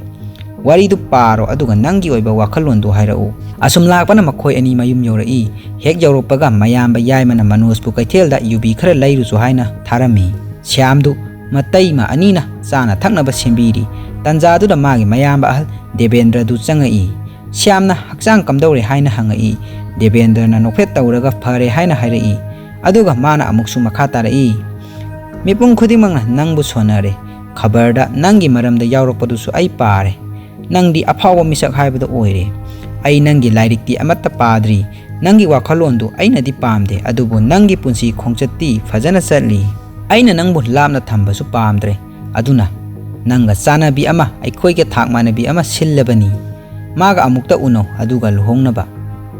'ꯋꯥꯔꯤꯗꯨ ꯄꯥꯔꯣ, ꯑꯗꯨꯒ ꯅꯪꯒꯤ ꯑꯣꯏꯕ ꯋꯥꯈꯜꯂꯣꯟꯗꯨ ꯍꯥꯏꯔꯛꯎ.'" ꯑꯁꯨꯝ ꯂꯥꯛꯄꯅ ꯃꯈꯣꯏ ꯑꯅꯤ ꯃꯌꯨꯝ ꯌꯧꯔꯛꯏ꯫ ꯍꯦꯛ ꯌꯧꯔꯛꯄꯒ ꯃꯌꯥꯝꯕ ꯌꯥꯏꯃꯅ ꯃꯅꯣꯖꯄꯨ ꯀꯩꯊꯦꯜꯗ ꯌꯨꯕꯤ ꯈꯔ ꯂꯩꯔꯨꯆꯣ ꯍꯥꯏꯅ ꯊꯥꯔꯝꯃꯤ꯫ ꯁ꯭ꯌꯥꯝꯗꯨ ꯃꯇꯩꯃ ꯑꯅꯤꯅ ꯆꯥꯅ ꯊꯛꯅꯕ ꯁꯦꯝꯕꯤꯔꯤ꯫ ꯇꯟꯖꯥꯗꯨꯗ ꯃꯥꯒꯤ ꯃꯌꯥꯝꯕ ꯑꯍꯜ ꯗꯦꯕꯦꯟꯗ꯭ꯔꯗꯨ ꯆꯪꯉꯛꯏ꯫ ꯁ꯭ꯌꯥꯝꯅ ꯍꯛꯆꯥꯡ ꯀꯝꯗꯧꯔꯦ ꯍꯥꯏꯅ ꯍꯪꯉꯛꯏ꯫ ꯗꯦꯕꯦꯟꯗ꯭ꯔꯅ ꯅꯣꯛꯐꯦꯠ ꯇꯧꯔꯒ ꯐꯔꯦ ꯍꯥꯏꯅ ꯍꯥꯏꯔꯛꯏ꯫ ꯑꯗꯨꯒ ꯃꯥꯅ ꯑꯃꯨꯛꯁꯨ ꯃꯈꯥ ꯇꯥꯔꯛꯏ, "ꯃꯤꯄꯨꯝ ꯈꯨꯗꯤꯡꯃꯛꯅ ꯅꯪꯕꯨ ꯁꯣꯟꯅꯔꯦ꯫ ꯈꯕꯔꯗ ꯅꯪꯒꯤ ꯃꯔꯝꯗ ꯌꯥꯎꯔꯛꯄꯗꯨꯁꯨ ꯑꯩ ꯄꯥꯔꯦ꯫ ꯅꯪꯗꯤ ꯑꯐꯥꯎꯕ ꯃꯤꯁꯛ ꯍꯥꯏꯕꯗꯨ ꯑꯣꯏꯔꯦ꯫ ꯑꯩ ꯅꯪꯒꯤ ꯂꯥꯏꯔꯤꯛꯇꯤ ꯑꯃꯠꯇ ꯄꯥꯗ꯭ꯔꯤ꯫ ꯅꯪꯒꯤ ꯋꯥꯈꯜꯂꯣꯟꯗꯨ ꯑꯩꯅꯗꯤ ꯄꯥꯝꯗꯦ, ꯑꯗꯨꯕꯨ ꯅꯪꯒꯤ ꯄꯨꯟꯁꯤ ꯈꯣꯡꯆꯠꯇꯤ ꯐꯖꯅ ꯆꯠꯂꯤ꯫ ꯑꯩꯅ ꯅꯪꯕꯨ ꯂꯥꯞꯅ ꯊꯝꯕꯁꯨ ꯄꯥꯝꯗ꯭ꯔꯦ꯫ ꯑꯗꯨꯅ ꯅꯪꯒ ꯆꯥꯟꯅꯕꯤ ꯑꯃ, ꯑꯩꯈꯣꯏꯒ ꯊꯥꯛ ꯃꯥꯟꯅꯕꯤ ꯑꯃ ꯁꯤꯜꯂꯕꯅꯤ꯫ ꯃꯥꯒ ꯑꯃꯨꯛꯇ ꯎꯅꯧ, ꯑꯗꯨꯒ ꯂꯨꯍꯣꯡꯅꯕ꯫"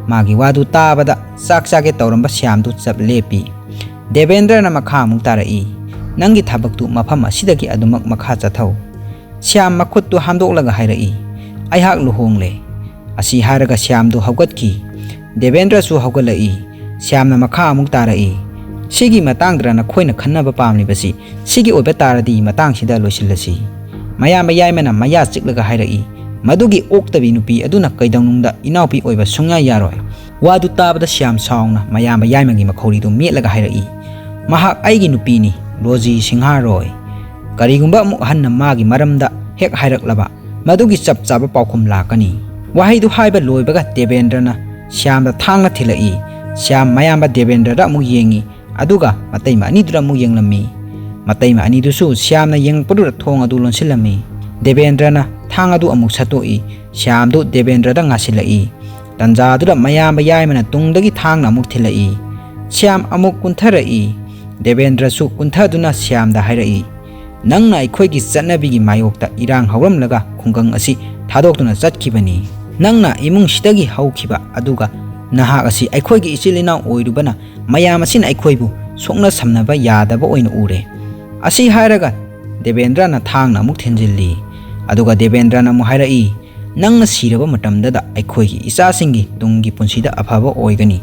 ꯃꯥꯒꯤ ꯋꯥꯗꯨ ꯇꯥꯕꯗ ꯆꯥꯛ ꯆꯥꯒꯦ ꯇꯧꯔꯝꯕ ꯁ꯭ꯌꯥꯝꯗꯨ ꯆꯞ ꯂꯦꯞꯄꯤ꯫ ꯗꯦꯕꯦꯟꯗ꯭ꯔꯅ ꯃꯈꯥ ꯑꯃꯨꯛ ꯇꯥꯔꯛꯏ, "ꯅꯪꯒꯤ ꯊꯕꯛꯇꯨ ꯃꯐꯝ ꯑꯁꯤꯗꯒꯤ ꯑꯗꯨꯃꯛ ꯃꯈꯥ ꯆꯠꯊꯧ꯫" ꯁ꯭ꯌꯥꯝ ꯃꯈꯨꯠꯇꯨ ꯍꯥꯝꯗꯣꯛꯂꯒ ꯍꯥꯏꯔꯛꯏ, "ꯑꯩꯍꯥꯛ ꯂꯨꯍꯣꯡꯂꯦ꯫" ꯑꯁꯤ ꯍꯥꯏꯔꯒ ꯁ꯭ꯌꯥꯝꯗꯨ ꯍꯧꯒꯠꯈꯤ꯫ ꯗꯦꯕꯦꯟꯗ꯭ꯔꯁꯨ ꯍꯧꯒꯠꯂꯛꯏ꯫ ꯁ꯭ꯌꯥꯝꯅ ꯃꯈꯥ ꯑꯃꯨꯛ ꯇꯥꯔꯛꯏ, "ꯁꯤꯒꯤ ꯃꯇꯥꯡꯗꯔ ꯅꯈꯣꯏꯅ ꯈꯟꯅꯕ ꯄꯥꯝꯂꯤꯕꯁꯤ? ꯁꯤꯒꯤ ꯑꯣꯏꯕ ꯇꯥꯔꯗꯤ ꯃꯇꯥꯡꯁꯤꯗ ꯂꯣꯏꯁꯤꯜꯂꯁꯤ꯫" ꯃꯌꯥꯝꯕ ꯌꯥꯏꯃꯅ ꯃꯌꯥ ꯆꯤꯛꯂꯒ ꯍꯥꯏꯔꯛꯏ, ꯃꯗꯨꯒꯤ ꯑꯣꯛꯇꯕꯤ ꯅꯨꯄꯤ ꯑꯗꯨꯅ ꯀꯩꯗꯧꯅꯨꯡꯗ ꯏꯅꯥꯎꯄꯤ ꯑꯣꯏꯕ ꯁꯨꯡꯌꯥ ꯌꯥꯔꯣꯏ꯫ ꯋꯥꯗꯨ ꯇꯥꯕꯗ ꯁ꯭ꯌꯥꯝ ꯁꯥꯎꯅ ꯃꯌꯥꯝꯕ ꯌꯥꯏꯃꯒꯤ ꯃꯈꯧꯔꯤꯗꯨ ꯃꯦꯠꯂꯒ ꯍꯥꯏꯔꯛꯏ, "ꯃꯍꯥꯛ ꯑꯩꯒꯤ ꯅꯨꯄꯤꯅꯤ, ꯔꯣꯖꯤ ꯁꯤꯡꯍꯥ ꯔꯣꯏ꯫ ꯀꯔꯤꯒꯨꯝꯕ ꯑꯃꯨꯛ ꯍꯟꯅ ꯃꯥꯒꯤ ꯃꯔꯝꯗ ꯍꯦꯛ ꯍꯥꯏꯔꯛꯂꯕ, ꯃꯗꯨꯒꯤ ꯆꯞ ꯆꯥꯕ ꯄꯥꯎꯈꯨꯝ ꯂꯥꯛꯀꯅꯤ"꯫ ꯋꯥꯍꯩꯗꯨ ꯍꯥꯏꯕ ꯂꯣꯏꯕꯒ ꯗꯦꯕꯦꯟꯗ꯭ꯔꯅ ꯁ꯭ꯌꯥꯝꯗ ꯊꯥꯡꯅ ꯊꯤꯜꯂꯛꯏ꯫ ꯁ꯭ꯌꯥꯝ ꯃꯌꯥꯝꯕ ꯗꯦꯕꯦꯟꯗ꯭ꯔꯗ ꯑꯃꯨꯛ ꯌꯦꯡꯉꯤ, ꯑꯗꯨꯒ ꯃꯇꯩꯃ ꯑꯅꯤꯗꯨꯗ ꯑꯃꯨꯛ ꯌꯦꯡꯂꯝꯃꯤ꯫ ꯃꯇꯩꯃ ꯑꯅꯤꯗꯨꯁꯨ ꯁ꯭ꯌꯥꯝꯅ ꯌꯦꯡꯉꯛꯄꯗꯨꯗ ꯊꯣꯡ ꯑꯗꯨ ꯂꯣꯟꯁꯤꯜꯂꯝꯃꯤ꯫ ꯗꯦꯕꯦꯟꯗ꯭ꯔꯅ ꯊꯥꯡ ꯑꯗꯨ ꯑꯃꯨꯛ ꯁꯠꯇꯣꯛꯏ꯫ ꯁ꯭ꯌꯥꯝꯗꯨ ꯗꯦꯕꯦꯟꯗ꯭ꯔꯗ ꯉꯥꯁꯤꯜꯂꯛꯏ꯫ ꯇꯟꯖꯥꯗꯨꯗ ꯃꯌꯥꯝꯕ ꯌꯥꯏꯃꯅ ꯇꯨꯡꯗꯒꯤ ꯊꯥꯡꯅ ꯑꯃꯨꯛ ꯊꯤꯜꯂꯛꯏ꯫ ꯁ꯭ꯌꯥꯝ ꯑꯃꯨꯛ ꯀꯨꯟꯊꯔꯛꯏ꯫ ꯗꯦꯕꯦꯟꯗ꯭ꯔꯁꯨ ꯀꯨꯟꯊꯗꯨꯅ ꯁ꯭ꯌꯥꯝꯗ ꯍꯥꯏꯔꯛꯏ, "ꯅꯪꯅ ꯑꯩꯈꯣꯏꯒꯤ ꯆꯠꯅꯕꯤꯒꯤ ꯃꯥꯌꯣꯛꯇ ꯏꯔꯥꯡ ꯍꯧꯔꯝꯂꯒ ꯈꯨꯡꯒꯪ ꯑꯁꯤ ꯊꯥꯗꯣꯛꯇꯨꯅ ꯆꯠꯈꯤꯕꯅꯤ꯫ ꯅꯪꯅ ꯏꯃꯨꯡꯁꯤꯗꯒꯤ ꯍꯧꯈꯤꯕ, ꯑꯗꯨꯒ ꯅꯍꯥꯛ ꯑꯁꯤ ꯑꯩꯈꯣꯏꯒꯤ ꯏꯆꯤꯜ ꯏꯅꯥꯎ ꯑꯣꯏꯔꯨꯕꯅ ꯃꯌꯥꯝ ꯑꯁꯤꯅ ꯑꯩꯈꯣꯏꯕꯨ ꯁꯣꯛꯅ ꯁꯝꯅꯕ ꯌꯥꯗꯕ ꯑꯣꯏꯅ ꯎꯔꯦ"꯫ ꯑꯁꯤ ꯍꯥꯏꯔꯒ ꯗꯦꯕꯦꯟꯗ꯭ꯔꯅ ꯊꯥꯡꯅ ꯑꯃꯨꯛ ꯊꯤꯟꯖꯤꯜꯂꯤ꯫ ꯑꯗꯨꯒ ꯗꯦꯕꯦꯟꯗ꯭ꯔꯅ ꯑꯃꯨꯛ ꯍꯥꯏꯔꯛꯏ, "ꯅꯪꯅ ꯁꯤꯔꯕ ꯃꯇꯝꯗꯗ ꯑꯩꯈꯣꯏꯒꯤ ꯏꯆꯥꯁꯤꯡꯒꯤ ꯇꯨꯡꯒꯤ ꯄꯨꯟꯁꯤꯗ ꯑꯐꯕ ꯑꯣꯏꯒꯅꯤ꯫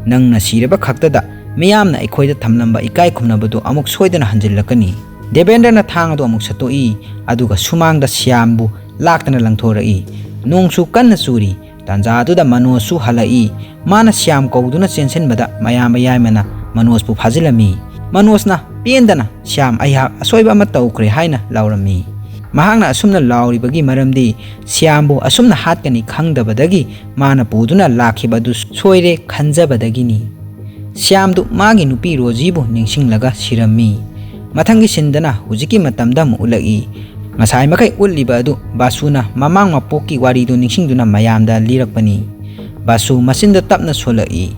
ꯅꯪꯅ ꯁꯤꯔꯕ ꯈꯛꯇꯗ ꯃꯤꯌꯥꯝꯅ ꯑꯩꯈꯣꯏꯗ ꯊꯝꯂꯝꯕ ꯏꯀꯥꯏ ꯈꯨꯝꯅꯕꯗꯨ ꯑꯃꯨꯛ ꯁꯣꯏꯗꯅ ꯍꯟꯖꯤꯜꯂꯛꯀꯅꯤ"꯫ ꯗꯦꯕꯦꯟꯗ꯭ꯔꯅ ꯊꯥꯡ ꯑꯗꯨ ꯑꯃꯨꯛ ꯁꯠꯇꯣꯛꯏ, ꯑꯗꯨꯒ ꯁꯨꯃꯥꯡꯗ ꯁ꯭ꯌꯥꯝꯕꯨ ꯂꯥꯛꯇꯅ ꯂꯪꯊꯣꯔꯛꯏ꯫ ꯅꯣꯡꯁꯨ ꯀꯟꯅ ꯆꯨꯔꯤ꯫ ꯇꯥꯟꯖꯥ ꯑꯗꯨꯗ ꯃꯅꯣꯖꯁꯨ ꯍꯜꯂꯛꯏ꯫ ꯃꯥꯅ ꯁ꯭ꯌꯥꯝ ꯀꯧꯗꯨꯅ ꯆꯦꯟꯁꯤꯟꯕꯗ ꯃꯌꯥꯝꯕ ꯌꯥꯏꯃꯅ ꯃꯅꯣꯖꯄꯨ ꯐꯥꯖꯤꯜꯂꯝꯃꯤ꯫ ꯃꯅꯣꯖꯅ ꯄꯦꯟꯗꯅ, "ꯁ꯭ꯌꯥꯝ, ꯑꯩꯍꯥꯛ ꯑꯁꯣꯏꯕ ꯑꯃ ꯇꯧꯈ꯭ꯔꯦ" ꯍꯥꯏꯅ ꯂꯥꯎꯔꯝꯃꯤ꯫ ꯃꯍꯥꯛꯅ ꯑꯁꯨꯝꯅ ꯂꯥꯎꯔꯤꯕꯒꯤ ꯃꯔꯝꯗꯤ ꯁ꯭ꯌꯥꯝꯕꯨ ꯑꯁꯨꯝꯅ ꯍꯥꯠꯀꯅꯤ ꯈꯪꯗꯕꯗꯒꯤ ꯃꯥꯅ ꯄꯨꯗꯨꯅ ꯂꯥꯛꯈꯤꯕ ꯑꯗꯨ ꯁꯣꯏꯔꯦ ꯈꯟꯖꯕꯗꯒꯤꯅꯤ꯫ ꯁ꯭ꯌꯥꯝꯗꯨ ꯃꯥꯒꯤ ꯅꯨꯄꯤ ꯔꯣꯖꯤꯕꯨ ꯅꯤꯡꯁꯤꯡꯂꯒ ꯁꯤꯔꯝꯃꯤ꯫ ꯃꯊꯪꯒꯤ ꯁꯤꯟꯗꯅ ꯍꯧꯖꯤꯛꯀꯤ ꯃꯇꯝꯗ ꯑꯃꯨꯛ ꯎꯠꯂꯛꯏ꯫ ꯉꯁꯥꯏ ꯃꯈꯩ ꯎꯠꯂꯤꯕ ꯑꯗꯨ ꯕꯥꯁꯨꯅ ꯃꯃꯥꯡ ꯃꯄꯣꯛꯀꯤ ꯋꯥꯔꯤꯗꯨ ꯅꯤꯡꯁꯤꯡꯗꯨꯅ ꯃꯌꯥꯝꯗ ꯂꯤꯔꯛꯄꯅꯤ꯫ ꯕꯥꯁꯨ ꯃꯆꯤꯟꯗ ꯇꯞꯅ ꯁꯣꯜꯂꯛꯏ,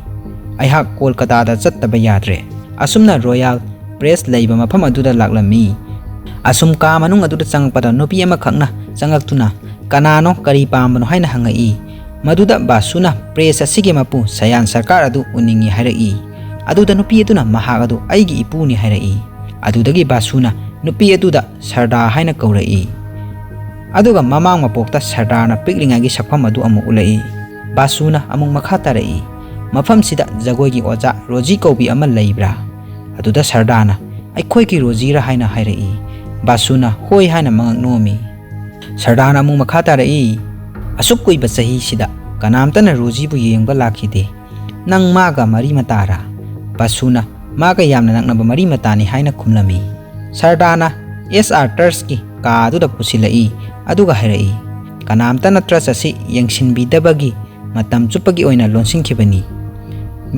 "ꯑꯩꯍꯥꯛ ꯀꯣꯜꯀꯇꯥꯗ ꯆꯠꯇꯕ ꯌꯥꯗ꯭ꯔꯦ"꯫ ꯑꯁꯨꯝꯅ ꯔꯣꯌꯥꯜ ꯄ꯭ꯔꯦꯁ ꯂꯩꯕ ꯃꯐꯝ ꯑꯗꯨꯗ ꯂꯥꯛꯂꯝꯃꯤ꯫ ꯑꯁꯨꯝ ꯀꯥ ꯃꯅꯨꯡ ꯑꯗꯨꯗ ꯆꯪꯉꯛꯄꯗ ꯅꯨꯄꯤ ꯑꯃꯈꯛꯅ ꯆꯪꯉꯛꯇꯨꯅ, "ꯀꯅꯥꯅꯣ, ꯀꯔꯤ ꯄꯥꯝꯕꯅꯣ?" ꯍꯥꯏꯅ ꯍꯪꯉꯛꯏ꯫ ꯃꯗꯨꯗ ꯕꯥꯁꯨꯅ ꯄ꯭ꯔꯦꯁ ꯑꯁꯤꯒꯤ ꯃꯄꯨ ꯁꯌꯥꯟ ꯁꯔꯀꯥꯔ ꯑꯗꯨ ꯎꯅꯤꯡꯏ ꯍꯥꯏꯔꯛꯏ꯫ ꯑꯗꯨꯗ ꯅꯨꯄꯤ ꯑꯗꯨꯅ ꯃꯍꯥꯛ ꯑꯗꯨ ꯑꯩꯒꯤ ꯏꯄꯨꯅꯤ ꯍꯥꯏꯔꯛꯏ꯫ ꯑꯗꯨꯗꯒꯤ ꯕꯥꯁꯨꯅ ꯅꯨꯄꯤ ꯑꯗꯨꯗ ꯁꯔꯗꯥ ꯍꯥꯏꯅ ꯀꯧꯔꯛꯏ꯫ ꯑꯗꯨꯒ ꯃꯃꯥꯡ ꯃꯄꯣꯛꯇ ꯁꯔꯗꯥꯔꯅ ꯄꯤꯛꯂꯤꯉꯩꯒꯤ ꯁꯛꯐꯝ ꯑꯗꯨ ꯑꯃꯨꯛ ꯎꯠꯂꯛꯏ꯫ ꯕꯥꯁꯨꯅ ꯑꯃꯨꯛ ꯃꯈꯥ ꯇꯥꯔꯛꯏ, "ꯃꯐꯝꯁꯤꯗ ꯖꯒꯣꯏꯒꯤ ꯑꯣꯖꯥ ꯔꯣꯖꯤ ꯀꯧꯕꯤ ꯑꯃ ꯂꯩꯕ꯭ꯔꯥ?" ꯑꯗꯨꯗ ꯁꯔꯗꯥꯔꯅ, "ꯑꯩꯈꯣꯏꯒꯤ ꯔꯣꯖꯤꯔꯥ?" ꯍꯥꯏꯅ ꯍꯥꯏꯔꯛꯏ꯫ ꯕꯥꯁꯨꯅ ꯍꯣꯏ ꯍꯥꯏꯅ ꯃꯉꯛ ꯅꯣꯝꯃꯤ꯫ ꯁꯔꯗꯥꯅ ꯑꯃꯨꯛ ꯃꯈꯥ ꯇꯥꯔꯛꯏ, "ꯑꯁꯨꯛ ꯀꯨꯏꯕ ꯆꯍꯤꯁꯤꯗ ꯀꯅꯥꯝꯇꯅ ꯔꯣꯖꯤꯕꯨ ꯌꯦꯡꯕ ꯂꯥꯛꯈꯤꯗꯦ꯫ ꯅꯪ ꯃꯥꯒ ꯃꯔꯤ ꯃꯇꯥꯔꯥ?" ꯕꯥꯁꯨꯅ, "ꯃꯥꯒ ꯌꯥꯝꯅ ꯅꯛꯅꯕ ꯃꯔꯤ ꯃꯇꯥꯅꯤ" ꯍꯥꯏꯅ ꯈꯨꯝꯂꯝꯃꯤ꯫ ꯁꯔꯗꯥꯅ ꯑꯦꯁ ꯑꯥꯔ ꯇ꯭ꯔꯁꯀꯤ ꯀꯥ ꯑꯗꯨꯗ ꯄꯨꯁꯤꯜꯂꯛꯏ, ꯑꯗꯨꯒ ꯍꯥꯏꯔꯛꯏ, "ꯀꯅꯥꯝꯇꯅ ꯇ꯭ꯔꯁ ꯑꯁꯤ ꯌꯦꯡꯁꯤꯟꯕꯤꯗꯕꯒꯤ ꯃꯇꯝ ꯆꯨꯞꯄꯒꯤ ꯑꯣꯏꯅ ꯂꯣꯟꯁꯤꯟꯈꯤꯕꯅꯤ"꯫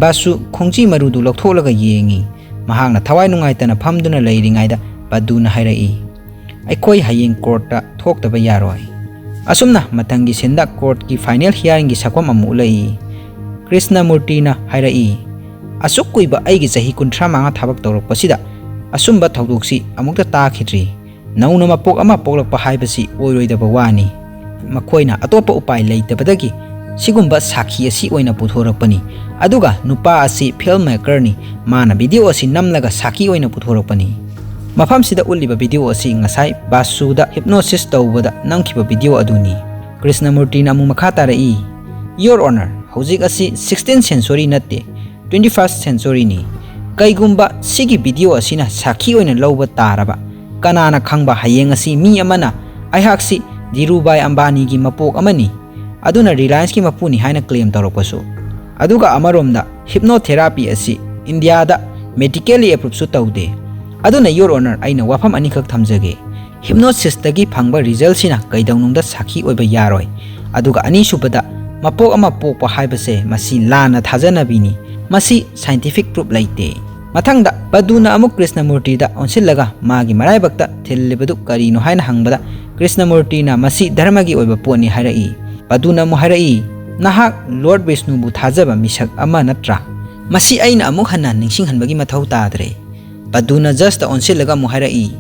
ꯕꯥꯁꯨ ꯈꯣꯡꯖꯤ ꯃꯔꯨꯗꯨ ꯂꯧꯊꯣꯛꯂꯒ ꯌꯦꯡꯉꯤ꯫ ꯃꯍꯥꯛꯅ ꯊꯋꯥꯏ ꯅꯨꯡꯉꯥꯏꯇꯅ ꯐꯝꯗꯨꯅ ꯂꯩꯔꯤꯉꯩꯗ ꯄꯗꯨꯅ ꯍꯥꯏꯔꯛꯏ, "ꯑꯩꯈꯣꯏ ꯍꯌꯦꯡ ꯀꯣꯔꯠꯇ ꯊꯣꯛꯇꯕ ꯌꯥꯔꯣꯏ"꯫ ꯑꯁꯨꯝꯅ ꯃꯊꯪꯒꯤ ꯁꯤꯟꯗ ꯀꯣꯔꯠꯀꯤ ꯐꯥꯏꯅꯦꯜ ꯍꯤꯌꯥꯔꯤꯡꯒꯤ ꯁꯛꯐꯝ ꯑꯃꯨꯛ ꯎꯠꯂꯛꯏ꯫ ꯀ꯭ꯔꯤꯁꯅꯃꯨꯔꯇꯤꯅ ꯍꯥꯏꯔꯛꯏ, "ꯑꯁꯨꯛ ꯀꯨꯏꯕ ꯑꯩꯒꯤ ꯆꯍꯤ ꯀꯨꯟꯊ꯭ꯔꯥ ꯃꯉꯥ ꯊꯕꯛ ꯇꯧꯔꯛꯄꯁꯤꯗ ꯑꯁꯨꯝꯕ ꯊꯧꯗꯣꯛꯁꯤ ꯑꯃꯨꯛꯇ ꯇꯥꯈꯤꯗ꯭ꯔꯤ꯫ ꯅꯧꯅ ꯃꯄꯣꯛ ꯑꯃ ꯄꯣꯛꯂꯛꯄ ꯍꯥꯏꯕꯁꯤ ꯑꯣꯏꯔꯣꯏꯗꯕ ꯋꯥꯅꯤ"꯫ ꯃꯈꯣꯏꯅ ꯑꯇꯣꯞꯄ ꯎꯄꯥꯏ ꯂꯩꯇꯕꯗꯒꯤ ꯁꯤꯒꯨꯝꯕ ꯁꯥꯈꯤ ꯑꯁꯤ ꯑꯣꯏꯅ ꯄꯨꯊꯣꯔꯛꯄꯅꯤ꯫ ꯑꯗꯨꯒ ꯅꯨꯄꯥ ꯑꯁꯤ ꯐꯤꯜꯝ ꯃꯦꯀꯔꯅꯤ, ꯃꯥꯅ ꯚꯤꯗꯤꯑꯣ ꯑꯁꯤ ꯅꯝꯂꯒ ꯁꯥꯈꯤ ꯑꯣꯏꯅ ꯄꯨꯊꯣꯔꯛꯄꯅꯤ꯫ ꯃꯐꯝꯁꯤꯗ ꯎꯠꯂꯤꯕ ꯚꯤꯗꯤꯑꯣ ꯑꯁꯤ ꯉꯁꯥꯏ ꯕꯥꯁꯨꯗ ꯍꯤꯞꯅꯣꯁꯤꯁ ꯇꯧꯕꯗ ꯅꯝꯈꯤꯕ ꯚꯤꯗꯤꯑꯣ ꯑꯗꯨꯅꯤ꯫ ꯀ꯭ꯔꯤꯁꯅꯃꯨꯔꯇꯤꯅ ꯑꯃꯨꯛ ꯃꯈꯥ ꯇꯥꯔꯛꯏ, "Your Honor, ꯍꯧꯖꯤꯛ ꯑꯁꯤ sixteenth century ꯅꯠꯇꯦ, twenty first century ꯅꯤ꯫ ꯀꯩꯒꯨꯝꯕ ꯁꯤꯒꯤ ꯚꯤꯗꯤꯑꯣ ꯑꯁꯤꯅ ꯁꯥꯈꯤ ꯑꯣꯏꯅ ꯂꯧꯕ ꯇꯥꯔꯕ, ꯀꯅꯥꯅ ꯈꯪꯕ ꯍꯌꯦꯡ ꯑꯁꯤ ꯃꯤ ꯑꯃꯅ ꯑꯩꯍꯥꯛꯁꯤ ꯙꯤꯔꯨꯚꯥꯏ ꯑꯝꯕꯥꯅꯤꯒꯤ ꯃꯄꯣꯛ ꯑꯃꯅꯤ, ꯑꯗꯨꯅ ꯔꯤꯂꯥꯌꯟꯁꯀꯤ ꯃꯄꯨꯅꯤ ꯍꯥꯏꯅ ꯀ꯭ꯂꯦꯝ ꯇꯧꯔꯛꯄꯁꯨ"꯫ ꯑꯗꯨꯒ ꯑꯃꯔꯣꯝꯗ ꯍꯤꯞꯅꯣꯊꯦꯔꯥꯄꯤ ꯑꯁꯤ ꯏꯟꯗꯤꯌꯥꯗ ꯃꯦꯗꯤꯀꯦꯜꯂꯤ ꯑꯦꯄ꯭ꯔꯨꯞꯁꯨ ꯇꯧꯗꯦ꯫ ꯑꯗꯨꯅ, Your Honor, ꯑꯩꯅ ꯋꯥꯐꯝ ꯑꯅꯤꯈꯛ ꯊꯝꯖꯒꯦ꯫ ꯍꯤꯞꯅꯣꯁꯤꯁꯇꯒꯤ ꯐꯪꯕ ꯔꯤꯖꯜꯁꯤꯅ ꯀꯩꯗꯧꯅꯨꯡꯗ ꯁꯥꯈꯤ ꯑꯣꯏꯕ ꯌꯥꯔꯣꯏ꯫ ꯑꯗꯨꯒ ꯑꯅꯤꯁꯨꯕꯗ, ꯃꯄꯣꯛ ꯑꯃ ꯄꯣꯛꯄ ꯍꯥꯏꯕꯁꯦ ꯃꯁꯤ ꯂꯥꯟꯅ ꯊꯥꯖꯅꯕꯤꯅꯤ꯫ ꯃꯁꯤ ꯁꯥꯏꯟꯇꯤꯐꯤꯛ ꯄ꯭ꯔꯨꯞ ꯂꯩꯇꯦ꯫ ꯃꯊꯪꯗ ꯄꯗꯨꯅ ꯑꯃꯨꯛ ꯀ꯭ꯔꯤꯁꯅꯃꯨꯔꯇꯤꯗ ꯑꯣꯟꯁꯤꯜꯂꯒ ꯃꯥꯒꯤ ꯃꯔꯥꯏꯕꯛꯇ ꯊꯤꯜꯂꯤꯕꯗꯨ ꯀꯔꯤꯅꯣ ꯍꯥꯏꯅ ꯍꯪꯕꯗ, ꯀ꯭ꯔꯤꯁꯅꯃꯨꯔꯇꯤꯅ ꯃꯁꯤ ꯙꯔꯃꯒꯤ ꯑꯣꯏꯕ ꯄꯣꯠꯅꯤ ꯍꯥꯏꯔꯛꯏ꯫ ꯄꯗꯨꯅ ꯑꯃꯨꯛ ꯍꯥꯏꯔꯛꯏ, "ꯅꯍꯥꯛ ꯂꯣꯔꯗ ꯕꯤꯁꯅꯨꯕꯨ ꯊꯥꯖꯕ ꯃꯤꯁꯛ ꯑꯃ ꯅꯠꯇ꯭ꯔꯥ?" ꯃꯁꯤ ꯑꯩꯅ ꯑꯃꯨꯛ ꯍꯟꯅ ꯅꯤꯡꯁꯤꯡꯍꯟꯕꯒꯤ ꯃꯊꯧ ꯇꯥꯗ꯭ꯔꯦ꯫ ꯄꯗꯨꯅ ꯖꯁꯇ ꯑꯣꯟꯁꯤꯜꯂꯒ ꯑꯃꯨꯛ ꯍꯥꯏꯔꯛꯏ,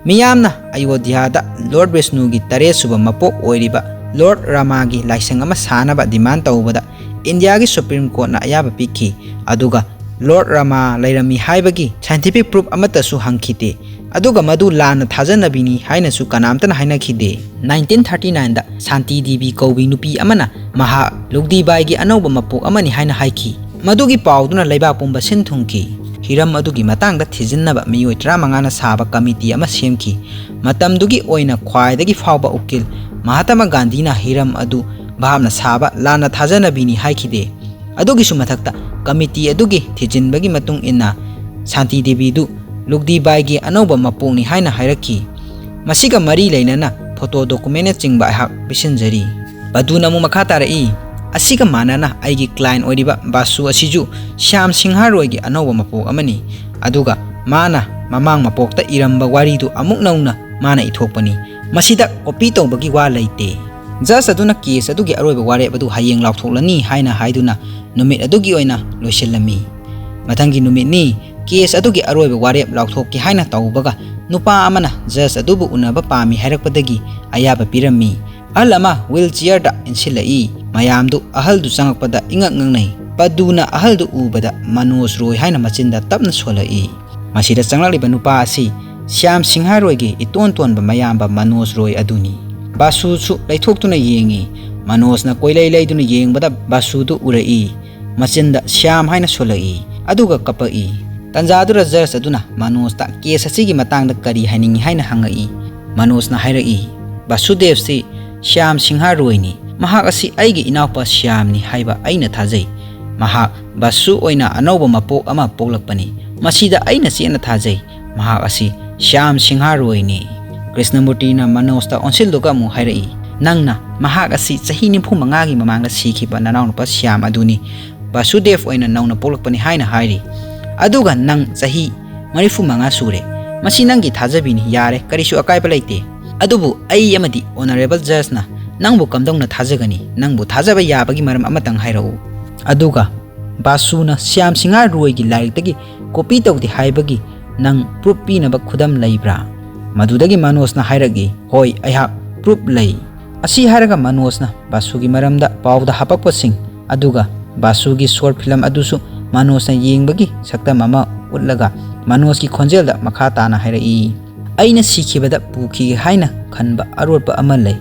"ꯃꯤꯌꯥꯝꯅ ꯑꯌꯣꯙ꯭ꯌꯥꯗ ꯂꯣꯔꯗ ꯕꯤꯁꯅꯨꯒꯤ ꯇꯔꯦꯠꯁꯨꯕ ꯃꯄꯣꯛ ꯑꯣꯏꯔꯤꯕ ꯂꯣꯔꯗ ꯔꯥꯃꯥꯒꯤ ꯂꯥꯏꯁꯪ ꯑꯃ ꯁꯥꯅꯕ ꯗꯤꯃꯥꯟ ꯇꯧꯕꯗ ꯏꯟꯗꯤꯌꯥꯒꯤ ꯁꯨꯄ꯭ꯔꯤꯝ ꯀꯣꯔꯠꯅ ꯑꯌꯥꯕ ꯄꯤꯈꯤ꯫ ꯑꯗꯨꯒ ꯂꯣꯔꯗ ꯔꯥꯃꯥ ꯂꯩꯔꯝꯃꯤ ꯍꯥꯏꯕꯒꯤ ꯁꯥꯏꯟꯇꯤꯐꯤꯛ ꯄ꯭ꯔꯨꯞ ꯑꯃꯠꯇꯁꯨ ꯍꯪꯈꯤꯗꯦ꯫ ꯑꯗꯨꯒ ꯃꯗꯨ ꯂꯥꯟꯅ ꯊꯥꯖꯅꯕꯤꯅꯤ ꯍꯥꯏꯅꯁꯨ ꯀꯅꯥꯝꯇꯅ ꯍꯥꯏꯅꯈꯤꯗꯦ"꯫ Nineteen thirty nineꯗ ꯁꯥꯟꯇꯤ ꯗꯦꯕꯤ ꯀꯧꯕꯤ ꯅꯨꯄꯤ ꯑꯃꯅ ꯃꯍꯥꯛ ꯂꯨꯛꯗꯤꯕꯥꯏꯒꯤ ꯑꯅꯧꯕ ꯃꯄꯣꯛ ꯑꯃꯅꯤ ꯍꯥꯏꯅ ꯍꯥꯏꯈꯤ꯫ ꯃꯗꯨꯒꯤ ꯄꯥꯎꯗꯨꯅ ꯂꯩꯕꯥꯛ ꯄꯨꯝꯕ ꯁꯤꯟ ꯊꯨꯡꯈꯤ꯫ ꯍꯤꯔꯝ ꯑꯗꯨꯒꯤ ꯃꯇꯥꯡꯗ ꯊꯤꯖꯤꯟꯅꯕ ꯃꯤꯑꯣꯏ ꯇꯔꯥꯃꯉꯥꯅ ꯁꯥꯕ ꯀꯃꯤꯇꯤ ꯑꯃ ꯁꯦꯝꯈꯤ꯫ ꯃꯇꯝꯗꯨꯒꯤ ꯑꯣꯏꯅ ꯈ꯭ꯋꯥꯏꯗꯒꯤ ꯐꯥꯎꯕ ꯎꯀꯤꯜ ꯃꯍꯥꯇꯃ ꯒꯥꯟꯙꯤꯅ ꯍꯤꯔꯝ ꯑꯗꯨ ꯚꯥꯞꯅ ꯁꯥꯕ ꯂꯥꯟꯅ ꯊꯥꯖꯅꯕꯤꯅꯤ ꯍꯥꯏꯈꯤꯗꯦ꯫ ꯑꯗꯨꯒꯤꯁꯨ ꯃꯊꯛꯇ, ꯀꯃꯤꯇꯤ ꯑꯗꯨꯒꯤ ꯊꯤꯖꯤꯟꯕꯒꯤ ꯃꯇꯨꯡ ꯏꯟꯅ, ꯁꯥꯟꯇꯤ ꯗꯦꯕꯤꯗꯨ ꯂꯨꯛꯗꯤꯕꯥꯏꯒꯤ ꯑꯅꯧꯕ ꯃꯄꯣꯛꯅꯤ ꯍꯥꯏꯅ ꯍꯥꯏꯔꯛꯈꯤ꯫ ꯃꯁꯤꯒ ꯃꯔꯤ ꯂꯩꯅꯅ ꯐꯣꯇꯣ ꯗꯣꯀꯨꯃꯦꯟꯅꯆꯤꯡꯕ ꯑꯩꯍꯥꯛ ꯄꯤꯁꯤꯟꯖꯔꯤ꯫ ꯕꯗꯨꯅ ꯑꯃꯨꯛ ꯃꯈꯥ ꯇꯥꯔꯛꯏ, ꯑꯁꯤꯒ ꯃꯥꯟꯅꯅ ꯑꯩꯒꯤ ꯀ꯭ꯂꯥꯏꯟ ꯑꯣꯏꯔꯤꯕ ꯕꯥꯁꯨ ꯑꯁꯤꯁꯨ ꯁ꯭ꯌꯥꯝ ꯁꯤꯡꯍꯥ ꯔꯣꯏꯒꯤ ꯑꯅꯧꯕ ꯃꯄꯣꯛ ꯑꯃꯅꯤ꯫ ꯑꯗꯨꯒ ꯃꯥꯅ ꯃꯃꯥꯡ ꯃꯄꯣꯛꯇ ꯏꯔꯝꯕ ꯋꯥꯔꯤꯗꯨ ꯑꯃꯨꯛ ꯅꯧꯅ ꯃꯥꯅ ꯏꯊꯣꯛꯄꯅꯤ꯫ ꯃꯁꯤꯗ ꯀꯣꯄꯤ ꯇꯧꯕꯒꯤ ꯋꯥ ꯂꯩꯇꯦ꯫ ꯖꯖ ꯑꯗꯨꯅ ꯀꯦꯁ ꯑꯗꯨꯒꯤ ꯑꯔꯣꯏꯕ ꯋꯥꯔꯦꯞ ꯑꯗꯨ ꯍꯌꯦꯡ ꯂꯥꯎꯊꯣꯛꯂꯅꯤ ꯍꯥꯏꯅ ꯍꯥꯏꯗꯨꯅ ꯅꯨꯃꯤꯠ ꯑꯗꯨꯒꯤ ꯑꯣꯏꯅ ꯂꯣꯏꯁꯤꯜꯂꯝꯃꯤ꯫ ꯃꯊꯪꯒꯤ ꯅꯨꯃꯤꯠꯅꯤ꯫ ꯀꯦꯁ ꯑꯗꯨꯒꯤ ꯑꯔꯣꯏꯕ ꯋꯥꯔꯦꯞ ꯂꯥꯎꯊꯣꯛꯀꯦ ꯍꯥꯏꯅ ꯇꯧꯕꯒ, ꯅꯨꯄꯥ ꯑꯃꯅ ꯖꯖ ꯑꯗꯨꯕꯨ ꯎꯅꯕ ꯄꯥꯝꯃꯤ ꯍꯥꯏꯔꯛꯄꯗꯒꯤ ꯑꯌꯥꯕ ꯄꯤꯔꯝꯃꯤ꯫ ꯑꯍꯜ ꯑꯃ ꯋꯤꯜ ꯆꯤꯌꯔꯗ ꯏꯟꯁꯤꯜꯂꯛꯏ꯫ ꯃꯌꯥꯝꯗꯨ ꯑꯍꯜꯗꯨ ꯆꯪꯉꯛꯄꯗ ꯏꯉꯛ ꯉꯛꯅꯩ꯫ ꯄꯗꯨꯅ ꯑꯍꯜꯗꯨ ꯎꯕꯗ ꯃꯅꯣꯖ ꯔꯣꯏ ꯍꯥꯏꯅ ꯃꯆꯤꯟꯗ ꯇꯞꯅ ꯁꯣꯜꯂꯛꯏ꯫ ꯃꯁꯤꯗ ꯆꯪꯂꯛꯂꯤꯕ ꯅꯨꯄꯥ ꯑꯁꯤ ꯁ꯭ꯌꯥꯝ ꯁꯤꯡꯍꯥ ꯔꯣꯏꯒꯤ ꯏꯇꯣꯟ ꯇꯣꯟꯕ ꯃꯌꯥꯝꯕ ꯃꯅꯣꯖ ꯔꯣꯏ ꯑꯗꯨꯅꯤ꯫ ꯕꯥꯁꯨꯁꯨ ꯂꯩꯊꯣꯛꯇꯨꯅ ꯌꯦꯡꯉꯤ꯫ ꯃꯅꯣꯖꯅ ꯀꯣꯏꯂꯩ ꯂꯩꯗꯨꯅ ꯌꯦꯡꯕꯗ ꯕꯥꯁꯨꯗꯨ ꯎꯔꯛꯏ꯫ ꯃꯆꯤꯟꯗ ꯁ꯭ꯌꯥꯝ ꯍꯥꯏꯅ ꯁꯣꯜꯂꯛꯏ꯫ ꯑꯗꯨꯒ ꯀꯞꯄꯛꯏ꯫ ꯇꯟꯖꯥꯗꯨꯗ ꯖꯖ ꯑꯗꯨꯅ ꯃꯅꯣꯖꯇ ꯀꯦꯁ ꯑꯁꯤꯒꯤ ꯃꯇꯥꯡꯗ ꯀꯔꯤ ꯍꯥꯏꯅꯤꯡꯏ ꯍꯥꯏꯅ ꯍꯪꯉꯛꯏ꯫ ꯃꯅꯣꯖꯅ ꯍꯥꯏꯔꯛꯏ, ꯕꯥꯁꯨꯗꯦꯕꯁꯤ ꯁ꯭ꯌꯥꯝ ꯁꯤꯡꯍꯥ ꯔꯣꯏꯅꯤ꯫ ꯃꯍꯥꯛ ꯑꯁꯤ ꯑꯩꯒꯤ ꯏꯅꯥꯎꯄꯥ ꯁ꯭ꯌꯥꯝꯅꯤ ꯍꯥꯏꯕ ꯑꯩꯅ ꯊꯥꯖꯩ꯫ ꯃꯍꯥꯛ ꯕꯥꯁꯨ ꯑꯣꯏꯅ ꯑꯅꯧꯕ ꯃꯄꯣꯛ ꯑꯃ ꯄꯣꯛꯂꯛꯄꯅꯤ꯫ ꯃꯁꯤꯗ ꯑꯩꯅ ꯆꯦꯠꯅ ꯊꯥꯖꯩ꯫ ꯃꯍꯥꯛ ꯑꯁꯤ ꯁ꯭ꯌꯥꯝ ꯁꯤꯡꯍꯥ ꯔꯣꯏꯅꯤ꯫ ꯀ꯭ꯔꯤꯁꯅꯃꯨꯔꯇꯤꯅ ꯃꯅꯣꯖꯇ ꯑꯣꯟꯁꯤꯜꯂꯒ ꯑꯃꯨꯛ ꯍꯥꯏꯔꯛꯏ, ꯅꯪꯅ ꯃꯍꯥꯛ ꯑꯁꯤ ꯆꯍꯤ ꯅꯤꯐꯨ ꯃꯉꯥꯒꯤ ꯃꯃꯥꯡꯗ ꯁꯤꯈꯤꯕ ꯅꯅꯥꯎꯅꯨꯄꯥ ꯁ꯭ꯌꯥꯝ ꯑꯗꯨꯅꯤ꯫ ꯕꯥꯁꯨꯗꯦꯕ ꯑꯣꯏꯅ ꯅꯧꯅ ꯄꯣꯛꯂꯛꯄꯅꯤ ꯍꯥꯏꯅ ꯍꯥꯏꯔꯤ꯫ ꯑꯗꯨꯒ ꯅꯪ ꯆꯍꯤ ꯃꯔꯤꯐꯨ ꯃꯉꯥ ꯁꯨꯔꯦ꯫ ꯃꯁꯤ ꯅꯪꯒꯤ ꯊꯥꯖꯕꯤꯅꯤ, ꯌꯥꯔꯦ, ꯀꯔꯤꯁꯨ ꯑꯀꯥꯏꯕ ꯂꯩꯇꯦ꯫ ꯑꯗꯨꯕꯨ ꯑꯩ ꯑꯃꯗꯤ ꯑꯣꯅꯔꯦꯕꯜ ꯖꯖꯅ ꯅꯪꯕꯨ ꯀꯝꯗꯧꯅ ꯊꯥꯖꯒꯅꯤ? ꯅꯪꯕꯨ ꯊꯥꯖꯕ ꯌꯥꯕꯒꯤ ꯃꯔꯝ ꯑꯃꯇꯪ ꯍꯥꯏꯔꯛꯎ꯫ ꯑꯗꯨꯒ ꯕꯥꯁꯨꯅ ꯁ꯭ꯌꯥꯝ ꯁꯤꯡꯍꯥ ꯔꯣꯏꯒꯤ ꯂꯥꯏꯔꯤꯛꯇꯒꯤ ꯀꯣꯄꯤ ꯇꯧꯗꯦ ꯍꯥꯏꯕꯒꯤ ꯅꯪ ꯄ꯭ꯔꯨꯞ ꯄꯤꯅꯕ ꯈꯨꯗꯝ ꯂꯩꯕ꯭ꯔꯥ? ꯃꯗꯨꯗꯒꯤ ꯃꯅꯣꯖꯅ ꯍꯥꯏꯔꯛꯏ, ꯍꯣꯏ, ꯑꯩꯍꯥꯛ ꯄ꯭ꯔꯨꯞ ꯂꯩ꯫ ꯑꯁꯤ ꯍꯥꯏꯔꯒ ꯃꯅꯣꯖꯅ ꯕꯥꯁꯨꯒꯤ ꯃꯔꯝꯗ ꯄꯥꯎꯗ ꯍꯥꯄꯛꯄꯁꯤꯡ, ꯑꯗꯨꯒ ꯕꯥꯁꯨꯒꯤ ꯁꯣꯔꯠ ꯐꯤꯂꯝ ꯑꯗꯨꯁꯨ ꯃꯅꯣꯖꯅ ꯌꯦꯡꯕꯒꯤ ꯁꯛꯇꯝ ꯑꯃ ꯎꯠꯂꯒ ꯃꯅꯣꯖꯀꯤ ꯈꯣꯟꯖꯦꯜꯗ ꯃꯈꯥ ꯇꯥꯅ ꯍꯥꯏꯔꯛꯏ, ꯑꯩꯅ ꯁꯤꯈꯤꯕꯗ ꯄꯨꯈꯤꯒꯦ ꯍꯥꯏꯅ ꯈꯟꯕ ꯑꯔꯣꯠꯄ ꯑꯃ ꯂꯩ꯫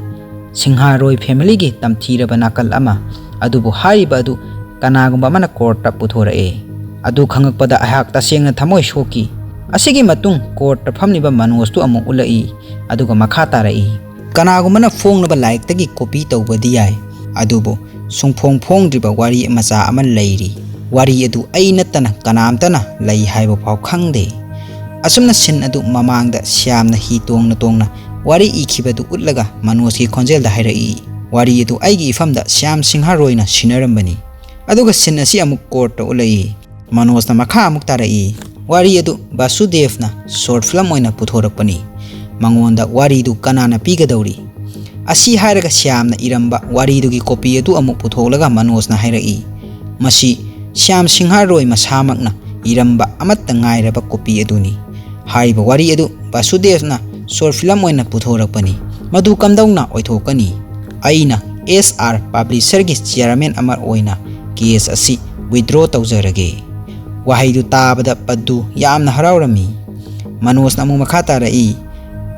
ꯁꯤꯡꯍꯥ ꯔꯣꯏ ꯐꯦꯃꯤꯂꯤꯒꯤ ꯇꯝꯊꯤꯔꯕ ꯅꯥꯀꯜ ꯑꯃ꯫ ꯑꯗꯨꯕꯨ ꯍꯥꯏꯔꯤꯕ ꯑꯗꯨ ꯀꯅꯥꯒꯨꯝꯕ ꯑꯃꯅ ꯀꯣꯔꯠꯇ ꯄꯨꯊꯣꯔꯛꯑꯦ꯫ ꯑꯗꯨ ꯈꯪꯉꯛꯄꯗ ꯑꯩꯍꯥꯛ ꯇꯁꯦꯡꯅ ꯊꯃꯣꯏ ꯁꯣꯛꯈꯤ꯫ ꯑꯁꯤꯒꯤ ꯃꯇꯨꯡ ꯀꯣꯔꯠꯇ ꯐꯝꯂꯤꯕ ꯃꯅꯣꯖꯇꯨ ꯑꯃꯨꯛ ꯎꯠꯂꯛꯏ, ꯑꯗꯨꯒ ꯃꯈꯥ ꯇꯥꯔꯛꯏ, "ꯀꯅꯥꯒꯨꯝꯕꯅ ꯐꯣꯡꯂꯕ ꯂꯥꯏꯔꯤꯛꯇꯒꯤ ꯀꯣꯄꯤ ꯇꯧꯕꯗꯤ ꯌꯥꯏ, ꯑꯗꯨꯕꯨ ꯁꯨꯡꯐꯣꯡ ꯐꯣꯡꯗ꯭ꯔꯤꯕ ꯋꯥꯔꯤ ꯃꯆꯥ ꯑꯃ ꯂꯩꯔꯤ꯫ ꯋꯥꯔꯤ ꯑꯗꯨ ꯑꯩ ꯅꯠꯇꯅ ꯀꯅꯥꯝꯇꯅ ꯂꯩ ꯍꯥꯏꯕ ꯐꯥꯎ ꯈꯪꯗꯦ꯫" ꯑꯁꯨꯝꯅ ꯁꯤꯟ ꯑꯗꯨ ꯃꯃꯥꯡꯗ ꯁ꯭ꯌꯥꯝꯅ ꯍꯤ ꯇꯣꯡꯅ ꯇꯣꯡꯅ ꯋꯥꯔꯤ ꯏꯈꯤꯕꯗꯨ ꯎꯠꯂꯒ ꯃꯅꯣꯖꯀꯤ ꯈꯣꯟꯖꯦꯜꯗ ꯍꯥꯏꯔꯛꯏ, "ꯋꯥꯔꯤ ꯑꯗꯨ ꯑꯩꯒꯤ ꯏꯐꯝꯗ ꯁ꯭ꯌꯥꯝ ꯁꯤꯡꯍ ꯔꯣꯏꯅ ꯁꯤꯟꯅꯔꯝꯕꯅꯤ꯫" ꯑꯗꯨꯒ ꯁꯤꯟ ꯑꯁꯤ ꯑꯃꯨꯛ ꯀꯣꯔꯠꯇ ꯎꯠꯂꯛꯏ꯫ ꯃꯅꯣꯖꯅ ꯃꯈꯥ ꯑꯃꯨꯛ ꯇꯥꯔꯛꯏ, "ꯋꯥꯔꯤ ꯑꯗꯨ ꯕꯥꯁꯨꯗꯦꯕꯅ ꯁꯣꯔꯠ ꯐꯤꯂꯝ ꯑꯣꯏꯅ ꯄꯨꯊꯣꯔꯛꯄꯅꯤ꯫ ꯃꯉꯣꯟꯗ ꯋꯥꯔꯤꯗꯨ ꯀꯅꯥꯅ ꯄꯤꯒꯗꯧꯔꯤ?" ꯑꯁꯤ ꯍꯥꯏꯔꯒ ꯁ꯭ꯌꯥꯝꯅ ꯏꯔꯝꯕ ꯋꯥꯔꯤꯗꯨꯒꯤ ꯀꯣꯄꯤ ꯑꯗꯨ ꯑꯃꯨꯛ ꯄꯨꯊꯣꯛꯂꯒ ꯃꯅꯣꯖꯅ ꯍꯥꯏꯔꯛꯏ, "ꯃꯁꯤ ꯁ꯭ꯌꯥꯝ ꯁꯤꯡꯍ ꯔꯣꯏ ꯃꯁꯥꯃꯛꯅ ꯏꯔꯝꯕ ꯑꯃꯠꯇ ꯉꯥꯏꯔꯕ ꯀꯣꯄꯤ ꯑꯗꯨꯅꯤ꯫ ꯍꯥꯏꯔꯤꯕ ꯋꯥꯔꯤ ꯑꯗꯨ ꯕꯥꯁꯨꯗꯦꯕꯅ ꯁꯣꯔꯠ ꯐꯤꯂꯝ ꯑꯣꯏꯅ ꯄꯨꯊꯣꯔꯛꯄꯅꯤ꯫ ꯃꯗꯨ ꯀꯝꯗꯧꯅ ꯑꯣꯏꯊꯣꯛꯀꯅꯤ? ꯑꯩꯅ ꯑꯦꯁ ꯑꯥꯔ ꯄꯕ꯭ꯂꯤꯁꯔꯒꯤ ꯆꯤꯌꯔꯃꯦꯟ ꯑꯃ ꯑꯣꯏꯅ ꯀꯦꯁ ꯑꯁꯤ ꯋꯤꯗ꯭ꯔꯣ ꯇꯧꯖꯔꯒꯦ꯫" ꯋꯥꯍꯩꯗꯨ ꯇꯥꯕꯗ ꯄꯗꯨ ꯌꯥꯝꯅ ꯍꯔꯥꯎꯔꯝꯃꯤ꯫ ꯃꯅꯣꯖꯅ ꯑꯃꯨꯛ ꯃꯈꯥ ꯇꯥꯔꯛꯏ,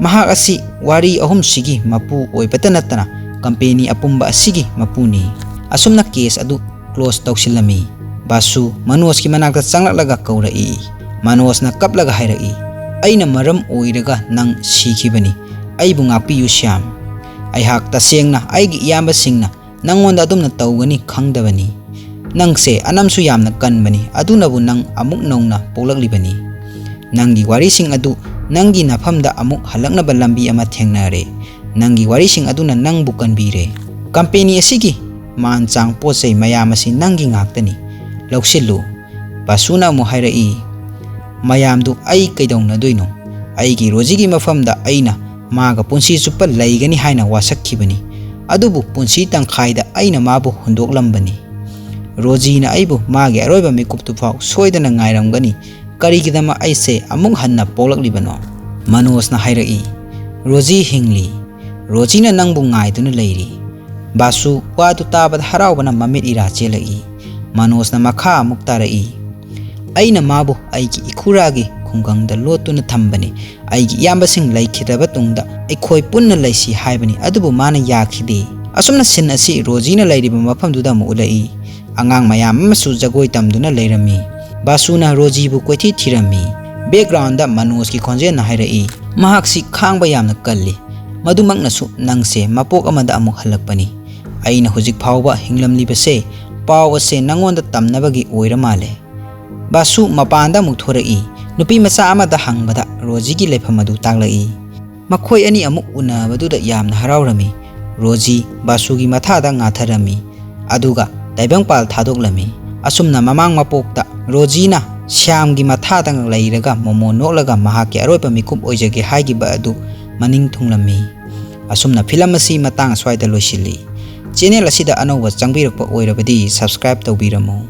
"ꯃꯍꯥꯛ ꯑꯁꯤ ꯋꯥꯔꯤ ꯑꯍꯨꯝꯁꯤꯒꯤ ꯃꯄꯨ ꯑꯣꯏꯕꯇ ꯅꯠꯇꯅ ꯀꯝꯄꯦꯅꯤ ꯑꯄꯨꯝꯕ ꯑꯁꯤꯒꯤ ꯃꯄꯨꯅꯤ꯫" ꯑꯁꯨꯝꯅ ꯀꯦꯁ ꯑꯗꯨ ꯀ꯭ꯂꯣꯖ ꯇꯧꯁꯤꯜꯂꯝꯃꯤ꯫ ꯕꯥꯁꯨ ꯃꯅꯣꯖꯀꯤ ꯃꯅꯥꯛꯇ ꯆꯪꯂꯛꯂꯒ ꯀꯧꯔꯛꯏ꯫ ꯃꯅꯣꯖꯅ ꯀꯞꯂꯒ ꯍꯥꯏꯔꯛꯏ, "ꯑꯩꯅ ꯃꯔꯝ ꯑꯣꯏꯔꯒ ꯅꯪ ꯁꯤꯈꯤꯕꯅꯤ꯫ ꯑꯩꯕꯨ ꯉꯥꯛꯄꯤꯌꯨ ꯁ꯭ꯌꯥꯝ꯫ ꯑꯩꯍꯥꯛ ꯇꯁꯦꯡꯅ ꯑꯩꯒꯤ ꯏꯌꯥꯝꯕꯁꯤꯡꯅ ꯅꯪꯉꯣꯟꯗ ꯑꯗꯨꯝꯅ ꯇꯧꯒꯅꯤ ꯈꯪꯗꯕꯅꯤ꯫ ꯅꯪꯁꯦ ꯑꯅꯝꯁꯨ ꯌꯥꯝꯅ ꯀꯟꯕꯅꯤ, ꯑꯗꯨꯅꯕꯨ ꯅꯪ ꯑꯃꯨꯛ ꯅꯧꯅ ꯄꯣꯛꯂꯛꯂꯤꯕꯅꯤ꯫ ꯅꯪꯒꯤ ꯋꯥꯔꯤꯁꯤꯡ ꯑꯗꯨ ꯅꯪꯒꯤ ꯅꯐꯝꯗ ꯑꯃꯨꯛ ꯍꯜꯂꯛꯅꯕ ꯂꯝꯕꯤ ꯑꯃ ꯊꯦꯡꯅꯔꯦ꯫ ꯅꯪꯒꯤ ꯋꯥꯔꯤꯁꯤꯡ ꯑꯗꯨꯅ ꯅꯪꯕꯨ ꯀꯟꯕꯤꯔꯦ꯫ ꯀꯝꯄꯦꯅꯤ ꯑꯁꯤꯒꯤ ꯃꯥꯟ ꯆꯥꯡ ꯄꯣꯠ ꯆꯩ ꯃꯌꯥꯝ ꯑꯁꯤ ꯅꯪꯒꯤ ꯉꯥꯛꯇꯅꯤ꯫ ꯂꯧꯁꯤꯜꯂꯨ꯫" ꯕꯥꯁꯨꯅ ꯑꯃꯨꯛ ꯍꯥꯏꯔꯛꯏ, "ꯃꯌꯥꯝꯗꯨ ꯑꯩ ꯀꯩꯗꯧꯅꯗꯣꯏꯅꯣ? ꯑꯩꯒꯤ ꯔꯣꯖꯤꯒꯤ ꯃꯐꯝꯗ ꯑꯩꯅ ꯃꯥꯒ ꯄꯨꯟꯁꯤ ꯆꯨꯞꯄ ꯂꯩꯒꯅꯤ ꯍꯥꯏꯅ ꯋꯥꯁꯛꯈꯤꯕꯅꯤ꯫ ꯑꯗꯨꯕꯨ ꯄꯨꯟꯁꯤ ꯇꯪꯈꯥꯏꯗ ꯑꯩꯅ ꯃꯥꯕꯨ ꯍꯨꯟꯗꯣꯛꯂꯝꯕꯅꯤ꯫ ꯔꯣꯖꯤꯅ ꯑꯩꯕꯨ ꯃꯥꯒꯤ ꯑꯔꯣꯏꯕ ꯃꯤꯀꯨꯞꯇꯨꯐꯥꯎ ꯁꯣꯏꯗꯅ ꯉꯥꯏꯔꯝꯒꯅꯤ꯫ ꯀꯔꯤꯒꯤꯗꯃꯛ ꯑꯩꯁꯦ ꯑꯃꯨꯛ ꯍꯟꯅ ꯄꯣꯛꯂꯛꯂꯤꯕꯅꯣ?" ꯃꯅꯣꯖꯅ ꯍꯥꯏꯔꯛꯏ, "ꯔꯣꯖꯤ ꯍꯤꯡꯂꯤ꯫ ꯔꯣꯖꯤꯅ ꯅꯪꯕꯨ ꯉꯥꯏꯗꯨꯅ ꯂꯩꯔꯤ꯫" ꯕꯥꯁꯨ ꯋꯥꯗꯨ ꯇꯥꯕꯗ ꯍꯔꯥꯎꯕꯅ ꯃꯃꯤꯠ ꯏꯔꯥ ꯆꯦꯜꯂꯛꯏ꯫ ꯃꯅꯣꯖꯅ ꯃꯈꯥ ꯑꯃꯨꯛ ꯇꯥꯔꯛꯏ, "ꯑꯩꯅ ꯃꯥꯕꯨ ꯑꯩꯒꯤ ꯏꯈꯨꯔꯥꯒꯤ ꯈꯨꯡꯒꯪꯗ ꯂꯣꯠꯇꯨꯅ ꯊꯝꯕꯅꯤ꯫ ꯑꯩꯒꯤ ꯏꯌꯥꯝꯕꯁꯤꯡ ꯂꯩꯈꯤꯗ꯭ꯔꯕ ꯇꯨꯡꯗ ꯑꯩꯈꯣꯏ ꯄꯨꯟꯅ ꯂꯩꯁꯤ ꯍꯥꯏꯕꯅꯤ, ꯑꯗꯨꯕꯨ ꯃꯥꯅ ꯌꯥꯈꯤꯗꯦ꯫" ꯑꯁꯨꯝꯅ ꯁꯤꯟ ꯑꯁꯤ ꯔꯣꯖꯤꯅ ꯂꯩꯔꯤꯕ ꯃꯐꯝꯗꯨꯗ ꯑꯃꯨꯛ ꯎꯠꯂꯛꯏ꯫ ꯑꯉꯥꯡ ꯃꯌꯥꯝ ꯑꯃꯁꯨ ꯖꯒꯣꯏ ꯇꯝꯗꯨꯅ ꯂꯩꯔꯝꯃꯤ꯫ ꯕꯥꯁꯨꯅ ꯔꯣꯖꯤꯕꯨ ꯀꯣꯏꯊꯤ ꯊꯤꯔꯝꯃꯤ꯫ ꯕꯦꯛꯒ꯭ꯔꯥꯎꯟꯗ ꯃꯅꯣꯖꯀꯤ ꯈꯣꯟꯖꯦꯜꯅ ꯍꯥꯏꯔꯛꯏ, "ꯃꯍꯥꯛꯁꯤ ꯈꯥꯡꯕ ꯌꯥꯝꯅ ꯀꯜꯂꯤ꯫ ꯃꯗꯨꯃꯛꯅꯁꯨ ꯅꯪꯁꯦ ꯃꯄꯣꯛ ꯑꯃꯗ ꯑꯃꯨꯛ ꯍꯜꯂꯛꯄꯅꯤ꯫ ꯑꯩꯅ ꯍꯧꯖꯤꯛ ꯐꯥꯎꯕ ꯍꯤꯡꯂꯝꯂꯤꯕꯁꯦ ꯄꯥꯎ ꯑꯁꯦ ꯅꯪꯉꯣꯟꯗ ꯇꯝꯅꯕꯒꯤ ꯑꯣꯏꯔ ꯃꯥꯜꯂꯦ"꯫ ꯕꯥꯁꯨ ꯃꯄꯥꯟꯗ ꯑꯃꯨꯛ ꯊꯣꯔꯛꯏ꯫ ꯅꯨꯄꯤ ꯃꯆꯥ ꯑꯃꯗ ꯍꯪꯕꯗ ꯔꯣꯖꯤꯒꯤ ꯂꯩꯐꯝ ꯑꯗꯨ ꯇꯥꯛꯂꯛꯏ꯫ ꯃꯈꯣꯏ ꯑꯅꯤ ꯑꯃꯨꯛ ꯎꯅꯕꯗꯨꯗ ꯌꯥꯝꯅ ꯍꯔꯥꯎꯔꯝꯃꯤ꯫ ꯔꯣꯖꯤ ꯕꯥꯁꯨꯒꯤ ꯃꯊꯥꯗ ꯉꯥꯊꯔꯝꯃꯤ, ꯑꯗꯨꯒ ꯇꯥꯏꯕꯪꯄꯥꯜ ꯊꯥꯗꯣꯛꯂꯝꯃꯤ꯫ ꯑꯁꯨꯝꯅ ꯃꯃꯥꯡ ꯃꯄꯣꯛꯇ ꯔꯣꯖꯤꯅ ꯁ꯭ꯌꯥꯝꯒꯤ ꯃꯊꯥꯗ ꯂꯩꯔꯒ ꯃꯣꯃꯣ ꯅꯣꯛꯂꯒ ꯃꯍꯥꯛꯀꯤ ꯑꯔꯣꯏꯕ ꯃꯤꯀꯨꯞ ꯑꯣꯏꯖꯒꯦ ꯍꯥꯏꯈꯤꯕ ꯑꯗꯨ ꯃꯅꯤꯡ ꯊꯨꯡꯂꯝꯃꯤ꯫ ꯑꯁꯨꯝꯅ ꯐꯤꯂꯝ ꯑꯁꯤ ꯃꯇꯥꯡ ꯑꯁ꯭ꯋꯥꯏꯗ ꯂꯣꯏꯁꯤꯜꯂꯤ꯫ ꯆꯦꯅꯦꯜ ꯑꯁꯤꯗ ꯑꯅꯧꯕ ꯆꯪꯕꯤꯔꯛꯄ ꯑꯣꯏꯔꯕꯗꯤ subscribe ꯇꯧꯕꯤꯔꯝꯃꯨ꯫